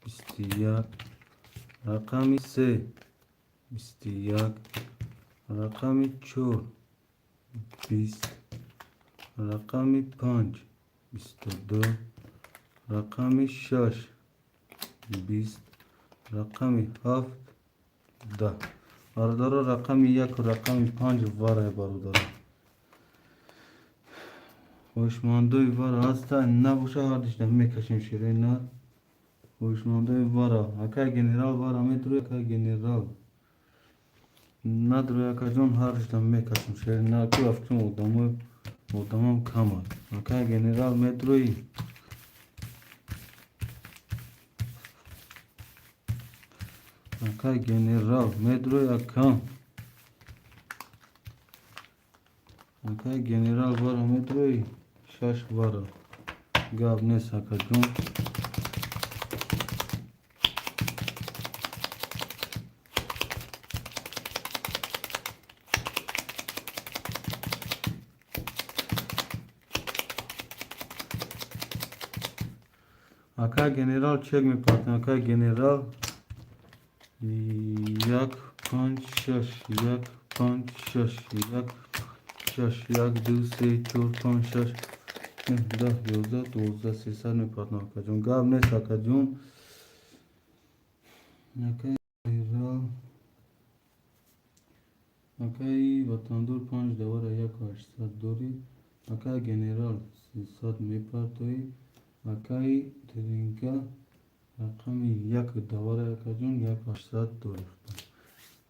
21, рақами се 21, рақами чор 20, рақами панҷ 22, рақами шаш 20, рақами ҳафт 10. Бародаро, рақами яку рақами панҷ варай. Бародаро, хоҳишмандои вара ҳаста? Набоша, ҳардишда мекашем, широи нар. Хоҳишмандои вара, акай генерал, вара медурӯй? Акай генерал, надурӯй, акаҷон, ҳардишда мекашем, широи нар. Ку рафтум, одамои одамам камад. Акай генерал, медурӯӣ? Акай генерал, медурӯй, акам? Акай генерал, вара медурӯй? Шаш вара, гап нест, акаҷон. Акай генерал, чек мепартем. Акай генерал, як, панҷ, шаш, як, панҷ, шаш, як, шаш. Як, ду, се, чор, панҷ, шаш, нӯҳ, 10, 11, 12, 300 мепартам, акаҷон. Гап нест, акаҷон. Акай генерал, акаи ватандор, панҷ давара, яку ҳаштсад дорӣ. Акай генерал, 300 мепартоӣ. Акаи тринка, рақами як давара, акаҷон, як ҳаштсад дорӣ.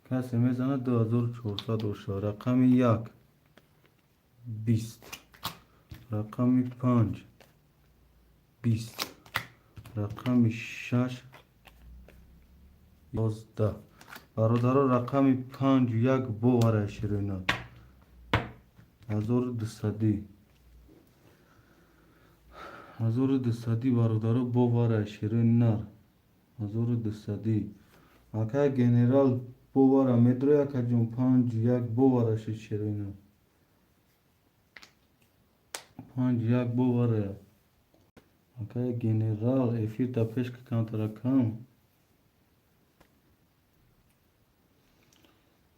Касе мезанад, 2400 оша. Рақами як 20, рақами панҷ 20, рақами шаш 11. Бародаро, рақами панҷ як бовара, ширина, ҳазору дусадӣ, 1200. Бародаро, бовара, широи нар, 1200. Акай генерал, бовара медурӯй, акаҷон? Панҷ як бовара шид, широи нар, панҷ як бовара. Акай генерал, эфир та пеш камтара кам.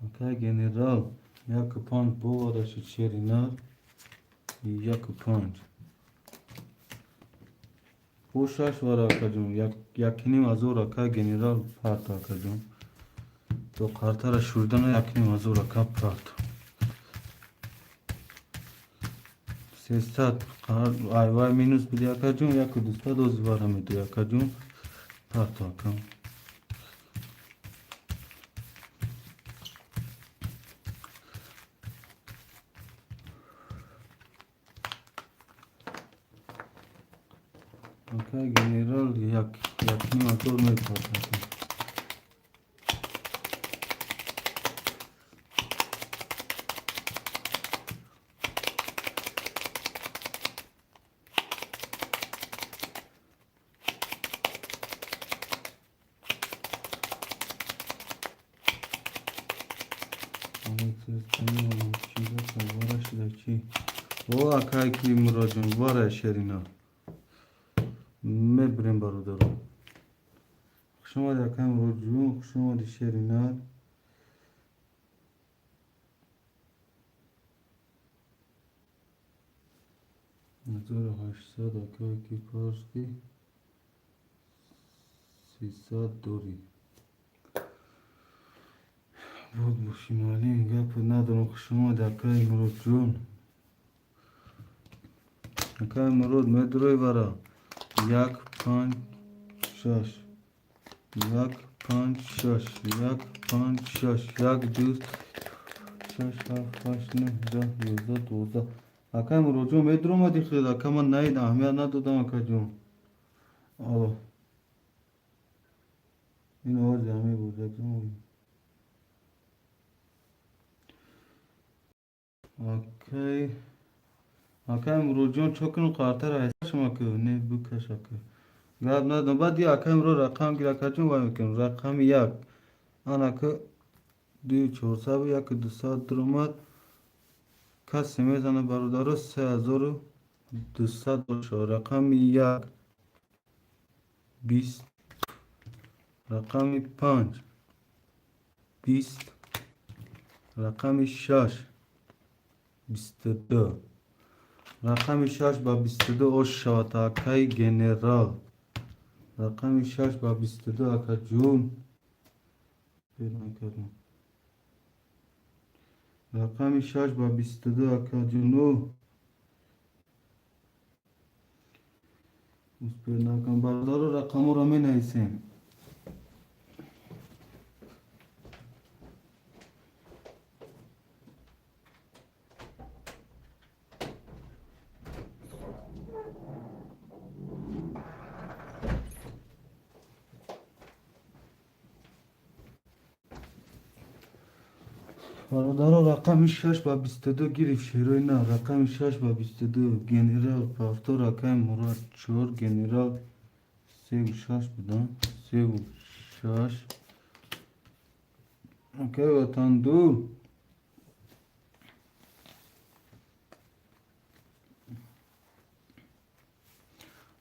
Акай генерал, яку панҷ бовара шид, шери нар, яку панҷ. Бо шаш вара, акаҷон, якним ҳазор. Ака генерал, парт, акаҷон, то қартара шурдана, якним ҳазор, ака, парт. 300 айвай минус биди, акаҷон, яку дусад ози вара медои, акаҷон, парто, ака. Ака генерал, як якним ҳазор мепартад. О, акай ки Муроҷон, вара, шерина, мебирем. Бародаро, хушомади, акай Муроҷон, хушомади, шерина. 1800, акай ки парти, 300 дорӣ. Буд боши, муаллим, гап надорам. Хушомади, акай Муроҷон. Акай Мурод, медурӯй вара? Як, панҷ, шаш, як. Панҷ, шаш, як, панҷ, шаш, як, ду, шаш, ҳафт, ҳашт, нӯҳ, 10, 11, 12. Акай Муроҷон, медуромади хел, ака, ман наид аҳамият надодам, акаҷон. Алло. Ин овози ҳамаи буд. Акай акай Муроҷон, чо кунам, қартара шума ки не бикаш, ака. Гап надом. Баъд ди акай Муро рақам гир, акаҷон, вай мекунам. Рақами як. Анака ду чорсаду як дусад дуромад. Касе мезана, бародаро, 3200 боша. Рақами як 20, рақами панҷ 20, рақами шаш 22. Рақами шаш ба 22 ош шавад, акаи генерал. Рақами шаш ба 22, акаҷун. Накардам. Рақами шаш ба 22, акаҷуну. Успел накардам. Бародаро, рақамҳоро менависем. Бародаро, рақами шаш ба 22 гирифт шерои на. Рақами шаш ба 22, генерал повтор, акай Мурад чор, генерал севу шаш будан, севу шаш. Акай Ватандур,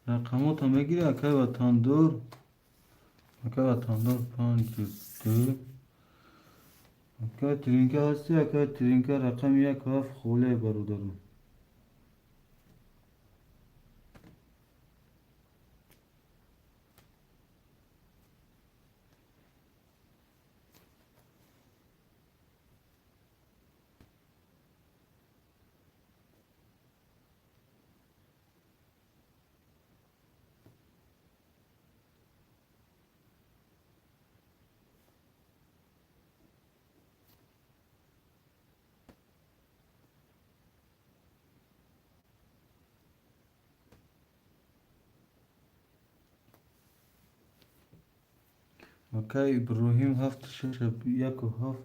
рақамота мегири, акай Ватандур. Акай Ватандур, панҷу ду. Акай Тринка ҳасти, акай Тринка, рақами як ҳафт холе, бародаро. Акай Иброҳим, ҳафту шаш, яку ҳафт,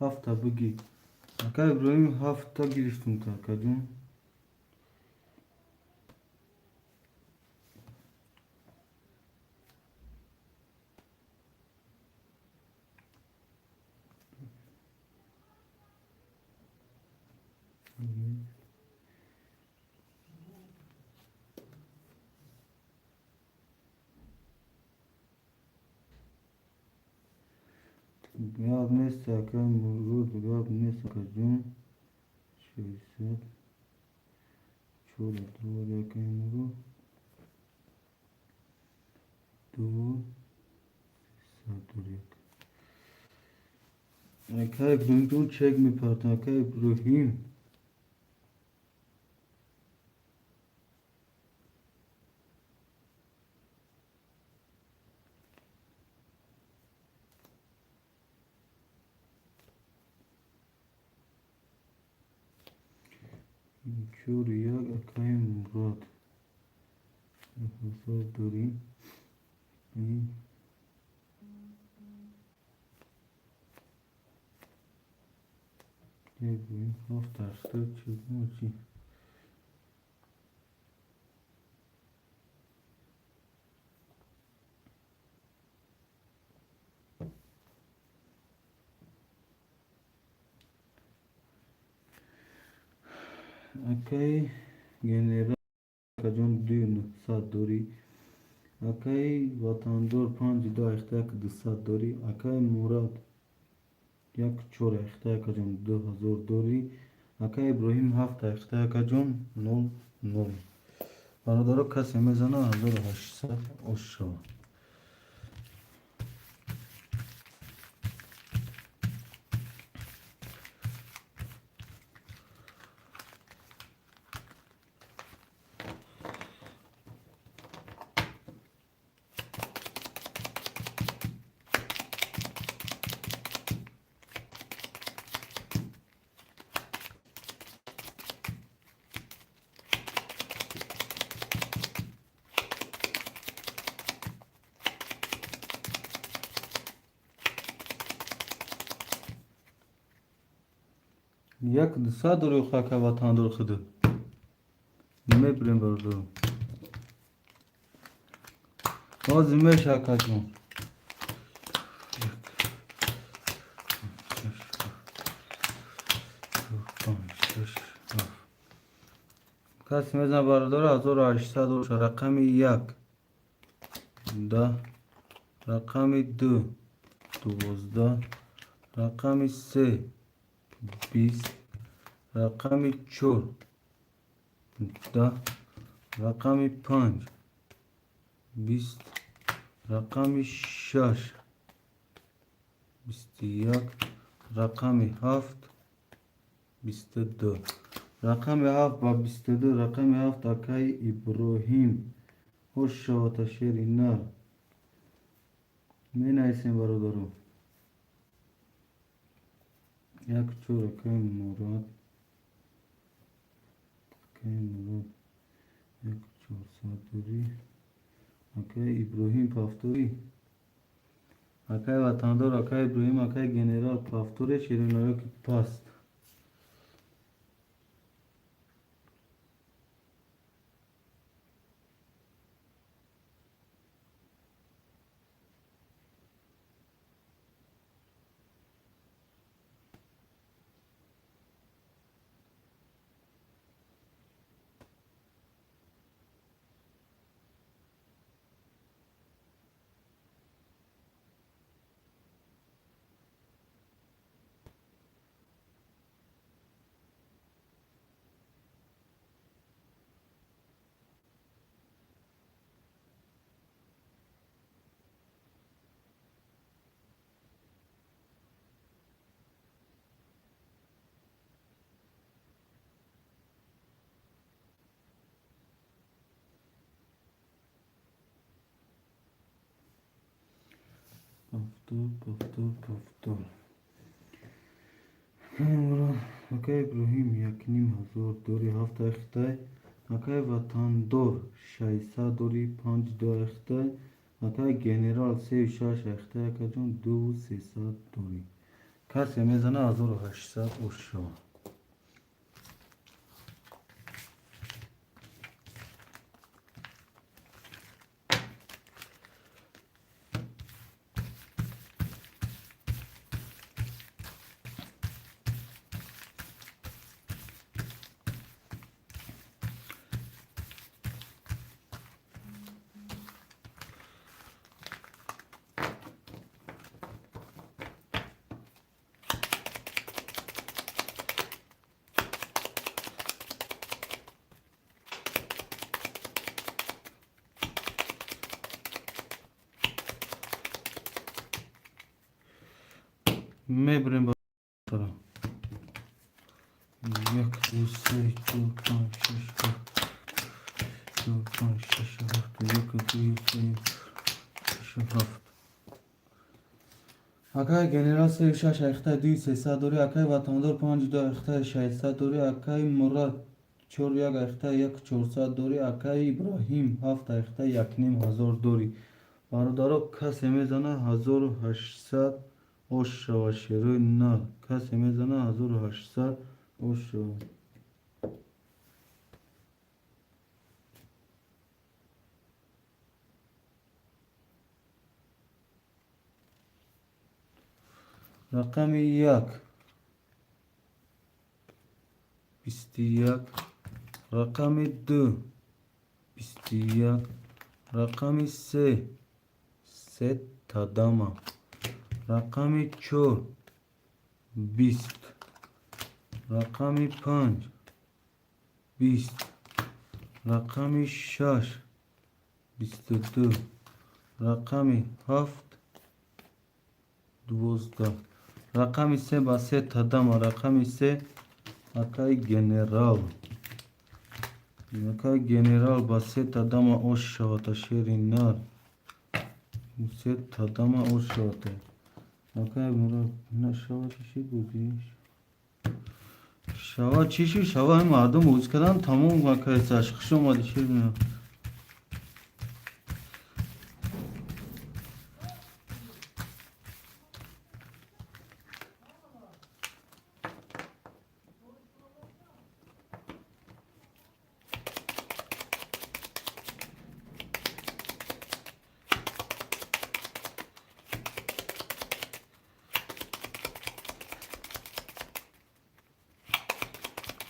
ҳафта бигӣ. Акай Иброҳим, ҳафта гирифтум та, акаҷон. Гап нест, акай Мурод, гап нест, акаҷон. Шестьдесят чор дур, акай Мурод. Ду сесад дур як. Акай Иброҳимҷон, чек мепартам, акай Иброҳим. Чору як, акай Мурод. Ҳисоб дорӣ. Иброҳим ҳафт ҳаштод чӣ? Акай генерал, акаҷон, ду нӯҳсад дорӣ. Акаи Ватандор, панҷу ду ахта як дусад дорӣ. Акаи Мурад, як чор ахта, акаҷон, 2000 дорӣ. Акаи Иброҳим, ҳафт ахта, акаҷон, нол нол. Бародаро, касе мезана, 1800 ош шавад. Як дусад дори хака ватандор худу. Мебирем, бародаро. Ҳозир меша, акаҷон. Як, чор, панҷ, шаш, ҳафт. Касе мезана, бародаро, 1800 боша. Рақами як 10, рақами ду 12, рақами се 20, рақами чор 10, рақами панҷ 20, рақами шаш 21, рақами ҳафт 22. Рақами ҳафт ба 22. Рақами ҳафт, акаи Иброҳим, хуш шавата, шери нар. Менависем, бародаро. Як, чор. Акаи Мурод, акаи Мурод, як чорсад дорӣ. Акаи Иброҳим, повтори. Акаи ватандор, акаи Иброҳим, акаи генерал, повторе, шериноё ки паст. Повтор, повтор, повтор. Акаи Иброҳим, 1500 дори, ҳафт ахтай. Акаи ватандор, 600 дори, панҷ ду ахтай. Акаи генерал, сею шаш ахтай, акаҷон, дуву сесад дорӣ. Касе мезана, 1800 ошо. Мебирем, бародаро. Як, ду, се, чор, панҷ, шаш, ҳафт. Чор, панҷ, шаш, ҳафт. Як, ду, се, шаш, ҳафт. Акаи генерал, сею шаш ахтай, дуи сесад дорӣ. Акаи ватандор, панҷ ду ахтай, 600 дорӣ. Акаи Мурад, чор як ахтай, як чорсад дорӣ. Акаи Иброҳим, ҳафт ахтай, 1500 дорӣ. Бародаро, касе мезана, 1800 ош шава, шерои нар. Касе мезана, 1800 ош шава. Рақами як 21, рақами ду 21, рақами се се тадама, рақами чор 20, рақами панҷ 20, рақами шаш 22, рақами ҳафт 12. Рақами се ба се тадама. Рақами се, акаи генерал, акаи генерал, ба се тадама ош шавата, шери нар. Се тадама ош шавата. Акаи Мурод, нашава, чӣ шид бозиш? Шава, чӣ шид? Шава, ин мардум бозӣ кардан тамом. Акаи Саш, хуш омадӣ, шери нар.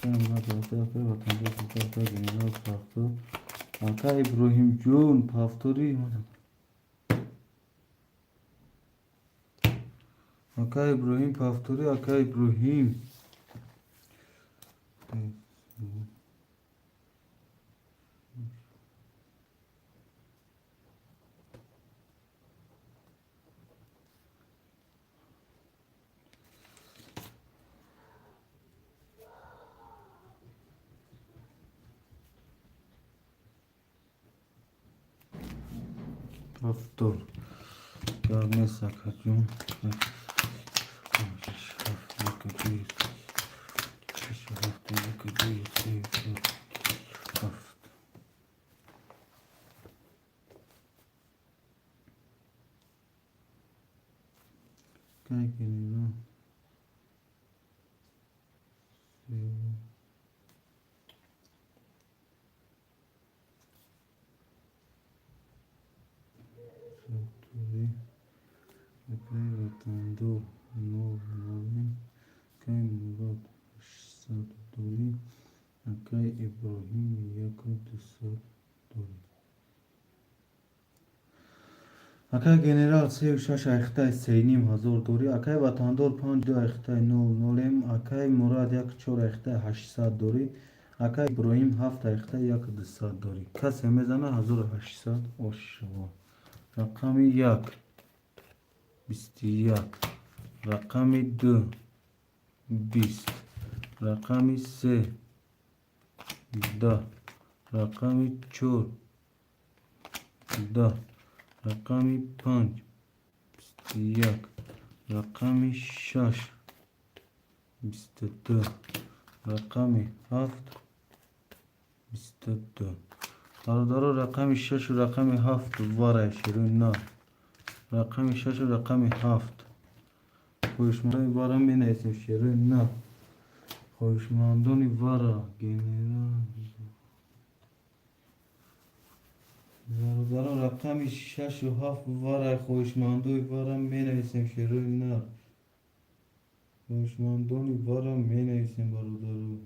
Акай Мурад 12, акай Ватандор 13, акай Генерал 70, акай Иброҳимҷон пафтори. Акай Иброҳим пафтори, акай Иброҳим. Повтор. Гап нест, акаҷон. Шаш, ҳафт, як, ду, шаш, ҳафт, як, ду, се, чор, ҳафт. Кай генерал? Се. Саддорӣ. Акай Ватандор нол нолем. Акай Мурод 800 дорӣ. Акай Иброҳим яку 200 дорӣ. Акай Генерал сею шаш айхтай сеним ҳазор дорӣ. Акай Ватандор панҷ ду айхтай нол нолем. Акай Мурад як чор айхтай 800 дорӣ. Акай Иброҳим ҳафт айхтай як 200 дорӣ. Касе мезана 1800 ошво. Рақами як 21, рақами ду 20, рақами се 10, рақами чор 10, рақами панҷ 21, рақами шаш 22, рақами ҳафт 22. Бародаро, рақами шашу рақами ҳафт варай шируи на. Рақами шашу рақами ҳафт. Хоҳишмандони вара менависем шеруи на. Хоҳишмандони вара генерал. Бародаро, рақами шашу ҳафт варай, хоҳишмандои вара менависем шеруи на. Хоҳишмандони вара менависем, бародаро.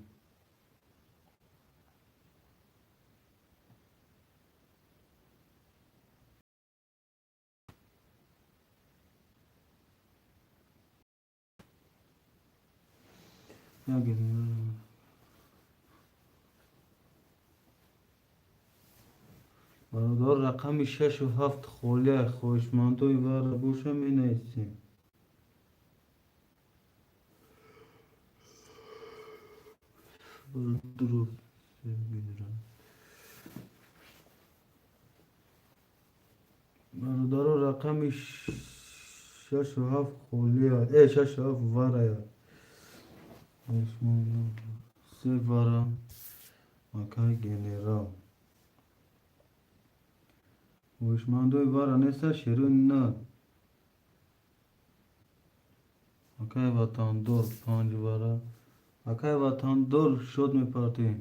Як генерал. Бародар, рақами шашу ҳафт холия, хоҳишмандои вара боша менависем. Бародаро, рақами шашу ҳафт холия, шашу ҳафт варая. Се вара, акай Генерал. Хоҳишмандои вара неста шеруи на. Акай Ватандор панҷ вара. Акай Ватандор шод мепартем.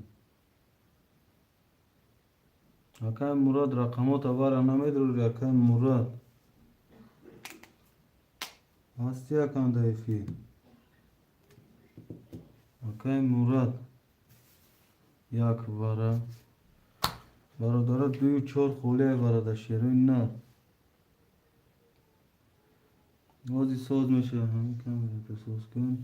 Акай Мурод, рақамота вара намедурӣ, акай Мурод. Ҳасти аканда эфир. Акай Мурод як вара. Бародаро, дую чор холияи вара дар шеруи на. Ҳози соз мешавад, ҳамин камерата соз кун.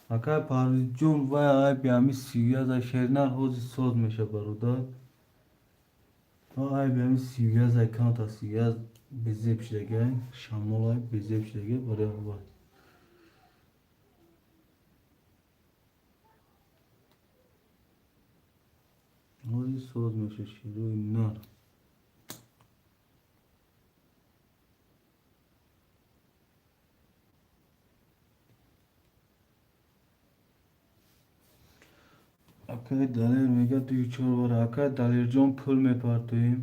Акай Парвизҷон, вай айби ҳами сиюяза шернар ҳози соз мешавад, бародар. Айби ҳами сиюяза камта сиюяз безеб шудагай, шамолай безеб шудагай барои вай. Ҳози соз мешавад шеруи нар. Акай Далер мегӯяд дую чор вара. Акай Далерҷон, пул мепартоем.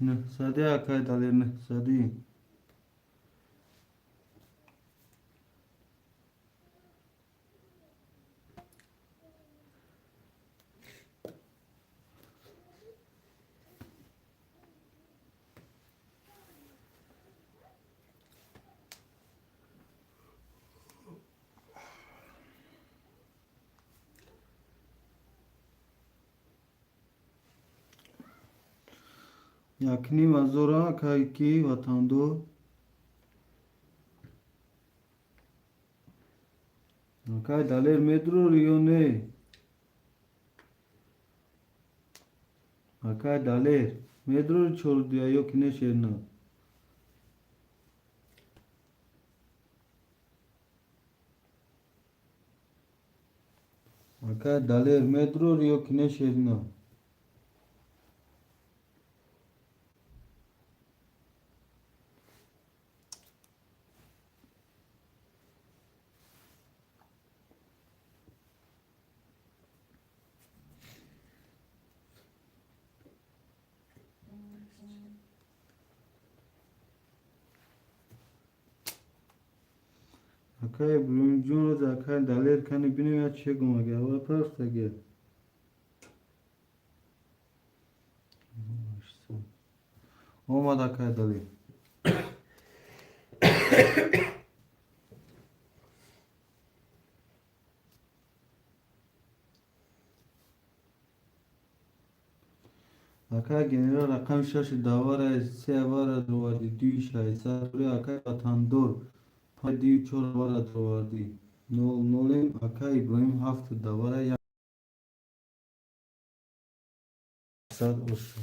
Нӯҳсади, акай Далер, 900. Якним ҳазора, акай ки ватандор. Акай Далер, медурорӣ ё не? Акай Далер, медурорӣ чордуя ё ки не, шерна? Акай Далер, медурорӣ ё ки не, шерна? Акай Иброҳимҷон, роз акай Далер кани бинем, я че гум ага ава пафтаге. Омад акай Далер. Акай генерал, рақами шаши давара се авара дроварди, дуи шайсад. Акай ватандор, панҷ дию чор авара дровардӣ, нол нолем. Акай Иброҳим, ҳафт давара 100 ошо.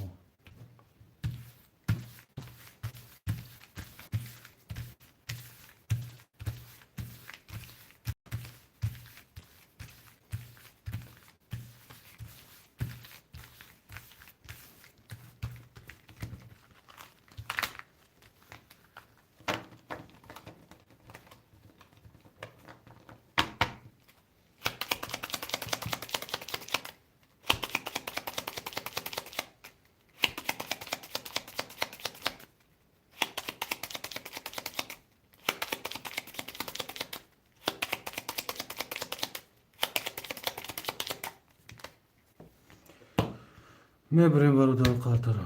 Мебарем, бародару қалтаро.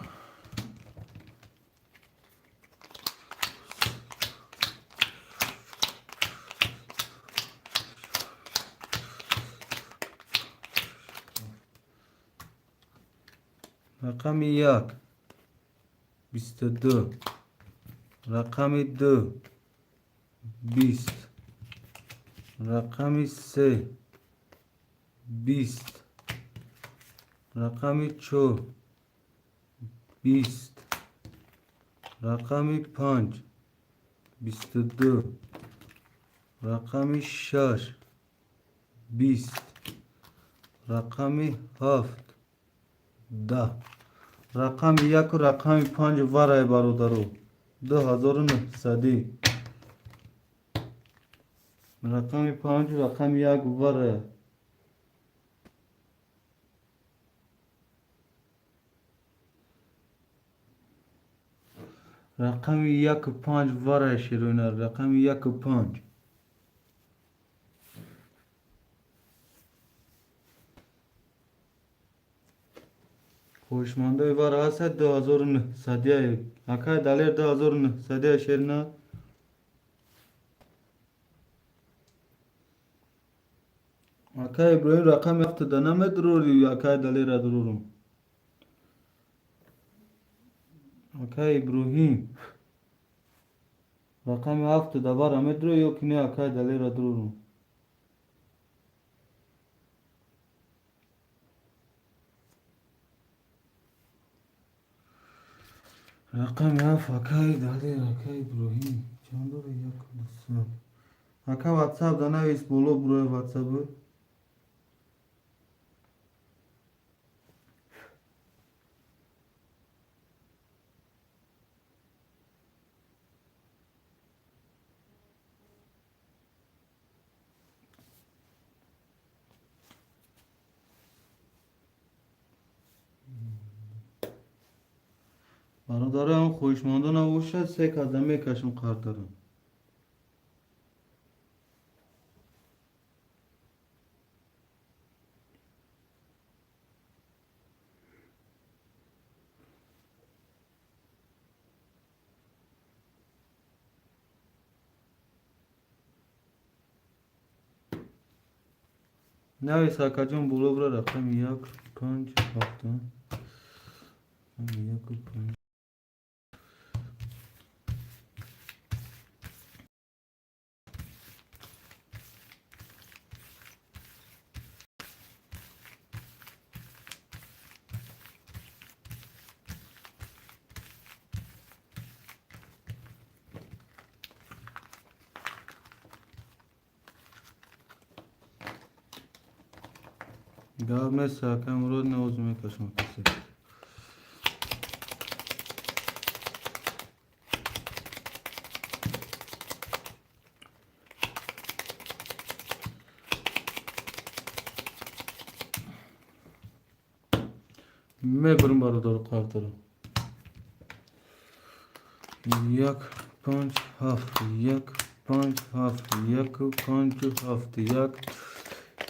Рақами як 22, рақами ду 20, рақами се 20, рақами чор 20, рақами панҷ 22, рақами шаш 20, рақами ҳафт 10. Рақами яку рақами панҷ варай, бародару, 2900. Рақами панҷу рақами як варай. Рақами яку панҷ варай, шероина, рақами яку панҷ. Хоҳишмандои вара ҳастад, 2900-ия. Акай Далер, 2900-ия, шерина. Акай Иброҳим, рақами ҳафтада намедурорӣ? Акай Далера дурорум. Акай Иброҳим, рақами ҳафтада вара медурӣ ё ки не? Акай Далера дурорум. Рақами ҳафт, акай Далер, акай Иброҳим чанд дора? Як, ду, се. Ака, ватсап да навис, боло бурои ватсабы. Бародарам, хоҳишмандо набошад, се када мекашам қартара. Навис, акаҷон, боло бира. Рақами як, панҷ, ҳафт, яку панҷ. Гап нест, акай Мурод, навоз мекашам касе. Мебарам, бародару қартара. Як, панҷ, ҳафт, як, панҷ, ҳафт, яку панҷу ҳафт, як,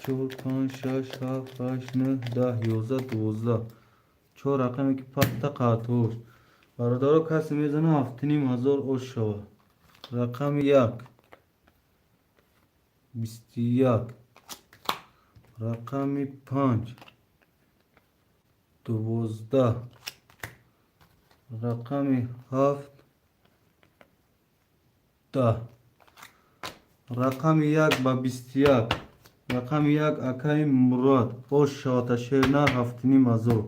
чор, панҷ, шаш, ҳафт, ҳашт, нӯҳ, 10, 11, 12. Чор рақаме ки пахта қартош. Бародаро, касе мезана, 7500 ош шава. Рақами як, 21, рақами панҷ, 12, рақами ҳафт, 10. Рақами як ба 21, рақами як, акаи Мурод, ош шавата шернар, 7500.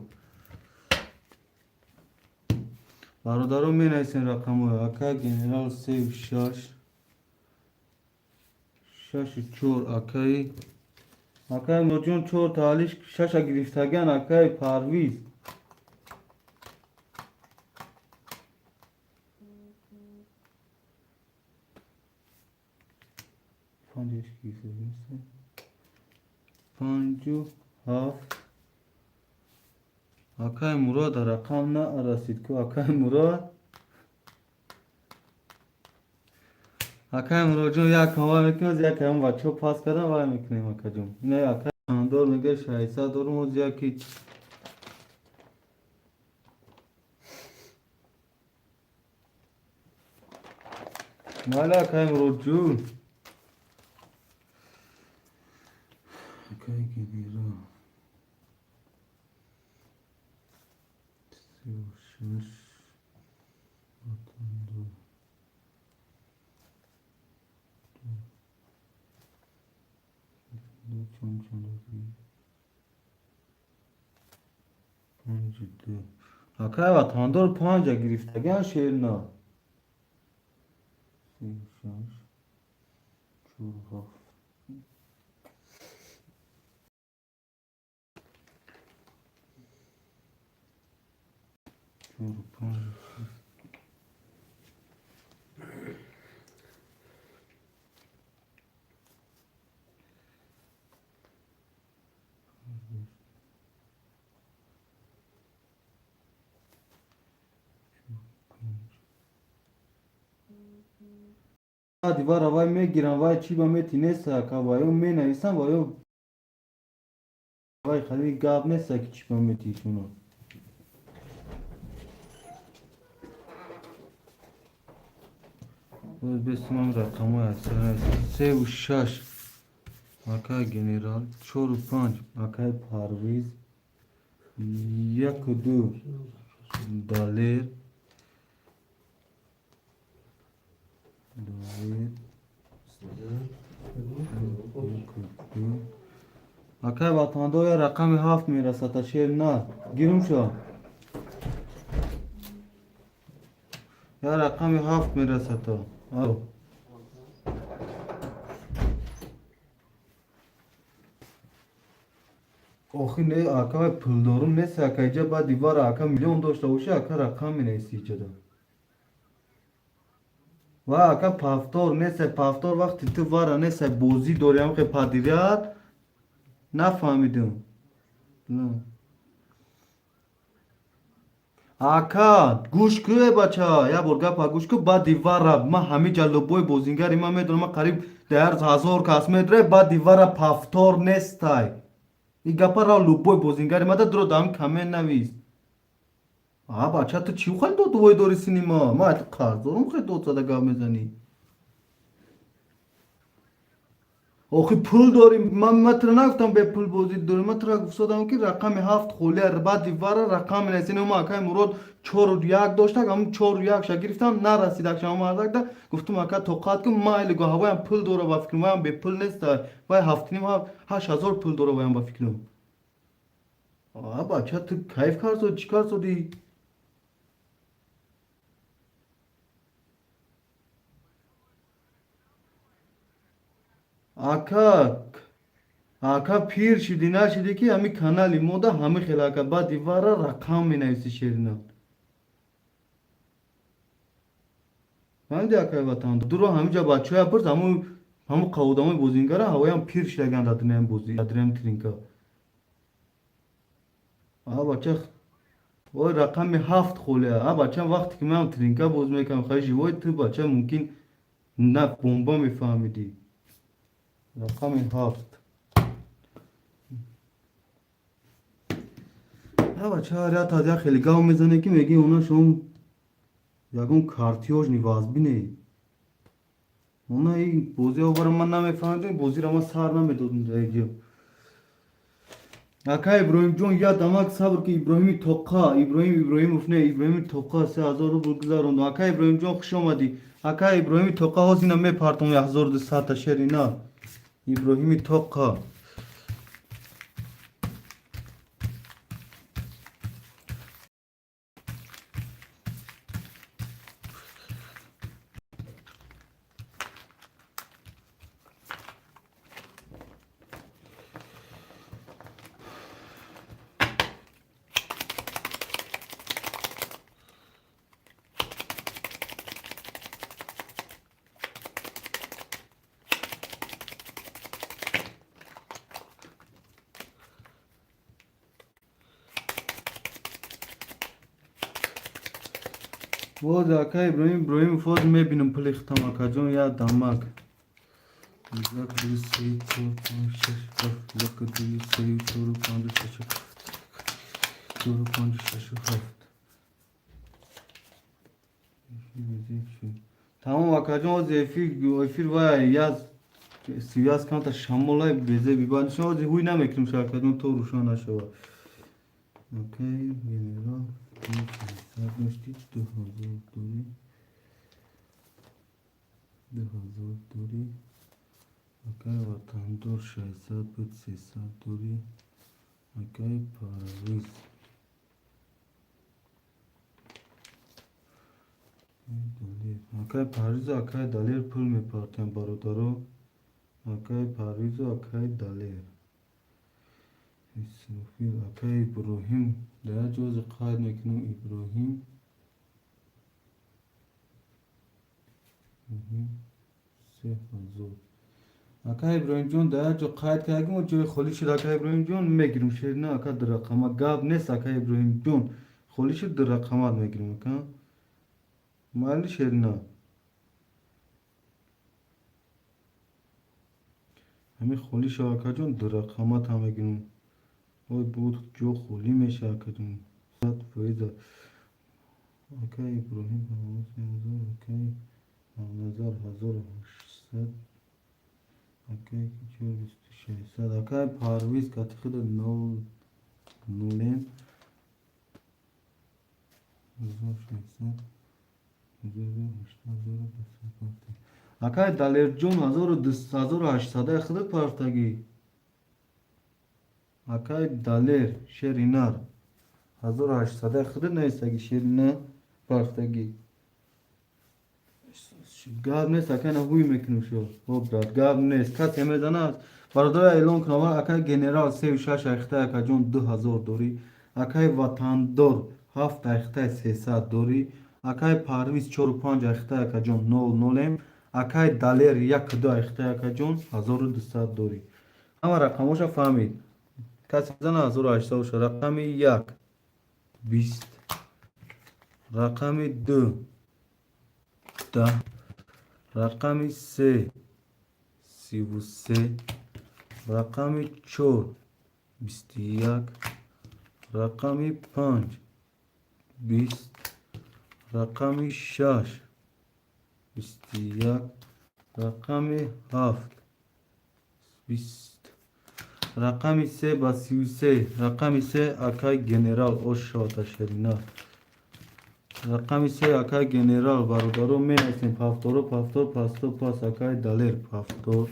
Бародаро, менависем рақамҳои акай генерал: сею шаш, шашу чор. Акаи Муродҷон чор таалиш шаша гирифтагиан. Акаи Парвиз панҷаш гирифтагиаст, панҷу ҳафт. Акаи Мурод рақам нарасид ку. Акаи Мурод, акаи Муродҷон, як вай мекунем, як ҳам бачаҳо пас кардан вай мекунем. Акаҷон, ина акаи Андор мега, 600 дорум оз яки. Майли, акаи Муродҷон. Акаи генерал 36, ватандор ду, чанд, чанд, панҷ, ду. Акаи ватандор панҷа гирифтагиан шерна. 36, чор, ҳафт, чор, панҷ. Дивара вай мегирам, вай чӣ ба мети неста, ака, ваё менависам, ваё вай хали гап неста ки чӣ ба мети шуно. Бесумам рақамҳои севу шаш, акай генерал, чору панҷ, акай Парвиз, яку ду, Далер, Далер, яку ду. Акай ватандор, я рақами ҳафт мерасад, шер на гирум шо, я рақами ҳафт мерасад то. Алло. Охи не, ака, вай пулдорум нест, ака, иҷа баъди вара, ака, миллион дошта бошӣ, ака, рақам менависӣ иҷада. Ва ака, повтор нест, повтор вақти ту вара нест, бозӣ дори, ҳамхе падирият нафаҳмидум. Ака, гӯш ку, э бача, як бор гапа гӯш ку, баъди вара ман ҳамиҷа любой бозингари ман медонам, ман қариб дар 1000 кас медре, баъди вара повтор нестай. И гапара любой бозингари мада дуро дам коммент навис. А бача, ту чӣ хеле додувой дори синима? Ман қарз дорум, хеле дод зада гап мезанӣ. Охи, пул дорим. Ман туро нагуфтам бепул бозӣ дорим. Ман туро гуфтодам, ки рақами 7 холия, баъди вара рақами нест. Ин ма акай Мурод 4-1 доштак, ҳамун 4-1 ша гирифтам, нарасид акшама мардакда. Гуфтум, ака, тоқат кун, майли, го ҳавоям пул дора, ба фикрам, ваям бепул нест. Вай 7,5 8 ҳазор пул дора, ваям, ба фикрам. А бача, ту кайф карсоди, чӣ карсоди? Ака, ака, пир шидӣ, нашидӣ, ки ҳами канали мода ҳами хел, ака, баъди вара рақам менависи, шерина. Фаҳмиди, акай ватан? Дуро ҳамиҷа бачаҳоя пурс, ҳаму қаводамои бозингара, ҳавоям пир шидаган дар дунёи бозӣ, дар дунёи тринка. А бача, ой, рақами 7 холия. А бача, вақте ки ман тринка боз мекардам, хай живой, ту, бача, мумкин на бомба мефаҳмидӣ. Рақами 7. А бача, ҳар як таз як хеле гав мезане, ки мегӣ она шом ягон картёжни вазбине. Она ин бозиро бара ман намефаҳмидам, бозиро ман сар намедодам дар ҷо. Ака Иброҳимҷон, як дамак сабр ки, Иброҳими Тоқа, Иброҳим Иброҳимов не, Иброҳими Тоқа 3000 рубл гузаронд. Ака Иброҳимҷон, хуш омадӣ. Ака Иброҳими Тоқа, ҳозир ина мепартом 1200 та, шерина. Иброҳими Тоқа. Боз ака Иброҳим Иброҳимов, ҳозир мебинам пули хитам, акаҷон, як дамак. 1, 2, 3, 4, 5, 6, 7, 1, 2, 3, 4, 5, 6, 4, 5, 6, 7. Тамом, акаҷон, ҳозир эфир вай яз связь камта шамолай безе бибанд. Ҳозир ҳуй намекунем ша, акаҷон, то рӯшан нашавад. Окей, генерал, дошти 2000 дорӣ, 2000 дорӣ. Акай Ватандор 600 буд, 300 дорӣ. Акай Парвиз. Акай Парвизу акай Далер пул мепартоям, бародаро. Акай Парвизу акай Далер. Исрофил, акай Иброҳим, дар як ҷозе қайд мекунам, Иброҳим. 3000. Ака Иброҳимҷон, дар як ҷо қайд кардагим, ҷои холӣ шуд, ака Иброҳимҷон, мегирем, шерина, ака, ду рақама гап нест, ака Иброҳимҷон, холӣ шуд, ду рақамат мегирем, ака. Майли, шерина. Ҳамин холӣ шав, акаҷон, ду рақамат ҳам мегирем. Ой, буд ҷо холӣ меша, акаҷон. 100%. Ака Иброҳим 3000, акай Ҳақназар 1800, акай 4600, акай Парвиз катихида нол нулем 1600, 1800. Акай Далерҷон, 1800 худат партагӣ. Акай Далер, шеринар, 1800 худат навистагӣ, шерина партагӣ. Гап нест, ака, на ҳуй мекунем шо. Хоб, брат, гап нест. Касе мезанад, бародаро, эълон кунам, акай генерал 3-6 айхтай, акаҷон, 2000 дорӣ. Акай Ватандор 7 айхтай, 300 дорӣ. Акай Парвиз 4-5 айхтай, акаҷон, нол нолем. Акай Далер 1-2 айхтай, акаҷон, 1200 дорӣ. Ҳама рақамоша фаҳмид. Касе мезана, 1800 боша. Рақами 1 20. Рақами 2 10, рақами 3 33, рақами 4 21, рақами 5 20, рақами 6 21, рақами 7 20, рақами 3 ба 33, рақами 3 акай Генерал, ошода шерина. Рақами 3 акай Генерал, бародаро, менависем повторо, повтор, пасто, пас, акай Далер, повтор.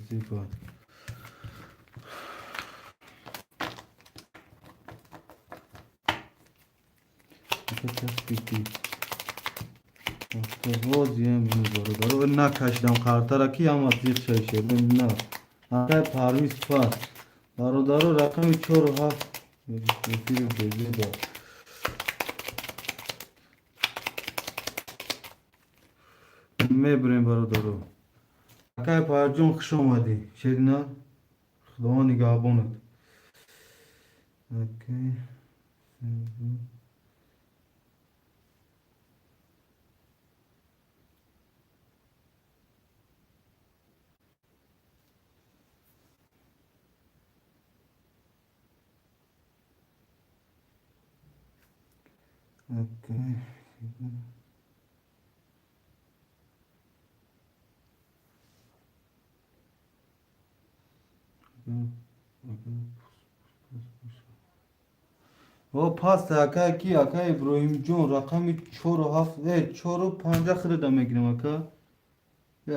Зиба. Бародаро, накашидам қартара, ки ҳама зиқ шашед на. Акай Парвиз, пас, бародаро, рақами чору ҳафт эфири безеба. Мебурем, бародаро. Акай Парҷон, хуш омадӣ, шерина, Худованд нигаҳбонат. Окей. Окей. О, паст, акай ки, акай Иброҳимҷон, рақами чору ҳафт, чору панҷа хирида мегирем, ака.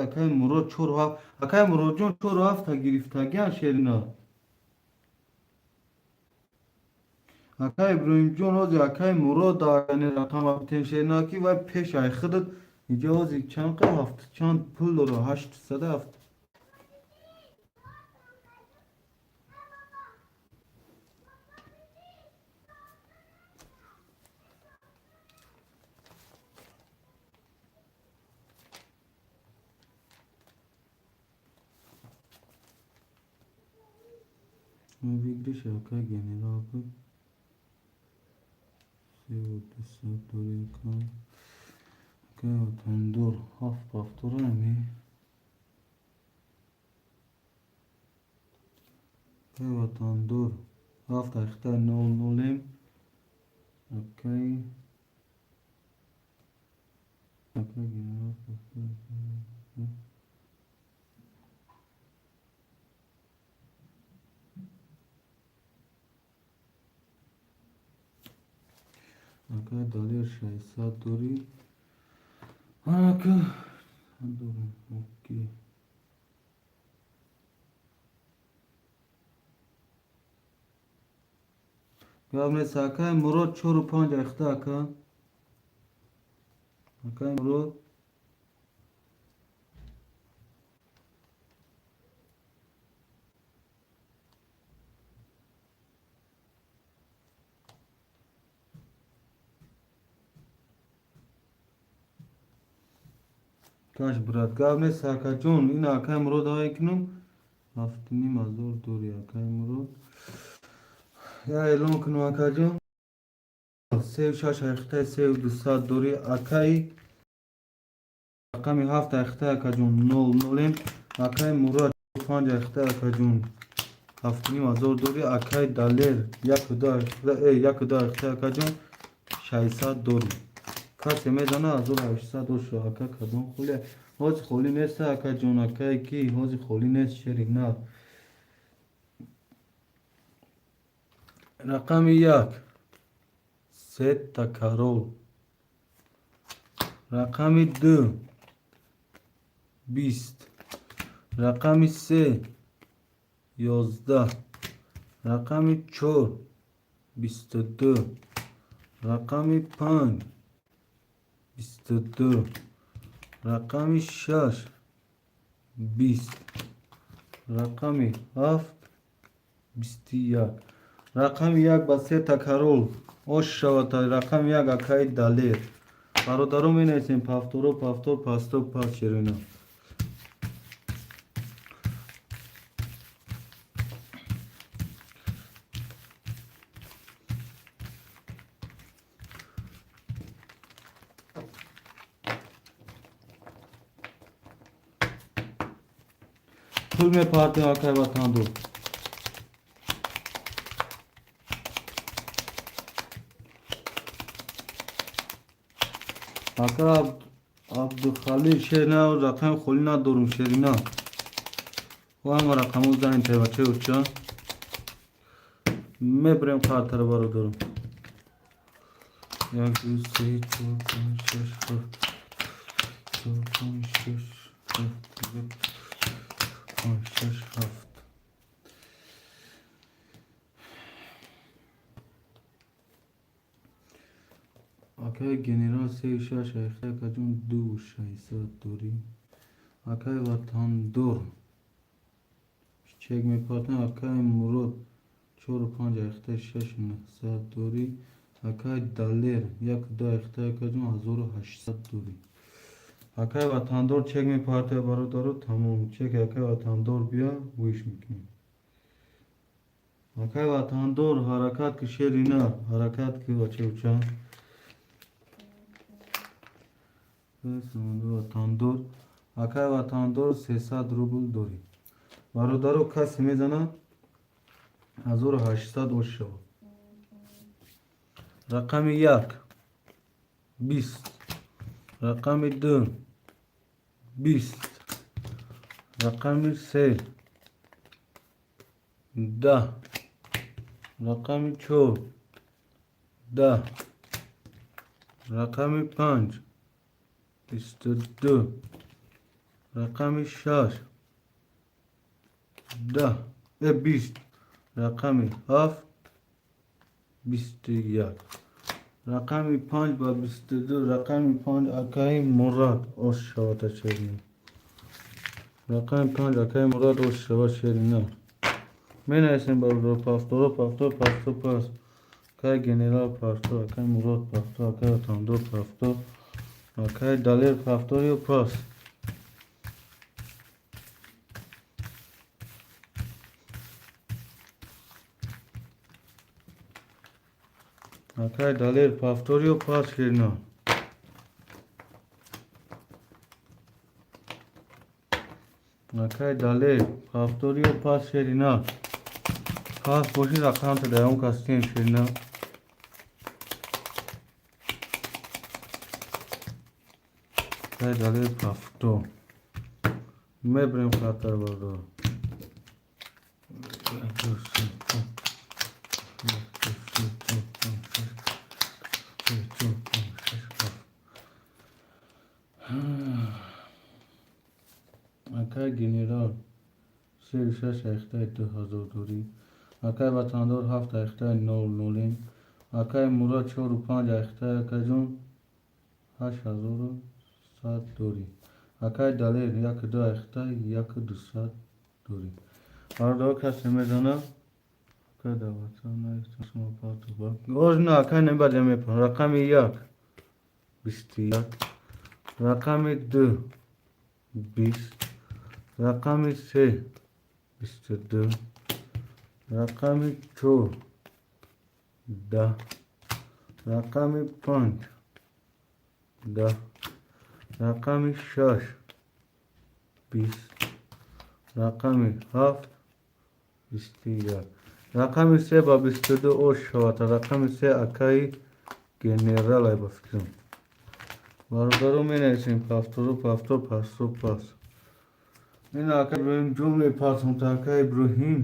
Акай Мурод, чору ҳафт, акай Муродҷон, чору ҳафта гирифтагиан, шерина. Акай Иброҳимҷон, ҳозир акай Мурод яъне рақама битем, шерина, ки вай пеш ай хидат иҷа ҳозир чанд қа ҳафт чанд пул дора, 807. Выигрыш акай Генерал буд. Севу дусад дори, ака. Акай Ватандор, ҳафт повтора ами. Акай Ватандор, ҳафт ахта нол нолем. Акай Генерал повтора. Акай Далер, 600 дорӣ. Ака дорам. Окей. Гап нест, акай Мурод, чору панҷ ахта, ака. Акай Мурод. Каш, брат, гап нест, акаҷон, ин акай Мурод ҳай кунум. 7500 дори, акай Мурод. Я эълон кунум, акаҷон. Сею шаш ахтаи сею дусад дори, акай рақами ҳафт ахтаи, акаҷон, нол нолем. Акай Мурод, панҷ ахтаи, акаҷон, 7500 дори. Акай Далер, яку ду ахта, яку ду ахтаи, акаҷон, 600 дори. Касе мезана, 1800 дошу, ака, кадом холия? Ҳозир холӣ нест, акаҷон, акай ки, ҳозир холӣ нест, шери на. Рақами 1 сета король. Рақами 2 20. Рақами 3 11. Рақами 4 22. Рақами 5 22. Рақами 6 20. Рақами 7 21. Рақами 1 ба сета король. Ош шавад, рақами 1 акаи Далер. Бародаро, менависем повторо, повтор, пасто, пас, шерина. Пул мепартем, акай Ватандор. Ака Абдухалил, шерина, рақами холӣ надорум, шерина. Ҳама рақамҳо занг бачаи уча. Мебарем қартара, бародарам. Як, ду, се, чор, панҷ, шаш, ҳафт, чор, панҷ, шаш, ҳафт, як, панҷ, шаш, ҳафт. Акай Генерал, сею шаш айхта, акаҷон, 2600 дорӣ. Акай Ватандор, чек мепартем. Акай Мурод, чору панҷ айхта, 6900 дорӣ. Акай Далер, яку ду айхта, акаҷон, 1800 дорӣ. Акай Ватандор чек мепартем, бародаро, тамом. Чек акай Ватандор бия, гӯш мекунем. Акай Ватандор, ҳаракат ки, шерина, ҳаракат ки, бача уча. Ватандор, акай Ватандор, 300 рубл дорӣ. Бародаро, касе мезанад, 1800 ош шавад. Рақами як 20, рақами ду 20, рақами се 10, рақами чор 10, рақами панҷ 22, рақами шаш 10, 20, рақами ҳафт 21. Рақами панҷ ба 22, рақами панҷ, акаи Мурад, ош шавад, шерина. Рақами панҷ, акаи Мурад, ош шавад, шерина. Менависем, бародар, повторо, повтор, повтор, пас. Акаи Генерал повтор, акаи Мурод повтор, акаи Ватандор повтор, акаи Далер повтор ё пас. Акаи Далер, повтор ё пас, шерина. Акаи Далер, повтор ё пас, шерина. Пас боши, рақамта дар он кастем, шерина. Акаи Далер, повтор. Мебарем хатар, бародар. Як, ду, се, чор, як, ду, се, чор, панҷ, шаш, се, чор, панҷ, шаш, ҳафт. Акаи Генерал, сею шаш айхтаи, 2000 дорӣ. Акаи Ватандор, ҳафт айхтаи, нол нолем. Акаи Мурод, чору панҷ айхтаи, акаҷон, 8100 дорӣ. Акаи Далер, яку ду айхтаи, 1200 дорӣ. Бародаро, касе мезанад? Оз на, акай небаде мепон. Рақами як 21, рақами ду 20, рақами се 22, рақами чор 10, рақами панҷ 10, рақами шаш 20, рақами ҳафт 21. Рақами се ба 22 ош шавад. Рақами се, акаи Генерал, ай ба фикрам. Бародаро, менависем повтору, повтор, пасу, пас. Ина ака Иброҳим ҷон мепарсонта, ака Иброҳим.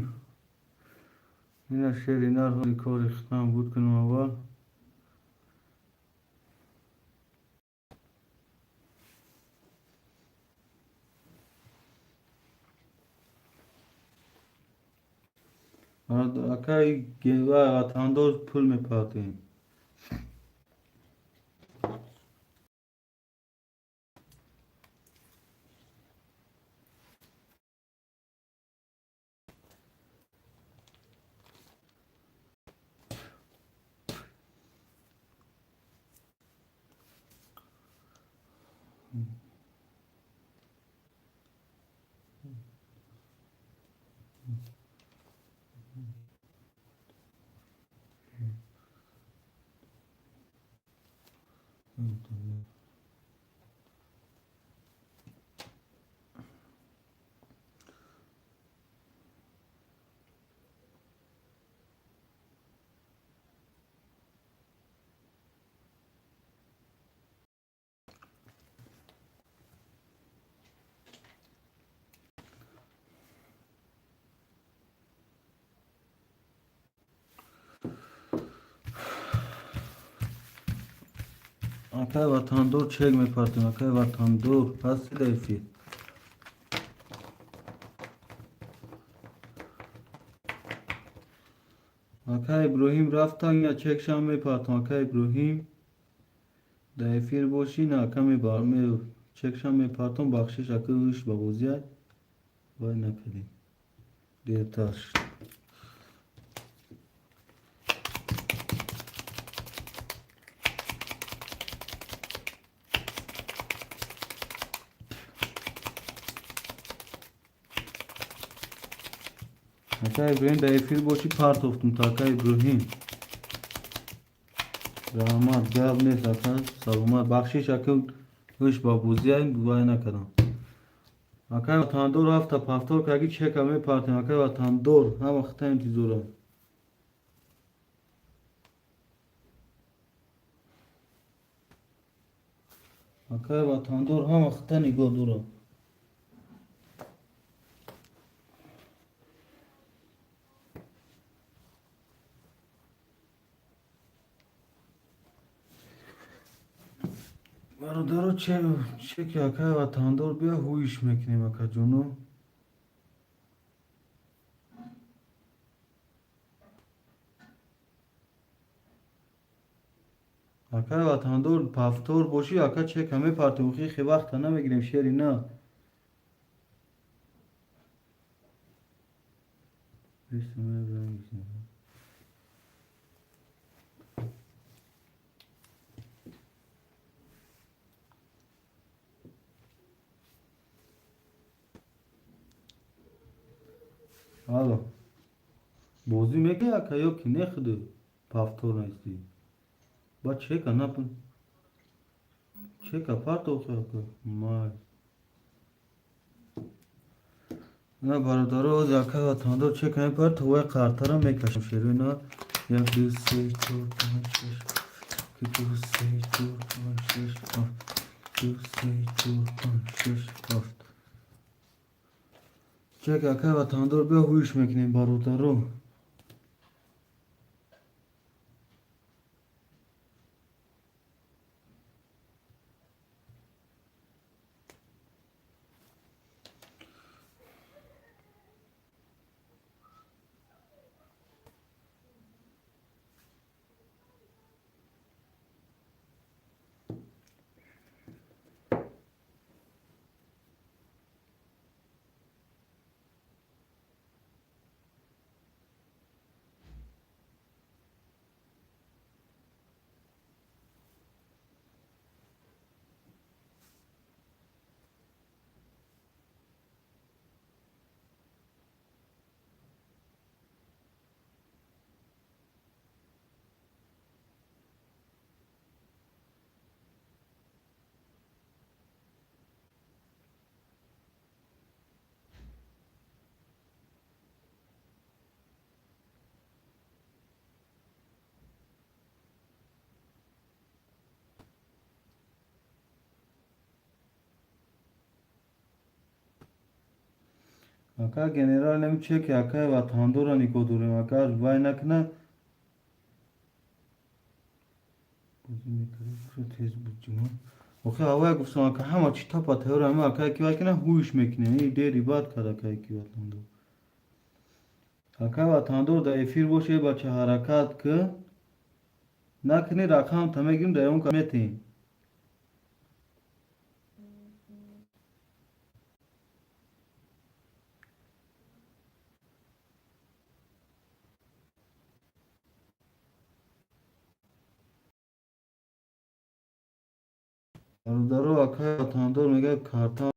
Ина шери нар кори хитам буд кунам аввал. Акаи Ватандор, пул мепартем. Акай Ватандор, чек мепартем. Акай Ватандор, ҳасти дар эфир? Акай Иброҳим рафтан, я чекшам мепартам. Акай Иброҳим, дар эфир бошӣ? На, ака, чекшам мепартам. Бахшиш, ака, ӯш ба бозия вай накардем, дертар шуд. Ака Иброҳим, дар эфир бошӣ, партофтум то. Ака Иброҳим, раҳмат, гап нест, ака, саломат. Бахшиш, ака, ҳуш ба бозия вай накардам. Акай Ватандор, ҳафта повтор карги, чека мепартем. Акай Ватандор, ҳама хита интизорам. Акай Ватандор, ҳама хита нигоҳ дорам. Бародаро, чеки акай Ватандор бия, ҳуиш мекунем, акаҷоно. Акай Ватандор, повтор бошӣ, ака, чека мепартем. Хихи вақта намегирем, шери на. Алло, бозӣ мекунӣ, ака, ё ки не? Худу повтор нестӣ, ба чека нап, чека партохи, ака. Май на, бародаро, ози акай Ватандор чека мепарт, вай қартара мекашам. Шеруна, як, ду, се, чор, панҷ, шаш, ду, се, чор, панҷ, шаш, ҳафт, ду, се, чор, панҷ, шаш, ҳафт. Чек акай Ватандор биё, ҳуиш мекунем, бародаро. Ака генерал, нем чеки акай Ватандора нигоҳ дорем. Агар вай накуна, тез буд ҷума. Охи ҳавай гуфтам, ака, ҳама чи тапа тайёра. Ама акай ки вай кина, ҳуиш мекунем. И дери бад кард акай ки Ватандор. Акай Ватандор, дар эфир боше, бача, ҳаракат ки накунӣ, рақамта мегирем, дар он метем. Бародаро, акай Ватандор мегӯяд, карта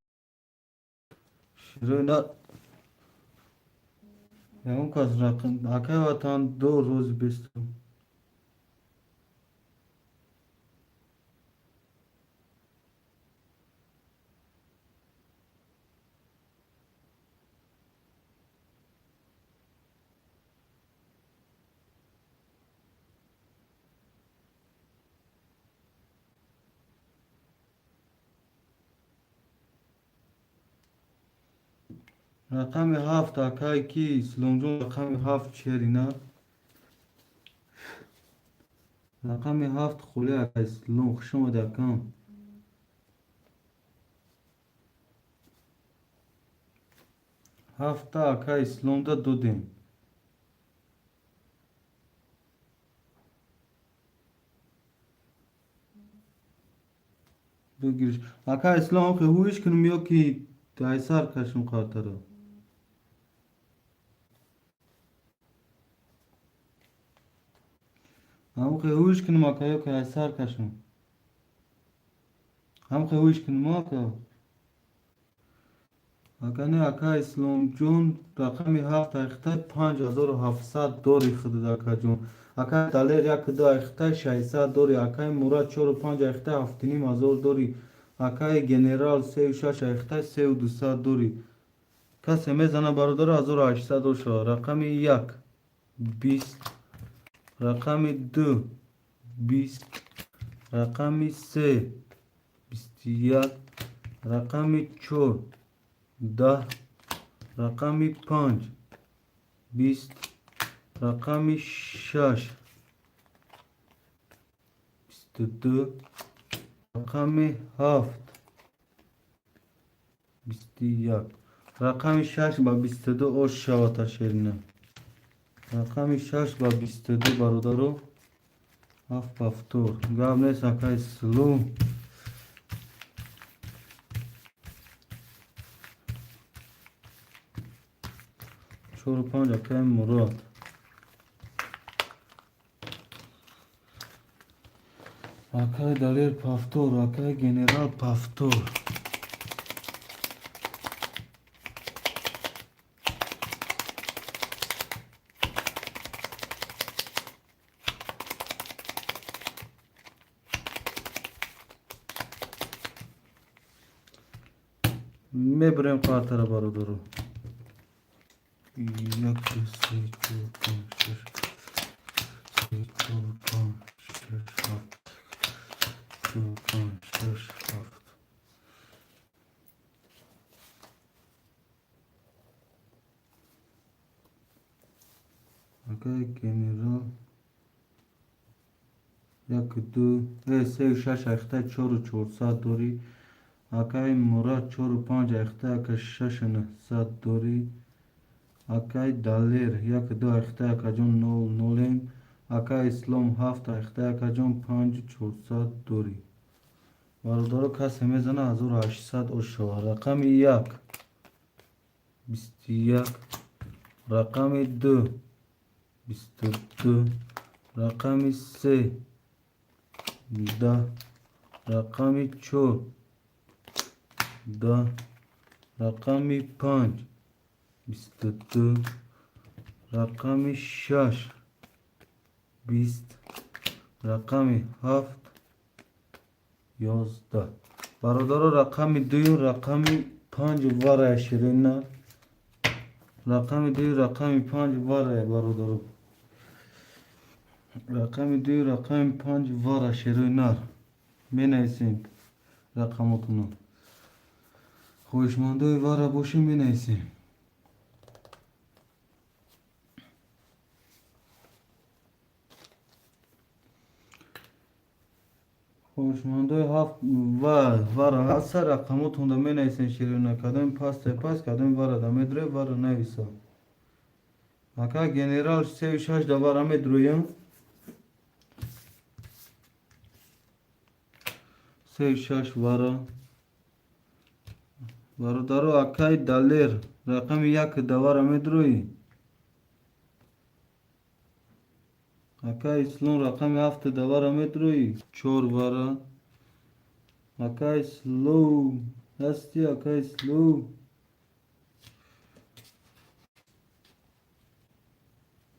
широи на. Ягон кас рақам, акай Ватандор, рӯзи бистум. Рақами ҳафт, акай ки Исломҷон, рақами ҳафт, черина. Рақами 7 холи, ака Ислом, хуш омадӣ, акам. Ҳафта ака Исломда додем. Бигириш. Ака Ислом, охи ҳуиш кунем ё ки айсар кашем қартаро? Ҳамхе ҳуиш кунем, ака, ё ки айсар кашем? Ҳамхе ҳуиш кунем, ака? Ака не, ака Исломҷон, рақами 7 айхтай 5700 дори худад, акаҷон. Акай Далер 1 2 айхтай 600 дори, акай Мурад 4 5 айхтай 7500 дори, акай Генерал 3 6 айхтай 3200 дори. Касе мезана, бародаро, 1800 дор шава. Рақами 1 20, рақами 2 20, рақами 3 21, рақами 4 10, рақами 5 20, рақами 6 22, рақами 7 21. Рақами 6 ба 22 ош шавад, шерина. Рақами 6 ба 22, бародаро, ҳафт повтор. Гап нест, акай Сулу. 4 5, акай Мурод. Акай Далер повтор, акай Генерал повтор. Мебурем қартара, бародаро. Як, ду, се, чор, панҷ, шаш, се, чор, панҷ, шаш, ҳафт, чор, панҷ, шаш, ҳафт. Акай Генерал як, ду, сею шаш айхтай 4400 дорӣ. Акай Мурад 4 5 айхтай, ака, 6900 дорӣ. Акай Далер 1 2 айхтай, акаҷон, нол нолем. Акай Ислом 7 айхтай, акаҷон, 5400 дорӣ. Бародаро, касе мезана, 1800 ош шава. Рақами 1 21, рақами 2 22, рақами 3 10, рақами 4 10, рақами 5 22, рақами 6 20, рақами 7 11. Бародаро, рақами 2-ю рақами 5 варая, ширина. Рақами 2-ю рақами 5 варая, бародаро. Рақами 2-ю рақами 5 вара, шерои нар. Менависем рақамотуно. Хоҳишмандои вара бошем, менависем. Хоҳишмандои ҳафт ва вара ҳаста, рақамотонда менависем, ширина. Кадоми пастай паст, кадоми варада медрои, вара нависа. Ака Генерал 3 6 да вара медроям. 3 6 вара. Бародаро, акай Далер рақами 1 да вара медроӣ? Акай Ислом рақами 7 да вара медроӣ? 4 вара. Акай Слоу ҳасти, акай Слоу?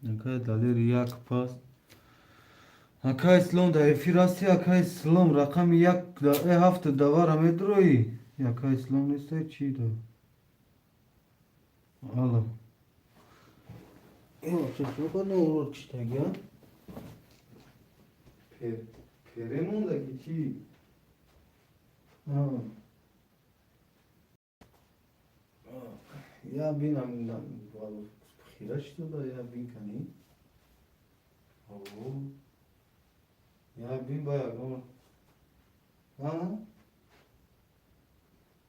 Акай Далер 1 паст. Акай Ислом дар эфир ҳасти, акай Ислом, рақами 1 7 да вара медроӣ? Акай Ислом нестай, чӣ да? Алло. Читаги, пере мондаги чӣ? Я бинам, хира шида, я бин кани. Я бин ба ягон.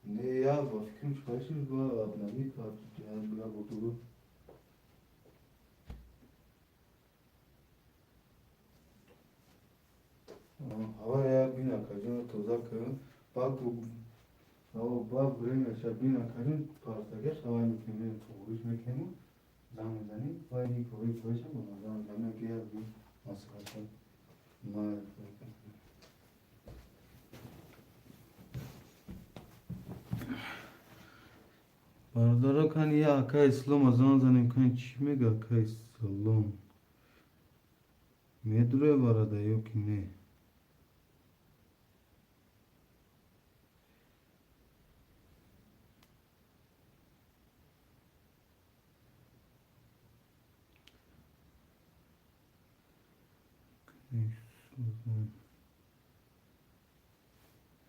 Не, я ба фикрам чӣ ба обновить кард, я буду. Ҳава я бин акаҷон тоза кун. Баъд ба времяша бин акаҷон парастагиаш ҳавай мекунем, туғриш мекунем, занг мезанем, ва ин кори кориша ба назар мезанем, ки як бин маслиҳат. Бародаро, кани я ака Ислома занг занем, кани чӣ мега ака Ислом? Медуре барада ё ки не?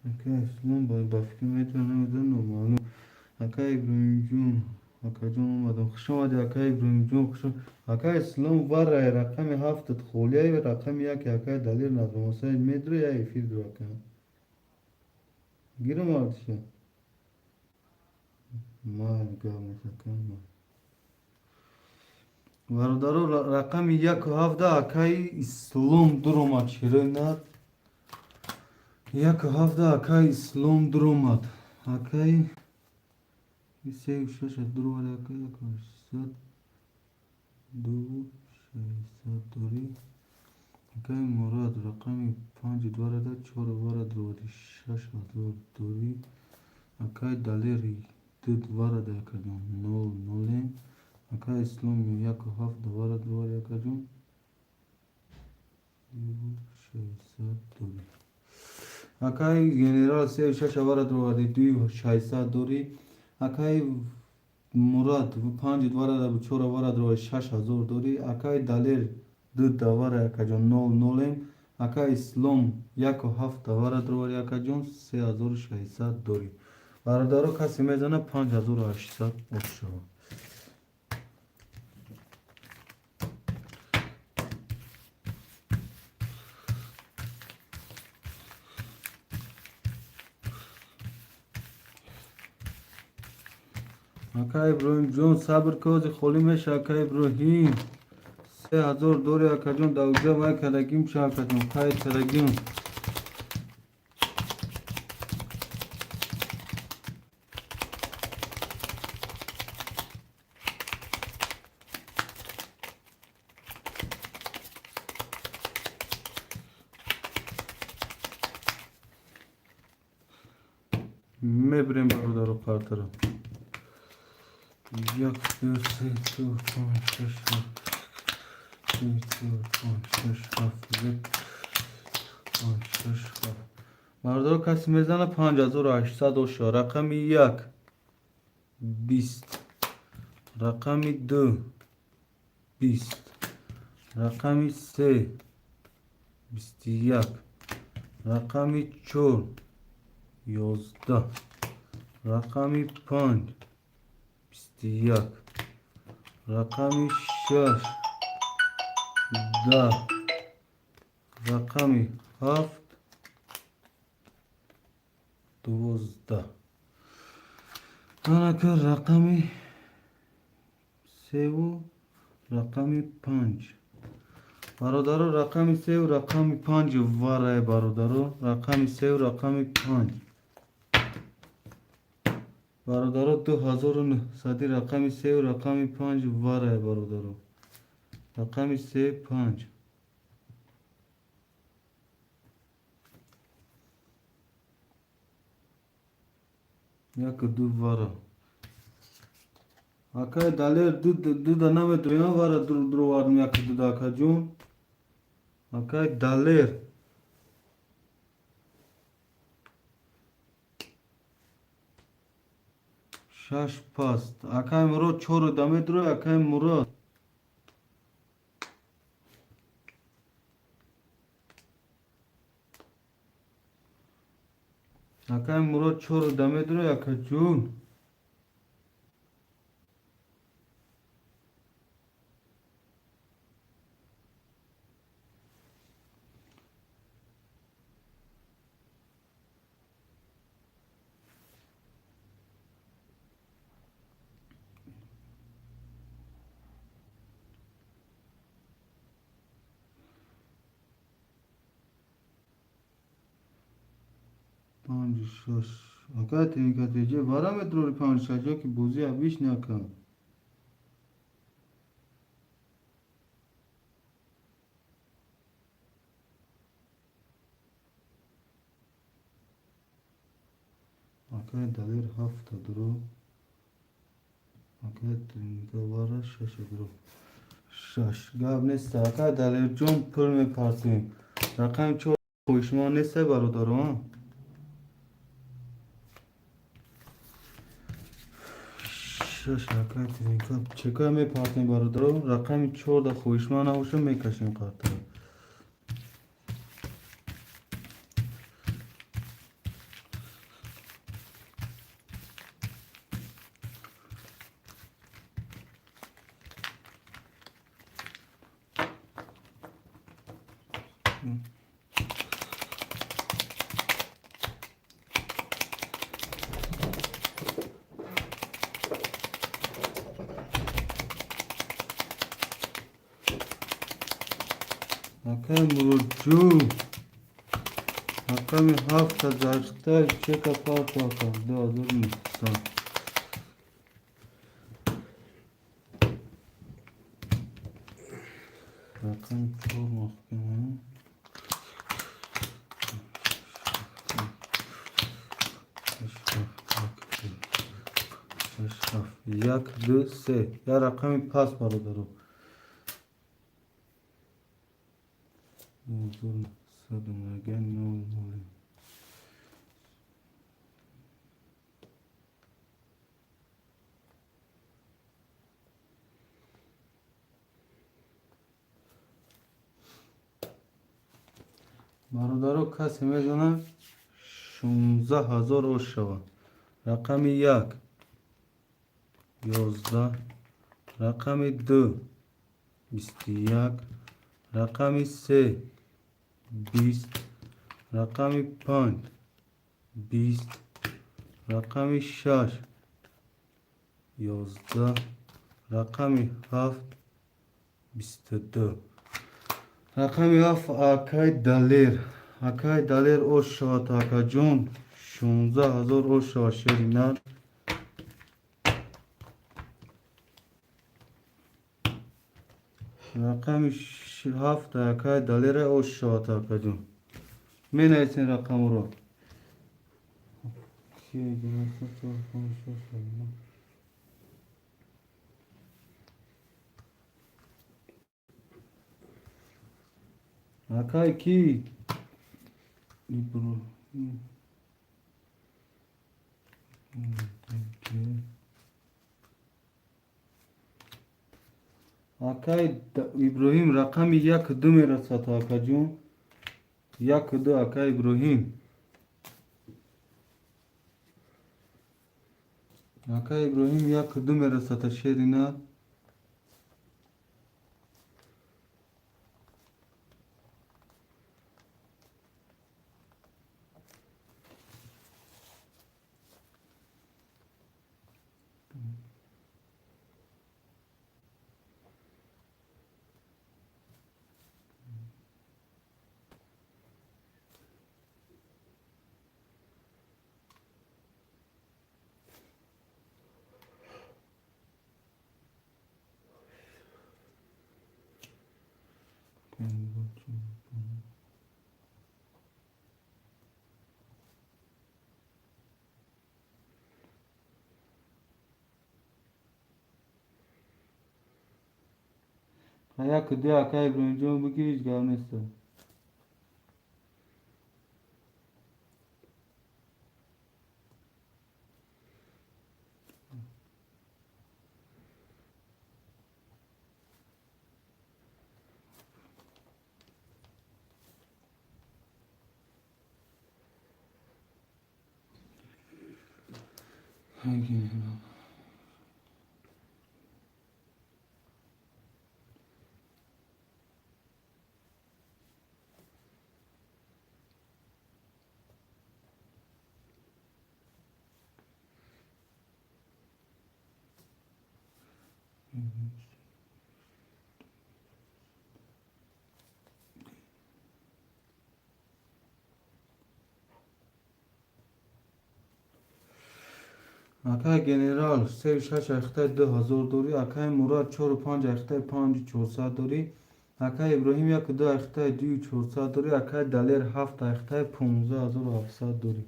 Ака Ислом ба фикр метавонам, намедонам, номаълум. Ака Иброҳимҷон, акаҷон омадам. Хуш омадӣ, ака Иброҳимҷон, хуш. Ака Ислом варай рақами ҳафтат холияй, рақами яке акай Далер Назрмосаев медуре, я эфир дур ака. Гирам артиша. Май гап нест ака. Бародаро, рақами яку ҳафта акаи Ислом дуромад, шерои нар. Яку ҳафта акаи Ислом дуромад. Акаи сею шаша дуровари ака, яку ҳаштсад дуву шашсад дорӣ. Акаи Мурад рақами панҷу дварада чору вара дуровади 6000 дорӣ. Акаи Далери ду дварада акаҷон нол нолем. Акаи Ислом яку ҳафт двара дувари акаҷон дуву шашсад дорӣ. Акаи Генерал сею шаша вара дуровади дую шашсад дорӣ. Акаи Мурад панҷу дварада чора вара дуровади 6000 дорӣ. Акаи Далер ду давара акаҷон нол нолем. Акаи Ислом яку ҳафт давара дуровади акаҷон 3600 дорӣ. Бародаро, касе мезана 5800 ош шавад. Ака Иброҳимҷон, сабр ки ҳозир холӣ меша, ака Иброҳим. 3000 дори акаҷон, давҷа вай кардагим ша акаҷон, қайд кардагим. Мебирем бародаро қартара. Як, ду, се, чор, панҷ, шаш, ҳафт, се, чор, панҷ, шаш, ҳафт, як, панҷ, шаш, ҳафт. Бародаро, касе мезана 5800 оша. Рақами як 20, рақами ду 20, рақами се 21, рақами чор 11, рақами панҷ 21, рақами шаш 10, рақами ҳафт 12. Анака рақами севу рақами панҷ. Бародаро, рақами севу рақами панҷ варай, бародаро, рақами севу рақами панҷ. Бародаро, 2900 рақами севу рақами панҷ варай, бародаро. Рақами се панҷ. Яку ду вара. Акай Далер ду да намедурем, вара дуровардем яку ду да акаҷон. Акай Далер. Шаш паст. Акай Мурод чору да медурой, акай Мурод. Акай Мурод чору да медурой, акаҷон. Панҷу шаш. Ака тринкатеҷе вара метрори панҷу шаш ё ки бозӣ абиш нака. Акай Далер ҳафта дуро. Акай тринка вара шаша дуро. Шаш. Гап нест. Акай Далерҷон пул мепартем. Рақами чор хоҳишманд нестай бародаро. Шаш акай тринка. Чека мепартем бародаро. Рақами чорда хоҳишманд набоша мекашем қартара. Акай Муроджӯ рақами ҳафта зарчтай чека парто ака 2900. Рақами чор маҳкама. Шаш, ҳафт, як, ду, се. Я рақами паст бародаро. 2900 нол. Бародаро касе медонад 16 000 ош шавад. Рақами як 11, рақами ду 21, рақами се 20, рақами панҷ 20, рақами шаш 11, рақами ҳафт 22. Рақами ҳафт акай Далер. Акай Далер ош шавад акаҷон. 16 000 ош шавад шери нар. Рақами ҳафт акай Далера ош шавад акаҷон. Менависем рақамро. Акай ки? Иброҳим. Акай Иброҳим рақами як ду мерасад акаҷон. Як ду акай Иброҳим. Акай Иброҳим як ду мерасад шери нар. Як ду акай Иброҳимҷон бигир ҳеҷ гап нест. Акай Генерал 3,6 айхтаи 2000 дорӣ. Акай Мурад 4,5 айхтаи 5400 дорӣ. Акай Иброҳим 1,2 айхтаи 2400 дорӣ. Акай Далер 7 айхтаи 15700 дорӣ.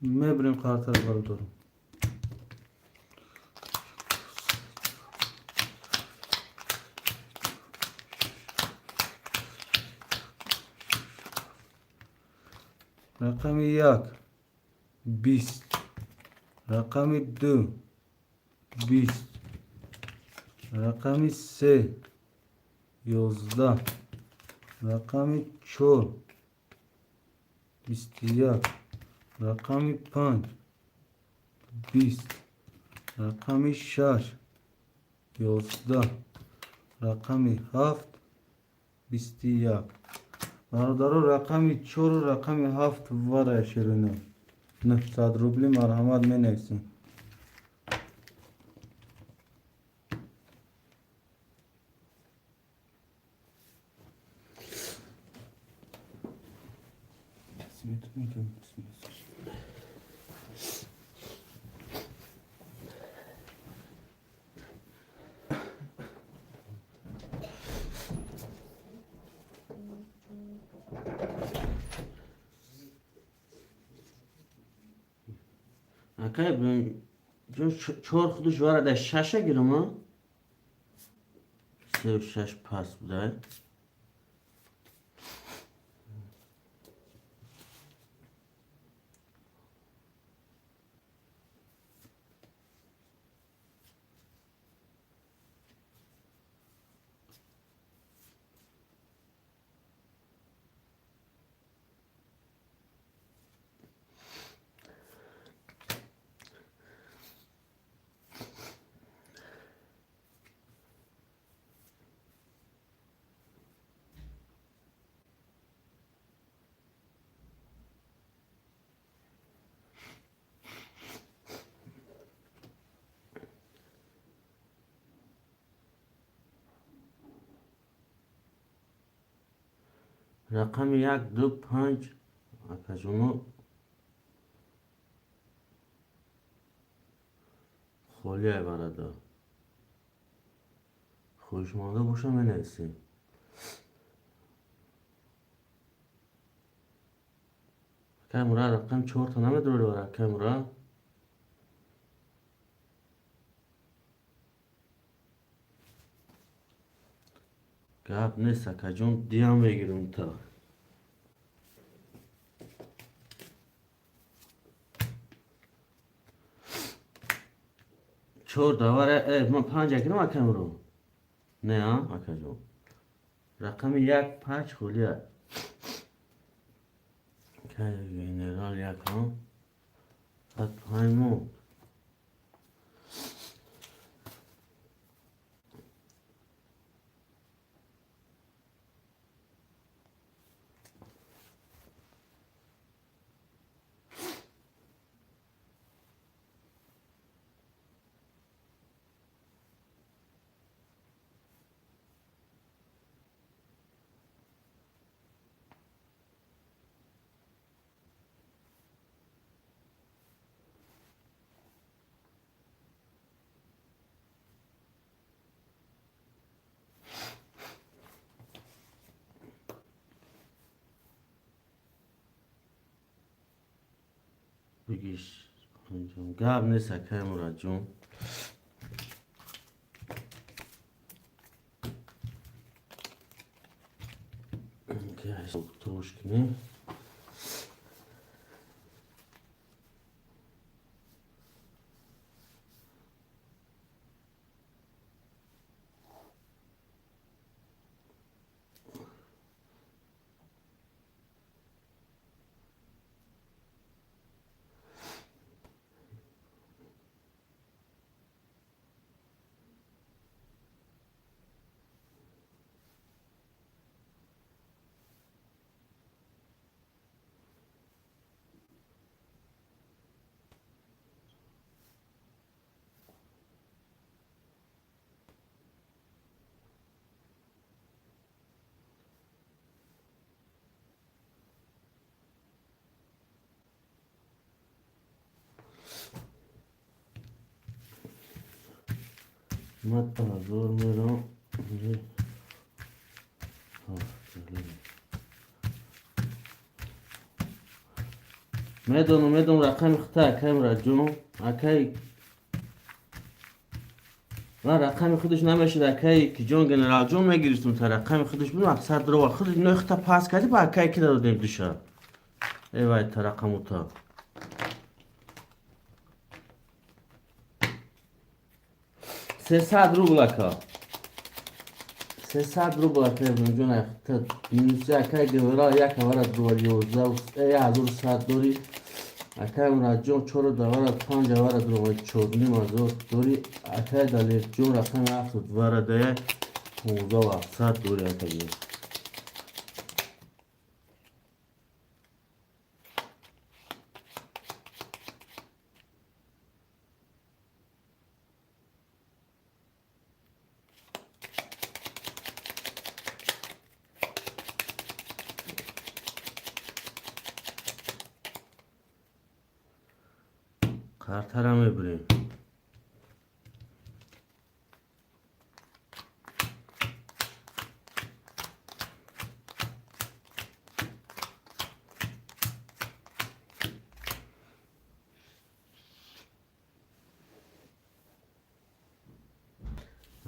Мебирем қартара, бародаро. Рақами 1 20, рақами 2 20, рақами 3 11, рақами 4 21, рақами 5 20, рақами 6 11, рақами 7 21. Бародаро, рақами 4-у рақами 7 варая ширино 900 рубли, марҳамат, менависем. Акай ҷон, чор худуш вара дар шаша гирам, а? Сеу шаш пас будай. Рақами як, ду, панҷ, акаҷоно, холиай барада. Хоҳишманда боша, менависем. Акай Мурад, рақами чорта намедорӣ, вара, акай Мурад? Гап нест, акаҷон, диям мегирам та. Чор давара, ман панҷ гирам, акай Мурод? Не, а, акаҷон? Рақами як, панҷ холия. Акай Генерал як, а? Баъд панҷ монд. Бигиш, гап нест, акай Мурадҷон. Тош кунем. Ман 1000 мерам. Медонам, медонам рақами хута, акай Муратҷон. Акай ман рақами худаш намешуд, акай ки ҷон генералҷон мегирифтум, та рақами худаш буд, мақсад дурова худ ино хута пас кардӣ, ба акай ки додем душа. Э вай, та рақамута. 300 рубл, ака. 300 рубл, акай ҷон, та минуси. Акай генерал як авара дувар ёздаҳ 1100 дорӣ. Акай Муратҷон чору давара панҷ авара дурова 4500 дорӣ. Акай Далерҷон рақами ҳафту двара дая 15700 дорӣ, акаҷон. Картара мебурем.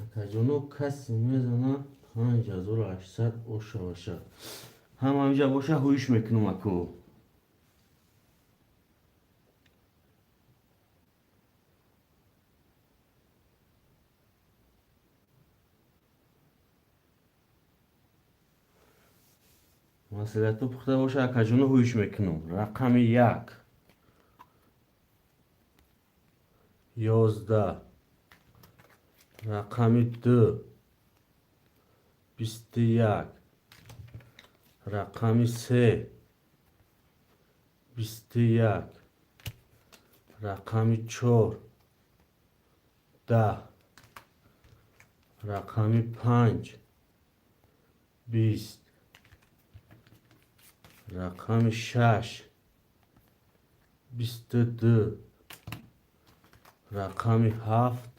Акаҷоно, касе мезана 5800 оша боша. Ҳама ҳамиҷа боша, ҳуиш мекунам, аку. Масъалиятҳо пухта боша, акаҷоно, ҳуиш мекунам. Рақами як 11, рақами ду 21, рақами се 21, рақами чор 10, рақами панҷ 20, рақами шаш 22, рақами ҳафт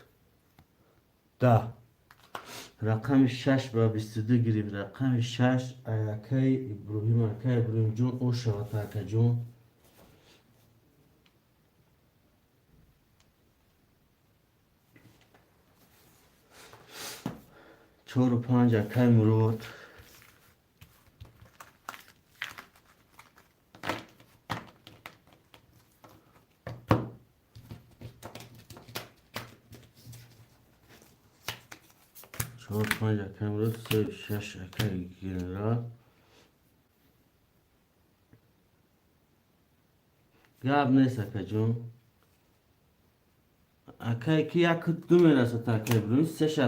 10. Рақами шаш ба 22 гирифт. Рақами шаш акаи Иброҳим, акаи Иброҳимҷон, ошавад, акаҷон. Чору панҷ, акаи Мурод. Чор панҷ, акаи Мурод. Се шаш, акаи генерал. Гап нест, акаҷон. Акае ки як ду мерасад, акаи Иброҳим, сеша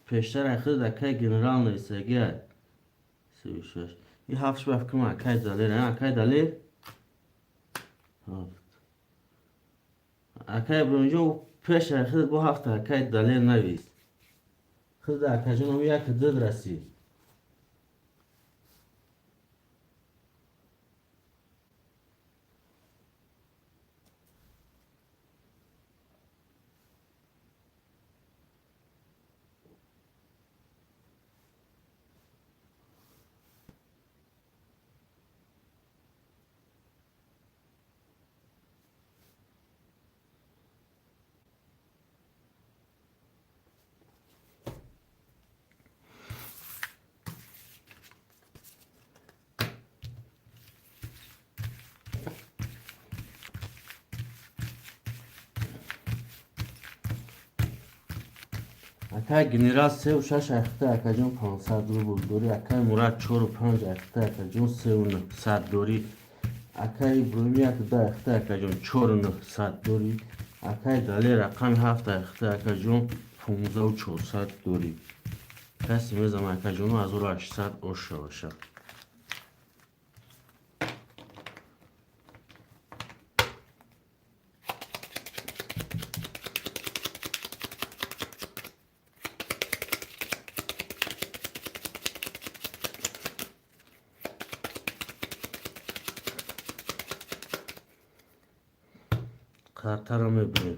пештар худ акаи генерал нависагия. Сею шаш. И ҳафт ба фикрам акаи Далер, акаи Далер? Ҳафт. Акаи Иброҳимҷон, пеш худ бо ҳафт акаи Далер навис. Худ акаҷон ам як ду расид. Акай генерал сеу шаш ахта, акаҷон, 500 рубл дорӣ. Акай Мурад чору панҷ ахта, акаҷон, 3900 дорӣ. Акай Иброҳим як ду ахта, акаҷон, 4900 дорӣ. Акай Далер рақами ҳафт ахта, акаҷон, 15400 дорӣ. Касе мезанам, акаҷону, 1800 оша бошад. Картаро мебинем.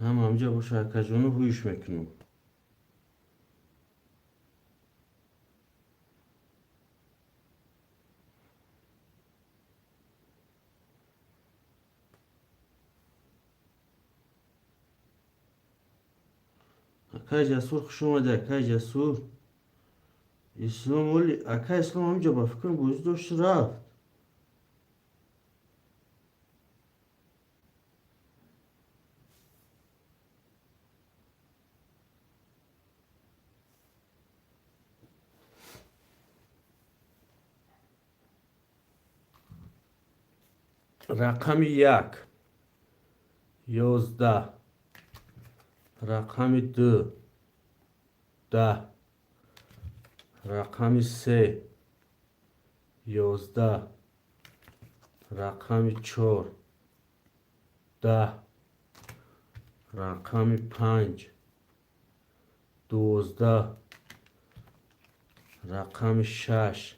Ҳама ҳамҷа боша, акаҷону, ҳуиш мекунам. Акай Ҷасур, хуш омади, акай Ҷасур. Ислом оли, акай Ислом ҳамҷа ба фикрам бозӣ дошт, рафт. Рақами 1 11, рақами 2 10, рақами 3 11, рақами 4 10, рақами 5 12, рақами 6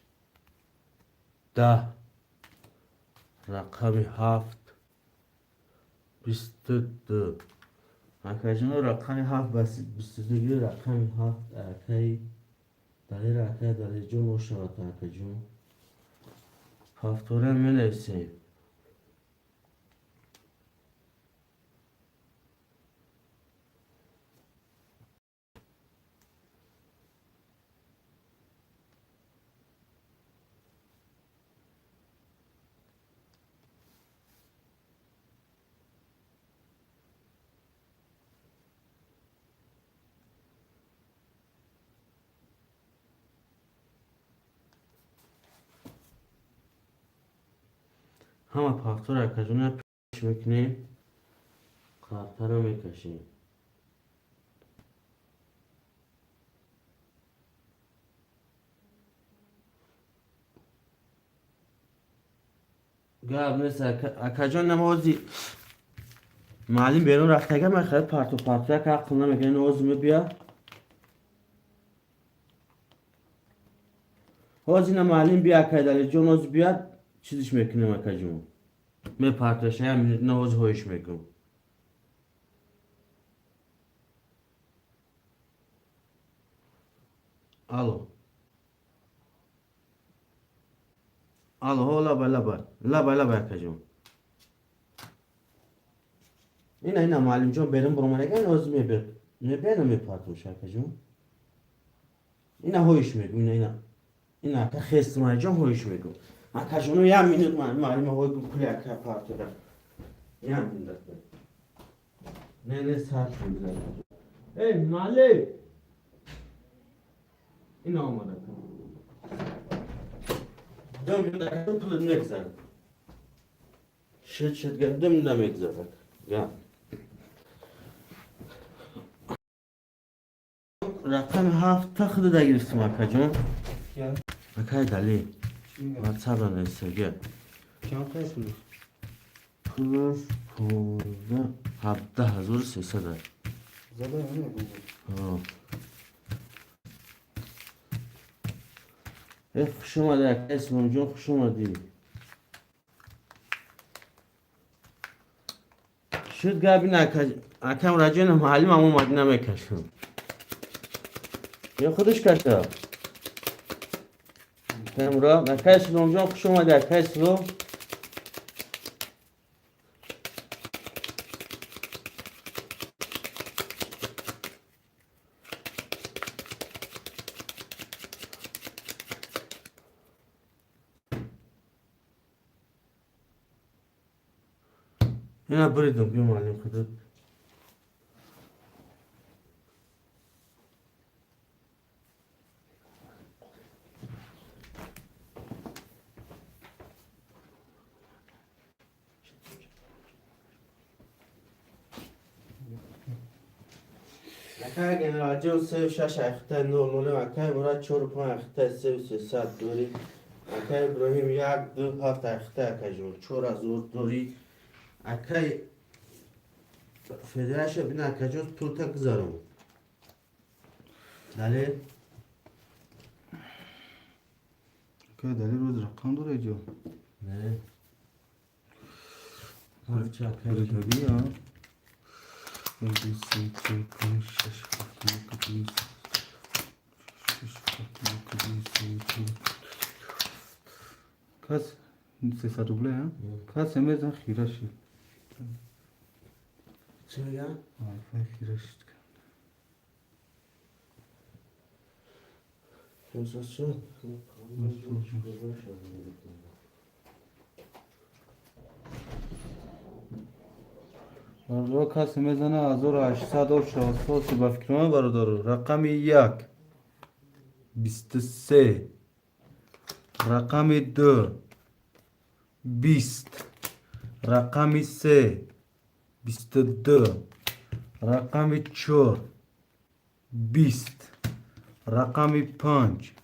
10, рақами 7 22. Акаҷоно, рақами 7 22 гир, рақами 7 акаи Далер, акаи Далерҷон бошавад, акаҷон. Повторян менависем. Ҳама повтор, акаҷона, пеш мекунем, қартара мекашем. Гап нест, акаҷон, намози маълим берун рафтага, ман хеле парту партуяк ақл намекунем, ҳозир мебия. Ҳозир на маълим бия, акай Далерҷон, ҳозир бияд, чизиш мекунем, акаҷон. Мепартоша, як минут, на ҳозир ҳоиш мекунам. Алло. Алло, ҳо, лабай, лабай. Лабай, лабай, акаҷон. Ина, ина, муаллимҷон берун баромадага, ина ҳозир мебиёд. Мебиёд, ина мепартоша, акаҷон. Ина ҳоиш мегӯм, ина, ина. Ина ака Хестмайҷон ҳоиш мегӯм. Акаҷоно, як минут, муаллима ҳой гум, пули ака партора. Як минут. Не, не, сар шуд. Эй, муаллим! Ина омад ака. 2 минут, ака, пул мегзарад. Шуд, шуд, 2 минут мегзарад. Гап. Рақами 7 та худада гирифтим, акаҷон. Акай Дали. WhatsApp нависага. Чанд қайс пулаш? Пулаш 15 17 300. Зада ҳамин. Ҳо. Э, хуш омадӣ, ака Исломҷон, хуш омадӣ. Шуд гап ин, акам Раҷона, муаллимам омад, намекашам. Ё худаш каша. Акамро, ака Исломҷон, хуш омадӣ, ака Ислом. Ина буридум, биё, муаллим худат. Акай Генералҷон, сею шаш ахта нол нолем, акай Мурад, чору панҷ ахта сею сесад дорӣ, акай Иброҳим, 1 2 7 ахта, акаҷон, 4000 дорӣ, акай Федераша бина, акаҷон, пулта гузарон. Далер. Акай Далер рӯз рақам дора иҷо? Не. Буридагӣ, а? Ду, се, чор, панҷ, шаш, ҳафт, як, ду, шаш, ҳафт, як, ду, се, чор. Кас 300 рубле, а? Касе мезан хира шид. Чӣ мегӯям? Вайфай хира шид. 500 шуд? Бародаро, касе мезана 1800 ошава соси ба фикри ман, бародаро. Рақами як 23, рақами ду 20, рақами се 22, рақами чор 20, рақами панҷ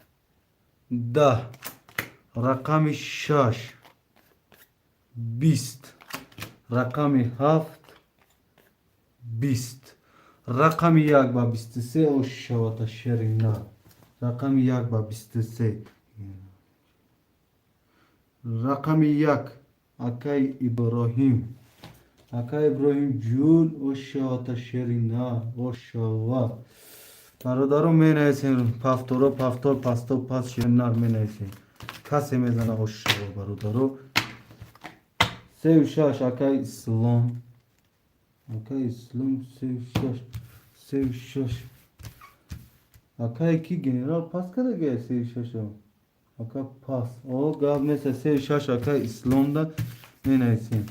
10, рақами шаш 20, рақами ҳафт 20, рақами як ба 23 ошавата шерина. Рақами як ба 23. Рақами як акай Иброҳим. Акай Иброҳим ҷун, ошавата шерина, ошава. Бародаро, менависем пафторо, пафтор, пасто, пас, шеринар менависем. Касе мезана ошава, бародаро. Сею шаш акай Ислом. Акай Ислом сею шаш. Сею шаш. Акай ки генерал пас карда сею шашо? Ака пас. О, гап нест, сею шаш акай Исломда менависем.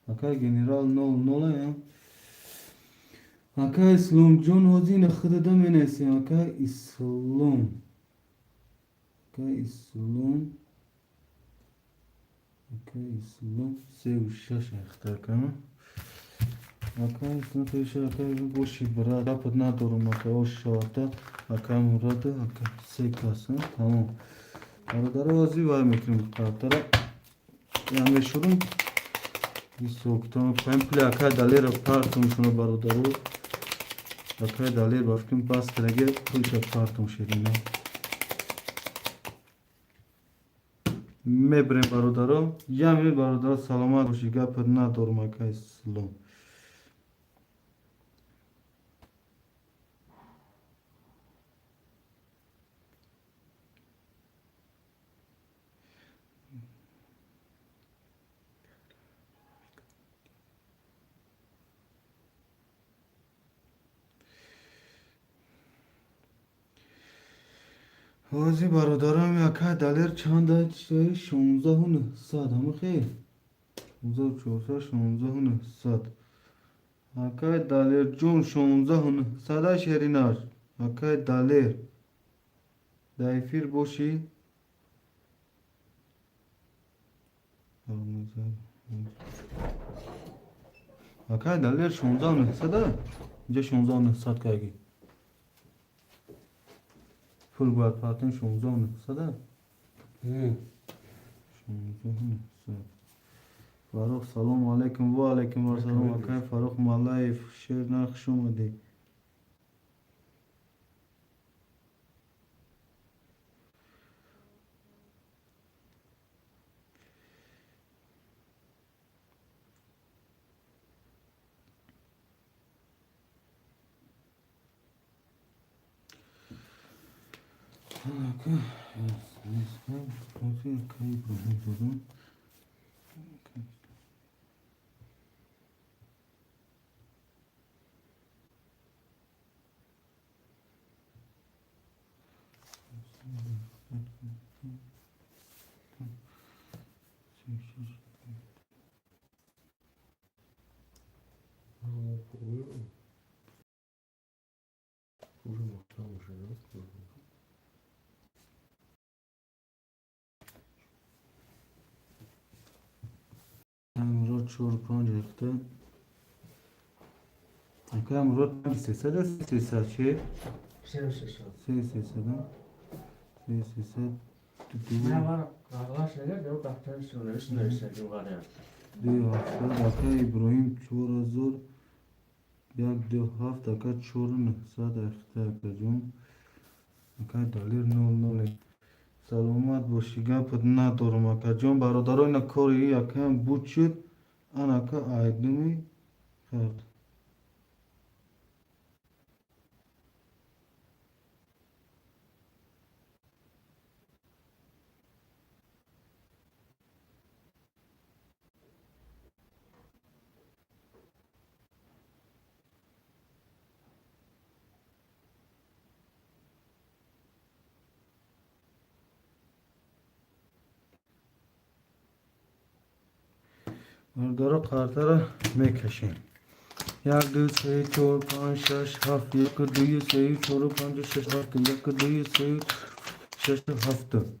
Акай генерал нол нол я. Акай Исломҷон ҳозир худада менависем. Акай Ислом. Акай Ислом. Акай Ислом сею шаш ахта ака. Акай Ислом сею шаш, акай боши брат. Гапат надорум ака ошавата. Акай Мурада, ака се кас, тамом. Бародаро, ҳозир вай мекунем қартара. Я мешурум. Исоктон пампли акай Далера партум шуно, бародаро. Акай Далер ба фикрам бас кардаги пулша партум ширина. Мебирем, бародаро. Ями бародаро, саломат бошӣ, гапат надорум, акай Ислом. Ҳозир, бародарам, акай Далер чанда? 16 900 ҳама хел. 1400, 16 900. Акай Далерҷон 16 900 шеринаш. Акай Далер. Дар эфир бошӣ? Акай Далер 16 900? Инҷа 16 900 карги. Пул бояд партем 16 900? 16 900. Фаррух, салому алайкум. Ва алайкум ассалом, акай Фаррух Маллаев, шер нар, хуш омадӣ. Акай Иброҳим додам. Мурод чор панҷ рехта. Акай Мурод 300 аст, 300 че? Се сесад. Се сесад, се сесад. Не вар қағлаш нега, ё дафтари сунавис нависагим вариант. Ду ҳафтсад. Акай Иброҳим 4000 як ду ҳафт, ака 4900 рехта, акаҷон. Акай Далер нол нол. Саломат бошӣ, гапат надорум, акаҷон. Бародаро, ина кори акаям буд шуд. Ан ака айдуми кард. Бародаро, қартара мекашем. 1, 2, 3, 4, 5, 6, 7, 1, 2, 3, 4, 5, 6, 7, 1, 2, 3, 6, 7.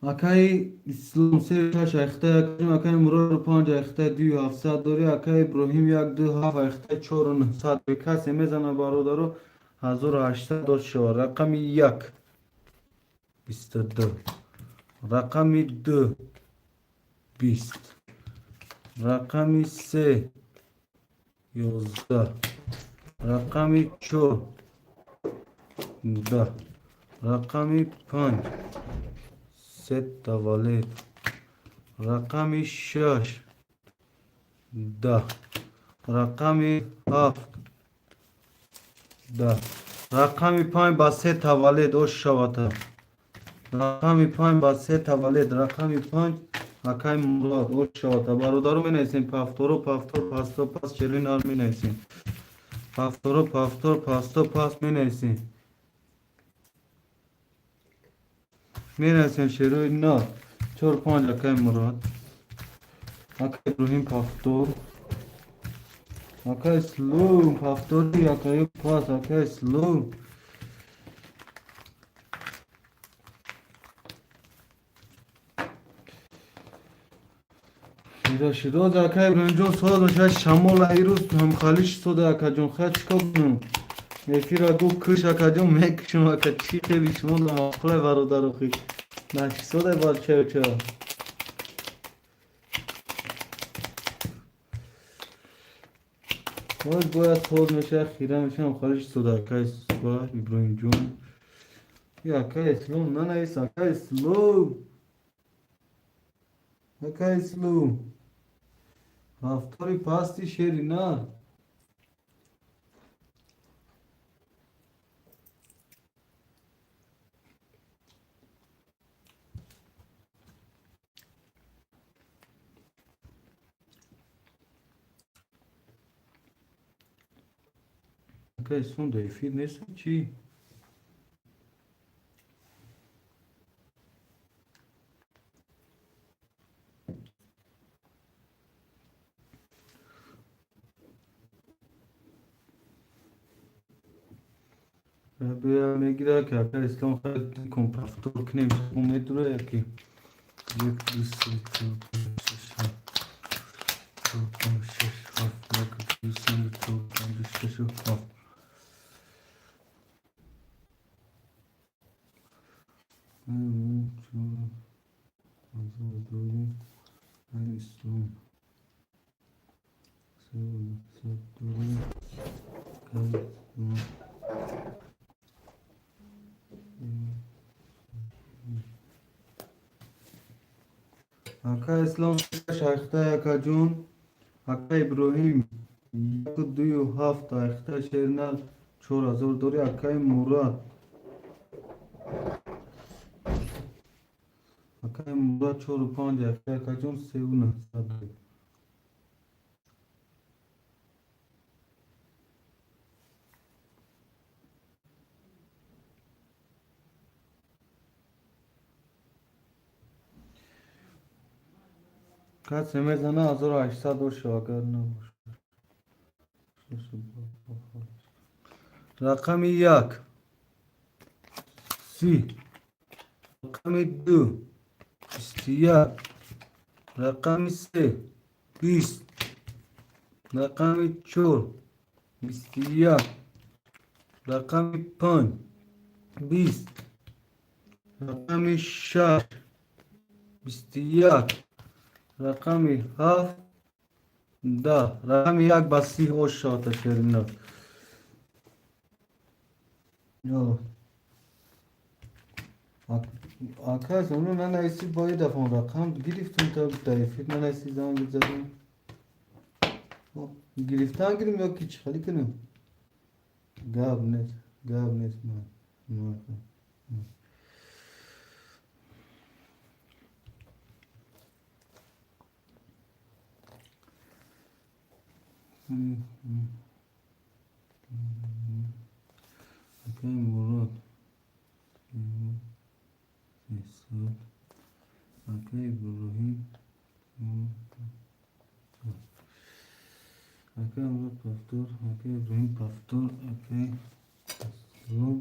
Акаи Ислом 3, 6, 8, акаи Мурод 5, 8, 2, 700 дори, акаи Иброҳим 1, 2, 7, 8, 4, 900. Касе мезана, бародаро, 1800 дод шава. Рақами 1 22, рақами 2 20, рақами 3 11, рақами 4 10, рақами 5 се таваллуд, рақами 6 10, рақами 7 10, рақами 5 ба се таваллуд ош шавата. Рақами 5 ба се таваллуд, рақами 5 акай Мурод ош шавата. Бародаро, менависем пафторо пафтор пасто пас челин ар менависем. Пафторо пафтор пасто пас менависем. Менависем шерои на 4 5 акай Мурод. Акай Иброҳим пафтор. Акай Ислом пафтори, акай пас, акай Ислом. Широ широз акай Иброҳимҷон соз мешавад шамол айрӯз ҳамхалиш сода акаҷон, хай чикор кунам? Эфира гуфт кӯш акаҷон, мекушам ака, чӣ хели шумо маъқулай бародарохи. Нашисода бачаюча. Боз бояд соз мешавад, хира мешавад, ҳамхалиш сода акай Иброҳимҷон. Акай Ислом нанавис, акай Ислом. Акай Ислом. Ҳафтори пасти шери нар. Акай Ислом дар эфир нест чӣ? Бия мегирад ки акай Ислом хай кун пафтор кунем, медура яки. 1, 2, 3, 4, 5, 6, 7, 4, 5, 6, 7, 1, 2, 3, 4, 5, 6, 7. Ислом. Ака Ислом шахта акаҷон, ака Иброҳим 1, 2, 7 ахта шернал 4000 дори, акаи Мурод. Акаи Мурод 4 5 ахта акаҷон 3 900 дори. Касе мезана 1800 боша, агар набошад. Рақами 1 30, рақами 2 21, рақами 3 20, рақами 4 21, рақами 5 20, рақами 6 21, рақами 7 10, рақами 1 ба 30 ош шавата шерина. Ака оно нанависӣ, бо ин дафъа рақам гирифтум та дар эфир нанависӣ, занг задам. Гирифтан гирим ё ки чӣ хеле кунем? Гап нест, гап нест. Акай Мурод 300, акай Иброҳим Акай Мурод повтор, акай Иброҳим повтор, акай Аслом.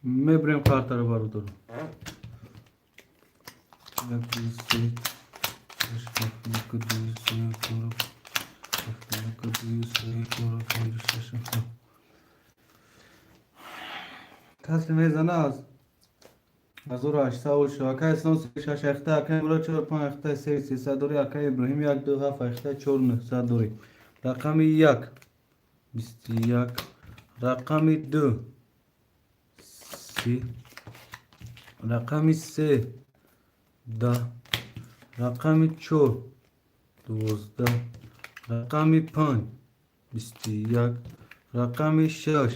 Мебурем картаро, бародаро. Як, ду, се, ҳашт, ҳафт, як, ду, се, чор, ҳафт, як, ду, се, чор, панҷ, шаш, ҳафт. Касе мезана аз 1800 шо. Акай Ислом се шаш ахта, акай Мурод чор панҷ ахта, се 300 дори, акай Иброҳим як, ду, ҳафт ахта, чор 900 дори. Рақами як 21, рақами ду 30, рақами се 10, рақами чор 12, рақами панҷ 21, рақами шаш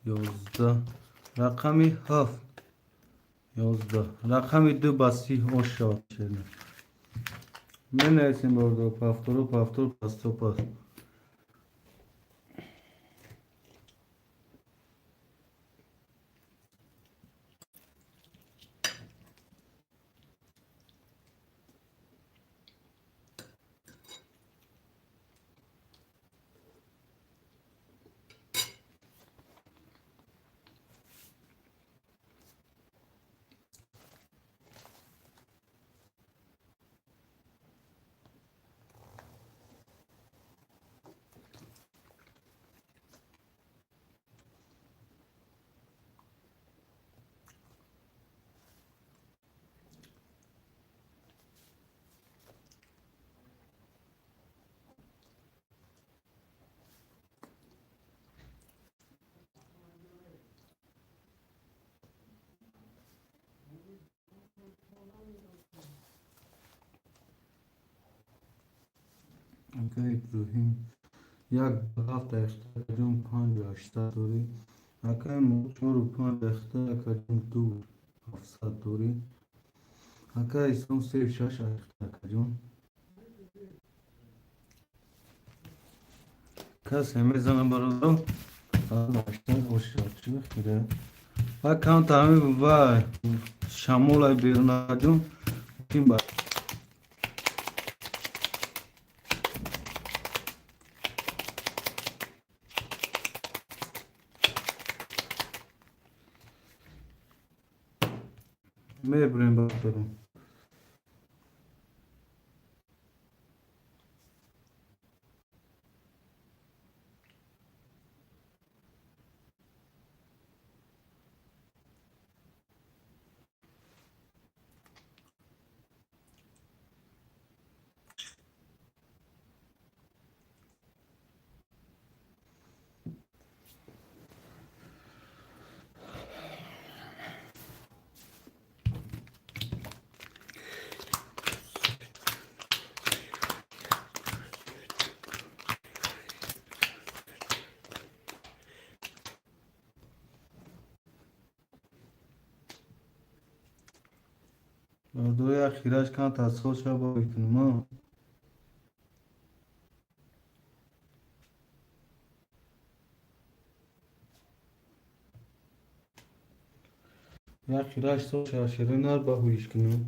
11, рақами ҳафт 11, рақами ду ба 30 ош шавад. Менависем, бародар, повтору, повтор, пасто пас. Акай Иброҳим як, ҳафт ахта, акаҷон, панҷ 800 дорӣ. Акай Мурод чору панҷ ахта, акаҷон, ду 700 дорӣ. Акай Ислом се шаш ахта, акаҷон. Касе мезана, бародаро, 800 ош шавад. Чӣ хира ва камта ҳами ва шамолай берун, акаҷон, ким ба мебурем, бародаро. Бародаро, як хираш кан тасхол шава мекунам. Як хираш сол шава, широи нар ба ҳуиш кунам.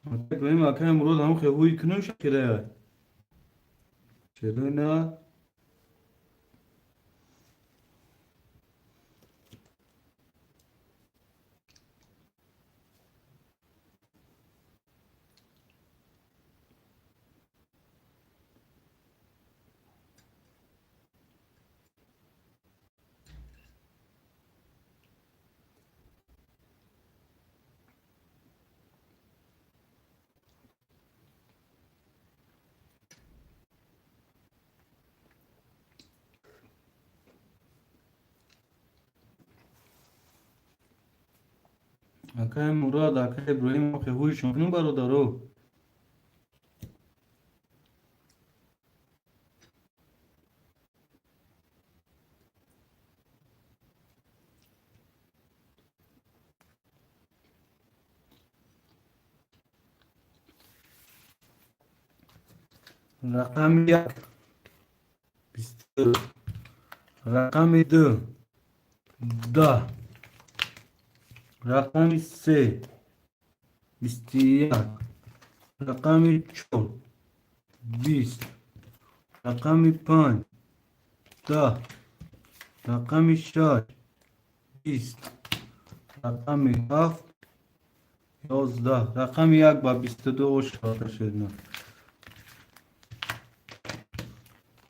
Иброҳим, акай Мурод, ҳам хе ҳуй кунум шакирая. Шерои на. Акай Мурод, акай Иброҳим, ҳам хе ҳуйшон кунум, бародаро. Рақами як 22, рақами ду 10, рақами се 21, рақами чор 20, рақами панҷ 10, рақами шаш 20, рақами ҳафт 11, рақами як ба 22 ошода шуд.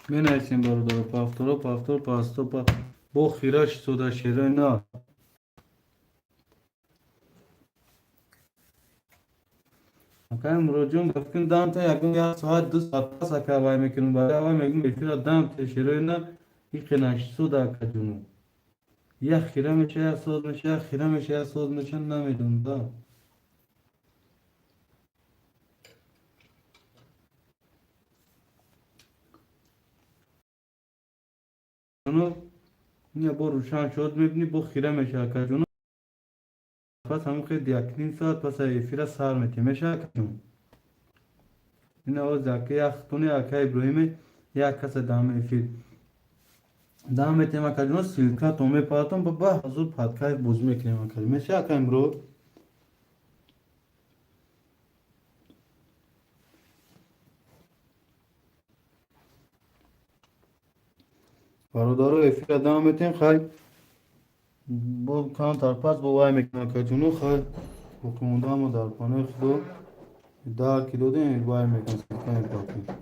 Менависем, бародаро, повторо, повтор, пасто, бо хира шистода, шерои на. Акай Муроҷон, ба фикрм, дам та ягон як соат, 2 соат пас, ака, вай мекунем. Барои вай мегӯм, эфира дам те, шерои на, иқе нашистода, акаҷону. Як хира меша, як соат меша, як хира меша, як соат меша, намедонам да. Ина бо рӯшан шуд, мебинӣ, бо хира меша, акаҷону. Пас ҳамон хел 1,5 соат пас эфира сар метем, меша, акаҷон. Ина оз ака як хутуни ака Иброҳиме, як каса дам эфир дам метем, акаҷон, ссылка тон мепаратон, ба ҳазур подкайф бозӣ мекунем, акаҷон. Меша, ака Имрод? Бародаро, эфира дам метем, хай, бо камтар пас бо вай мекунем, акаҷону. Хай, боқимондаамо дар паноҳи Худо. Дар ки додем, вай мекунем, ссылка мепартем.